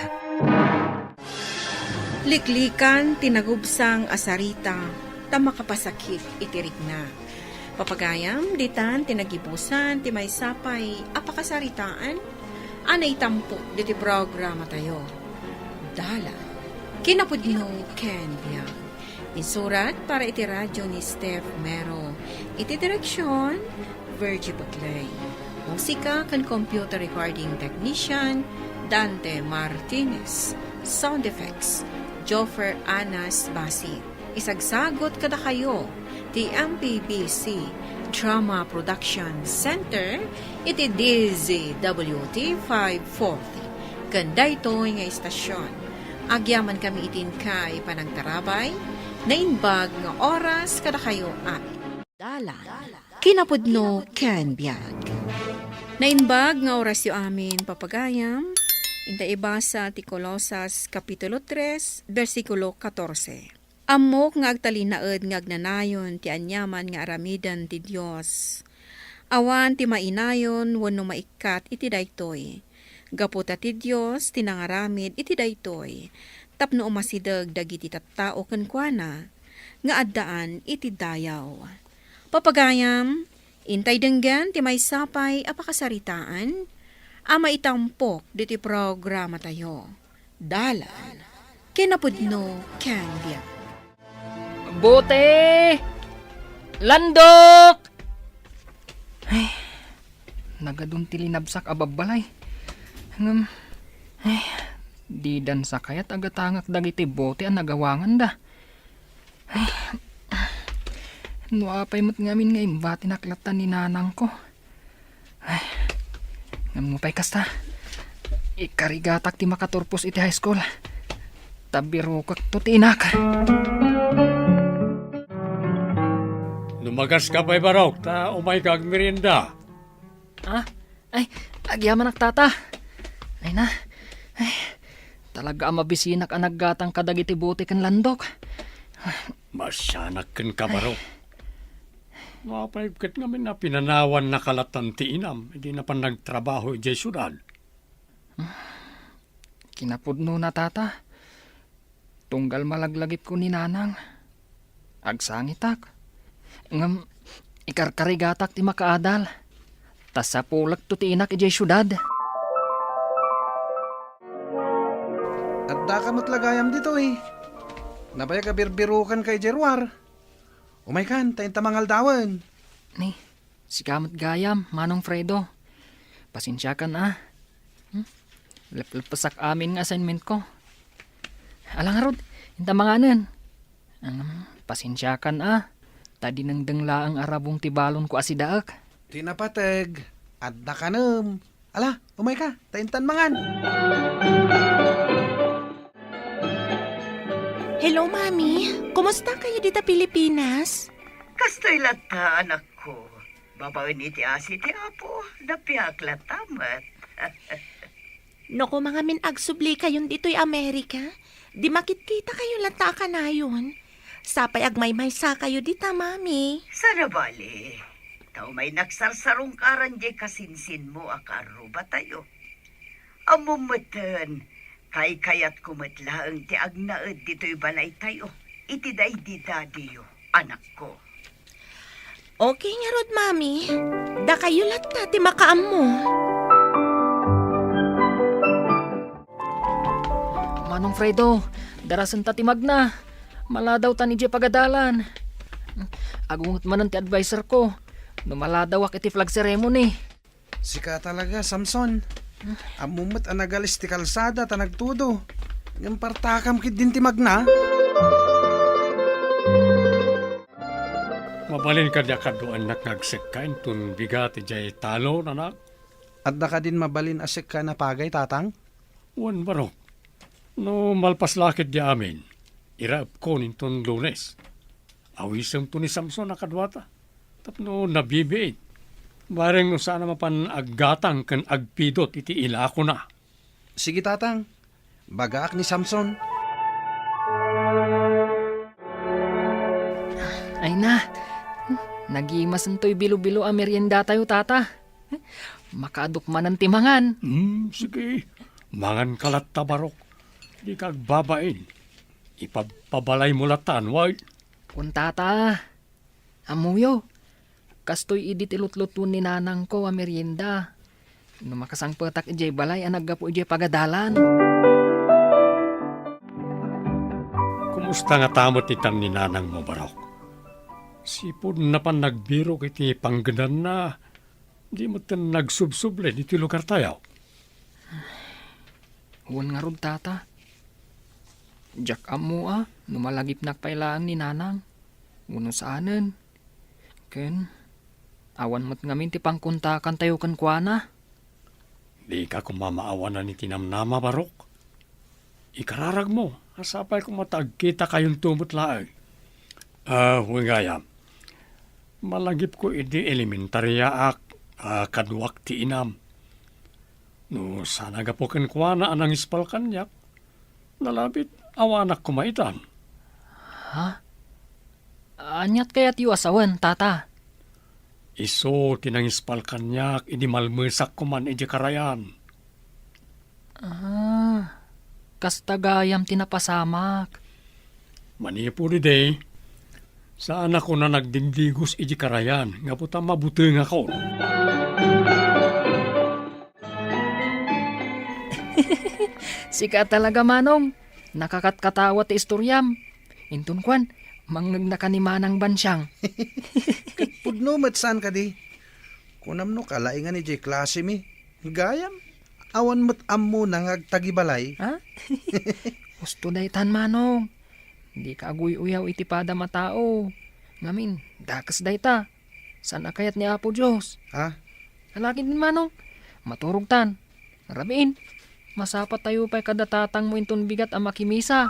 Liklikan ti nagubsang a sarita ta makapasakit iti rikna. Papagayam, ditan ti nagibusan ti maysa pay a pakasaritaan a naitampok diti programatayo. Dalan. Kinapudno ken biag. Insurat para iti radyo ni Steph Mero. Iti direksyon, Virgie Butley. Musika ken computer recording technician, Dante Martinez. Sound effects, Joffer Anas Basi. Isagsagot kadakayo ti M P B C Drama Production Center iti D Z W T five forty. Ken daytoy nga istasyon, agyamankami iti inkay panagtarabay, naimbag nga oras kadakayo amin. Dalan, kinapudno ken biag. Naimbag nga orasyo amin, papagayam. Inta ibasa ti Colosas, Kapitulo tres, bersikulo katorse. Ammok nga agtalinaed nga agnanayon ti aniaman nga aramiden ti Dios. Awan ti mainayon wenno maikkat iti daytoy. Gapu ta ti Dios ti nangaramid iti daytoy, tapno umasideg dagiti tattao kenkuana nga addaan iti dayaw. Papagayam, intay denggen ti maysa pay a pakasaritaan a maitampok ditoy programatayo. Dalan, kinapudno ken biag. Bote! Landok! Ay, nagadun ti linabsak a babbalay. Ngem, ay, didan sa kayat agatangak dagiti bote a nagawanganda. Ay, no apay met ngamin nga imbatinak latta ni nanangko. Ay, ngem no pay kasta, ikarigatak ti makaturpos iti high school. Ta birokek to ti inak. Lumagas ka pay, Barok, ta umay ka agmerienda. Ah, ay, agyamanak, tata. Ay na. Ay, Talaga a mabisinak a naggatang kadagiti bote ken landok. Masianak kenka, Barok. No apay ket ngamin a pinanawannaka latta ti inam idi napan nagtrabaho idiay siudad? Kinapudnona, Tata. Tunggal malaglagipko ni Nanang, agsangitak. Ngem ikarkarigatak ti makaadal, ta sapulekto ti inak idiay siudad. Addaka met la gayam ditoy. Nabayag a birbirukanka idiay ruar. Umaykan, ta inta mangaldawen. Ni, sika met gayam, Manong Fredo. Pasensiakan a. Hmm? Leplepesak amin nga assignmentko. Ala ngarud, inta manganen. Ngem, pasensiakan a. Ta dinengdeng laeng a rabong ti balonko a sidaek. Ti napateg, adda kanem. Ala, umayka, ta intan mangan. Hello, Mami. Kumusta kayo dita Pilipinas? Kastoy latta, anakko. Babaen iti asi ti Apo, napiak latta met. No koma ngamin agsubli kayon ditoy Amerika, di makitkita kayo latta a kanayon. Sapay agmaymaysa kayo dita, Mami. Sana bali. Ta umay nagsarsarungkaran diay kasinsinmo a kaarrubatayo. Ammom metten, kaykayatko met laeng ti agnaed ditoy balaytayo iti daydi dadiyo, anakko. Okay ngarud, Mami. Dakayo latta ti makaammo. Manong Fredo, darasenta ti magna. Maladaw tan idiay pagadalan. Agunget manen ti adviser ko no maladawak iti flag ceremony. Sika talaga, Samson. Ammom met a nagalis ti kalsada ta nagtudo. Ngem partakam ketdin ti magna. Mabalin kadi a kaduaennak nga agsekka inton bigat idiay talon, anak? Adda kadin mabalin a sekka a napagay, Tatang? Wen, Barok. No malpas la ketdi amin, iraepkon inton Lunes. Awisemto ni Samson a kaduata tapno nabibiit. Bareng no saan a mapan aggatang ken agpidot iti ilakona. Sige, Tatang. Bagaak ni Samson. Ay na, nagimasen toy bilo-bilo a meriendatayo, Tata. Makaadok manen ti mangan. Hmm, sige. Manganka latta, Barok. Dika agbabain. Ipabpabalaymo latta, wen? Wen, Tata. Ammoyo, kastoy idi ti lutlutuon ni nanangko a merienda no makasangpetak idiay balay a naggapu idiay pagadalan. Kumusta ngata met itan ni nanangmo, Barok? Sipud napan nagbirok iti panggedanna, di metten nagsubsubli ditoy lugartayo. Wen ngarud, Tata. Diak ammo a no malagipnak pay laeng ni Nanang wenno saanen. Ken awan met ngamin ti pangkontakantayo kenkuana. Dika koma maawanan iti namnama, Barok. Ikararagmo a sapay koma ta agkitakayonto met laeng. Ah, wen gayam, malagipko idi elementariaak a kaduak ti inam. No saan a gapu kenkuana a nangispal kaniak, nalabit awanak koma itan. Ha? Aniat kayatyo a sawen, Tata? Isu ti nangispal kaniak idi malmesak koman idiay karayan. Ah, kasta gayam ti napasamak. Manipud idi, saanak a nagdigdigos idiay karayan gapu ta mabutengakon. Sika talaga, Manong. Nakakatkatawa ti istoriam. Inton kuan, mangngegnaka ni Manang Bansiang. Ket pudno met saan kadi? Kunam no kalaingan idiay klasemi. Gayam, awan met ammona nga agtagibalay. Ha? Husto daytan, Manong. Dika aguy-uyaw iti padam a tao. Ngamin, dakes dayta. Saan a kayat ni Apo Dios. Ha? Alakidin, Manong. Maturogtan. Rabiin, masapatayo pay kada tatangmo inton bigat a makimisa.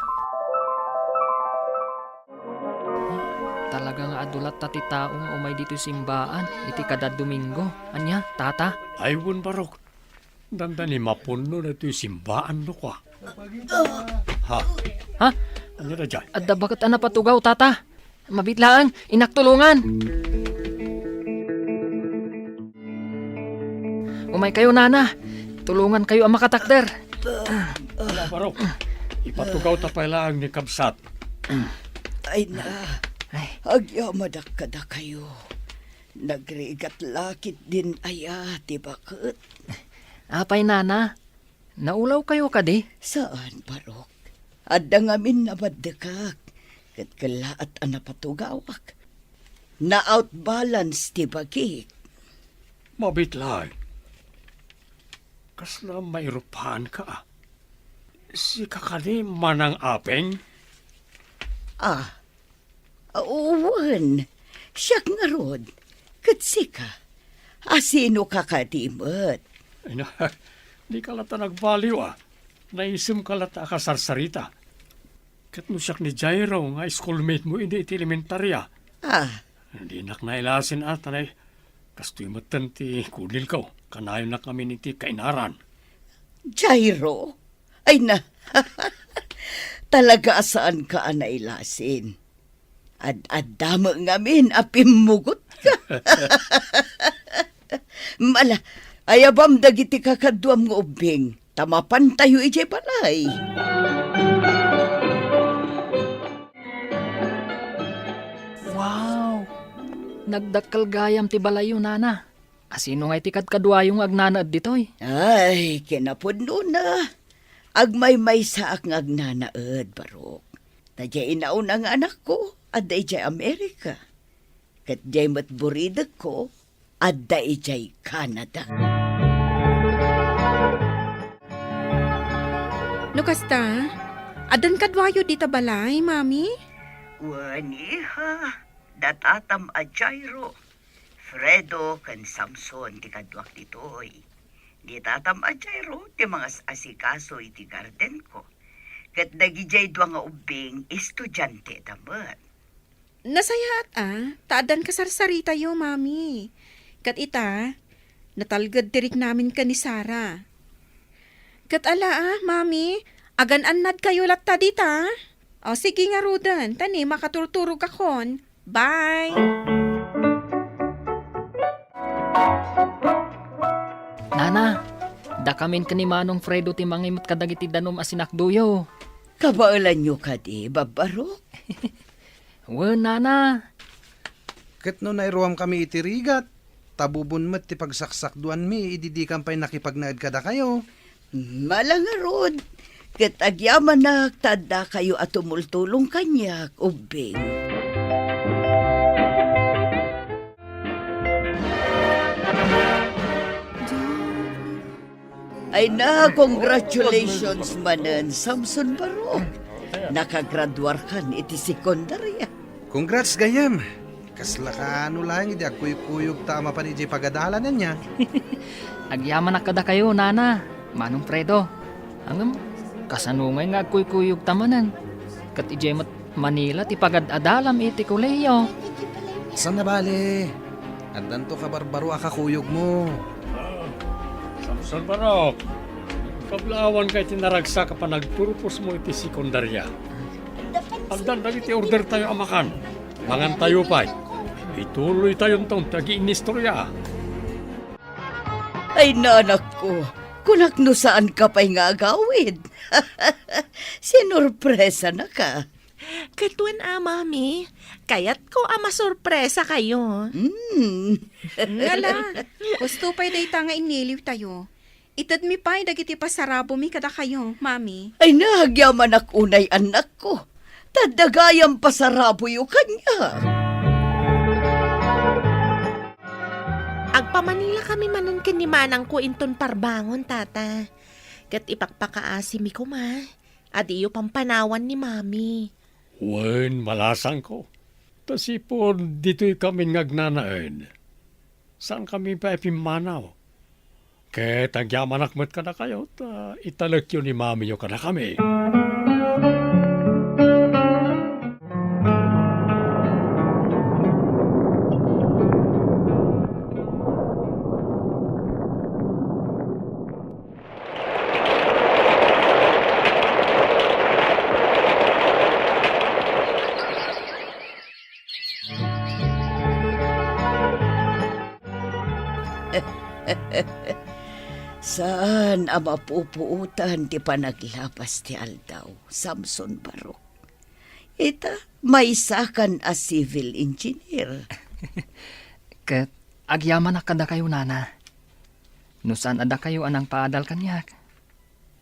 Talaga nga adu latta ti tao nga umay ditoy simbaan iti kada Domingo. Ania, Tata? Ay, wen, Barok. Dandani mapunno daytoy simbaan no kua. Ha? Ha? Ania daydiay? Adda baket a napatugaw, Tata. Mabiit laeng, innak tulongan. Umaykayo, Nana. Tulongankayo a makatakder. Ala, Barok. Ipatugawta pay laeng ni kabsat. Ay na, Ay. Agyamanak kadakayo. Nagrigat la ketdin aya ti baket. Apay, Nana? Naulawkayo kadi? Saan, Barok. Adda ngamin namaddekak, ket kellaat a napatugawak. Na-outbalance ti bagik. Mabiit laeng. Kasla mairupaanka, a? Sika kadi manang-aping? Ah, wen, siak ngarud. Ket sika, asinoka kadi met? Ay na, dika latta nagbaliw, a. Naisemka latta a kasarsarita. Ket no siak ni Jairo nga schoolmate mo idi iti elementaria. Ah. Dinak nailasin a, ta nay, kastoy metten ti kudilko. Kanayonak ngamin iti kainaran. Jairo? Ay na, talaga a saanka a nailasin. Ad-adda met ngamin a pimmugotka. Ala, ayabam dagiti kakaduam nga ubbing, ta mapantayo idiay balay. Wow! Nagdakkel gayam ti balayyo, Nana. Asino ngay ti kadkaduayo nga agnanaed ditoy? Ay, kinapudnona. Agmaymaysaak nga agnanaed, Barok. Ta diay inauna nga anakko, adda idiay Amerika. Ket diay met buridekko, adda idiay Canada. No kasta, addan kaduayo dita balay, Mami? Wen, iha, da tatam a Jairo, Fredo ken Samson ti kaduak ditoy. Ni tatam a Jairo ti mangas-asikaso iti gardenko, ket dagidiay dua nga ubbing estudianteta met. Nasayaat a, ta addan kasarsaritayo, Mami. Ket ita, natalged ti riknamin ken ni Sara. Ket ala a, Mami, agan-annadkayo latta dita. O, sige ngaruden, ta ni makaturturogakon. Bye! Nana, dakamin ken ni Manong Fredo ti mangimet kadagiti danum a sinakdoyo. Kabaelanyo kadi, Babbarok? Wen, Nana. Ket no nairuamkami iti rigat, tabubon met ti pagsaksakduanmi idi dikam pay nakipagnaed kadakayo. Ala ngarud, ket agyamanak ta addakayo a tumultulong kaniak, ubbing. Ay na, congratulations manen, Samson Barok. Nakagraduarkan iti sekundarya. Congrats, gayyem. Kasla kaano laeng idi agkuykuyogta a mapan idiay pagadalan, ania? Agyamanak kadakayo, Nana, Manong Fredo. Ngem, kasano ngay nga agkuykuyogta manen? Ket idiay met Manila ti pagad-adalam iti kolehiyo. Saan a bale, addanto kabarbaro a kakuyogmo. Ah, Samson Barok, kablaawanka iti naragsak a panagturposmo iti sekundarya. Addan dagiti ordertayo a makan. Mangantayo pay. Ituloytayonton ti agiinnistorya. Ay, nanakko, kunak no saanka pay nga agawid. Sinorpresanaka. Ket wen a, Mami, kayatko a masorpresakayo. Hmm. Ngala, husto pay dayta nga inniliwtayo. Itedmi pay dagiti pasarabomi kadakayo, Mami. Ay, nagyamanak unay, annakko. Ta adda gayam pasaraboyo kaniak. Agpamanilakami manen ken ni manangko inton parbangon, Tata. Ket ipakpakaasimi koma a diyo pampanawan ni Mami. Wen, malasangko. Ta sipud ditoykamin nga agnanaed, saankami pay a pimmanaw. Ket agyamanak met kadakayo ta italekyo ni mamiyo kadakami. Saan a mapupuotan ti panaglapas ti aldaw, Samson Barok. Ita, maysakan a civil engineer. Ket agyamanak kadakayo, nana. No saan a dakayo a nangpaadal kaniak,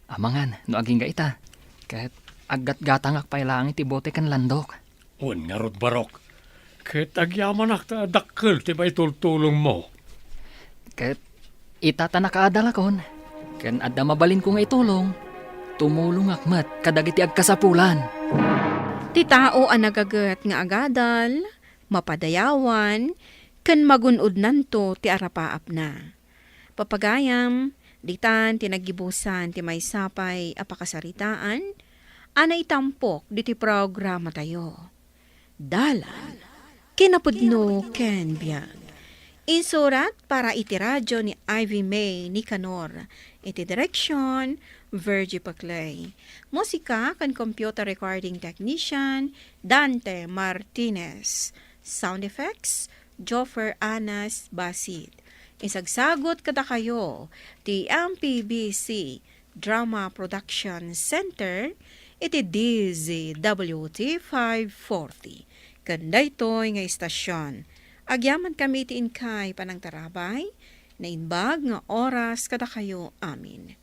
amangan no agingga ita, ket aggatgatangak pay laeng iti bote ken landok. Wen ngarud, Barok, ket agyamanak ta dakkel ti maitultulongmo. Ket ita ta nakaadalakon, ken adda mabalinko nga itulong, tumulongak met kadagiti agkasapulan. Ti tao a nagaget nga agadal, mapadayawan, ken magun-odnanto ti arapaapna. Papagayam, ditan ti naggibusan ti maysa pay a pakasaritaan a naitampok diti programatayo. Dalan, kinapudno ken biag. Insurat para iti radio ni Ivy May Nicanor. Iti direksyon, Virgie Paclay. Musika ken computer recording technician, Dante Martinez. Sound effects, Joffer Anas Basit. Isagsagut kadakayo ti M P B C Drama Production Center iti D Z W T five forty. Ken daytoy nga istasyon, agyamankami iti inkay panangtarabay, naimbag nga oras kadakayo amin.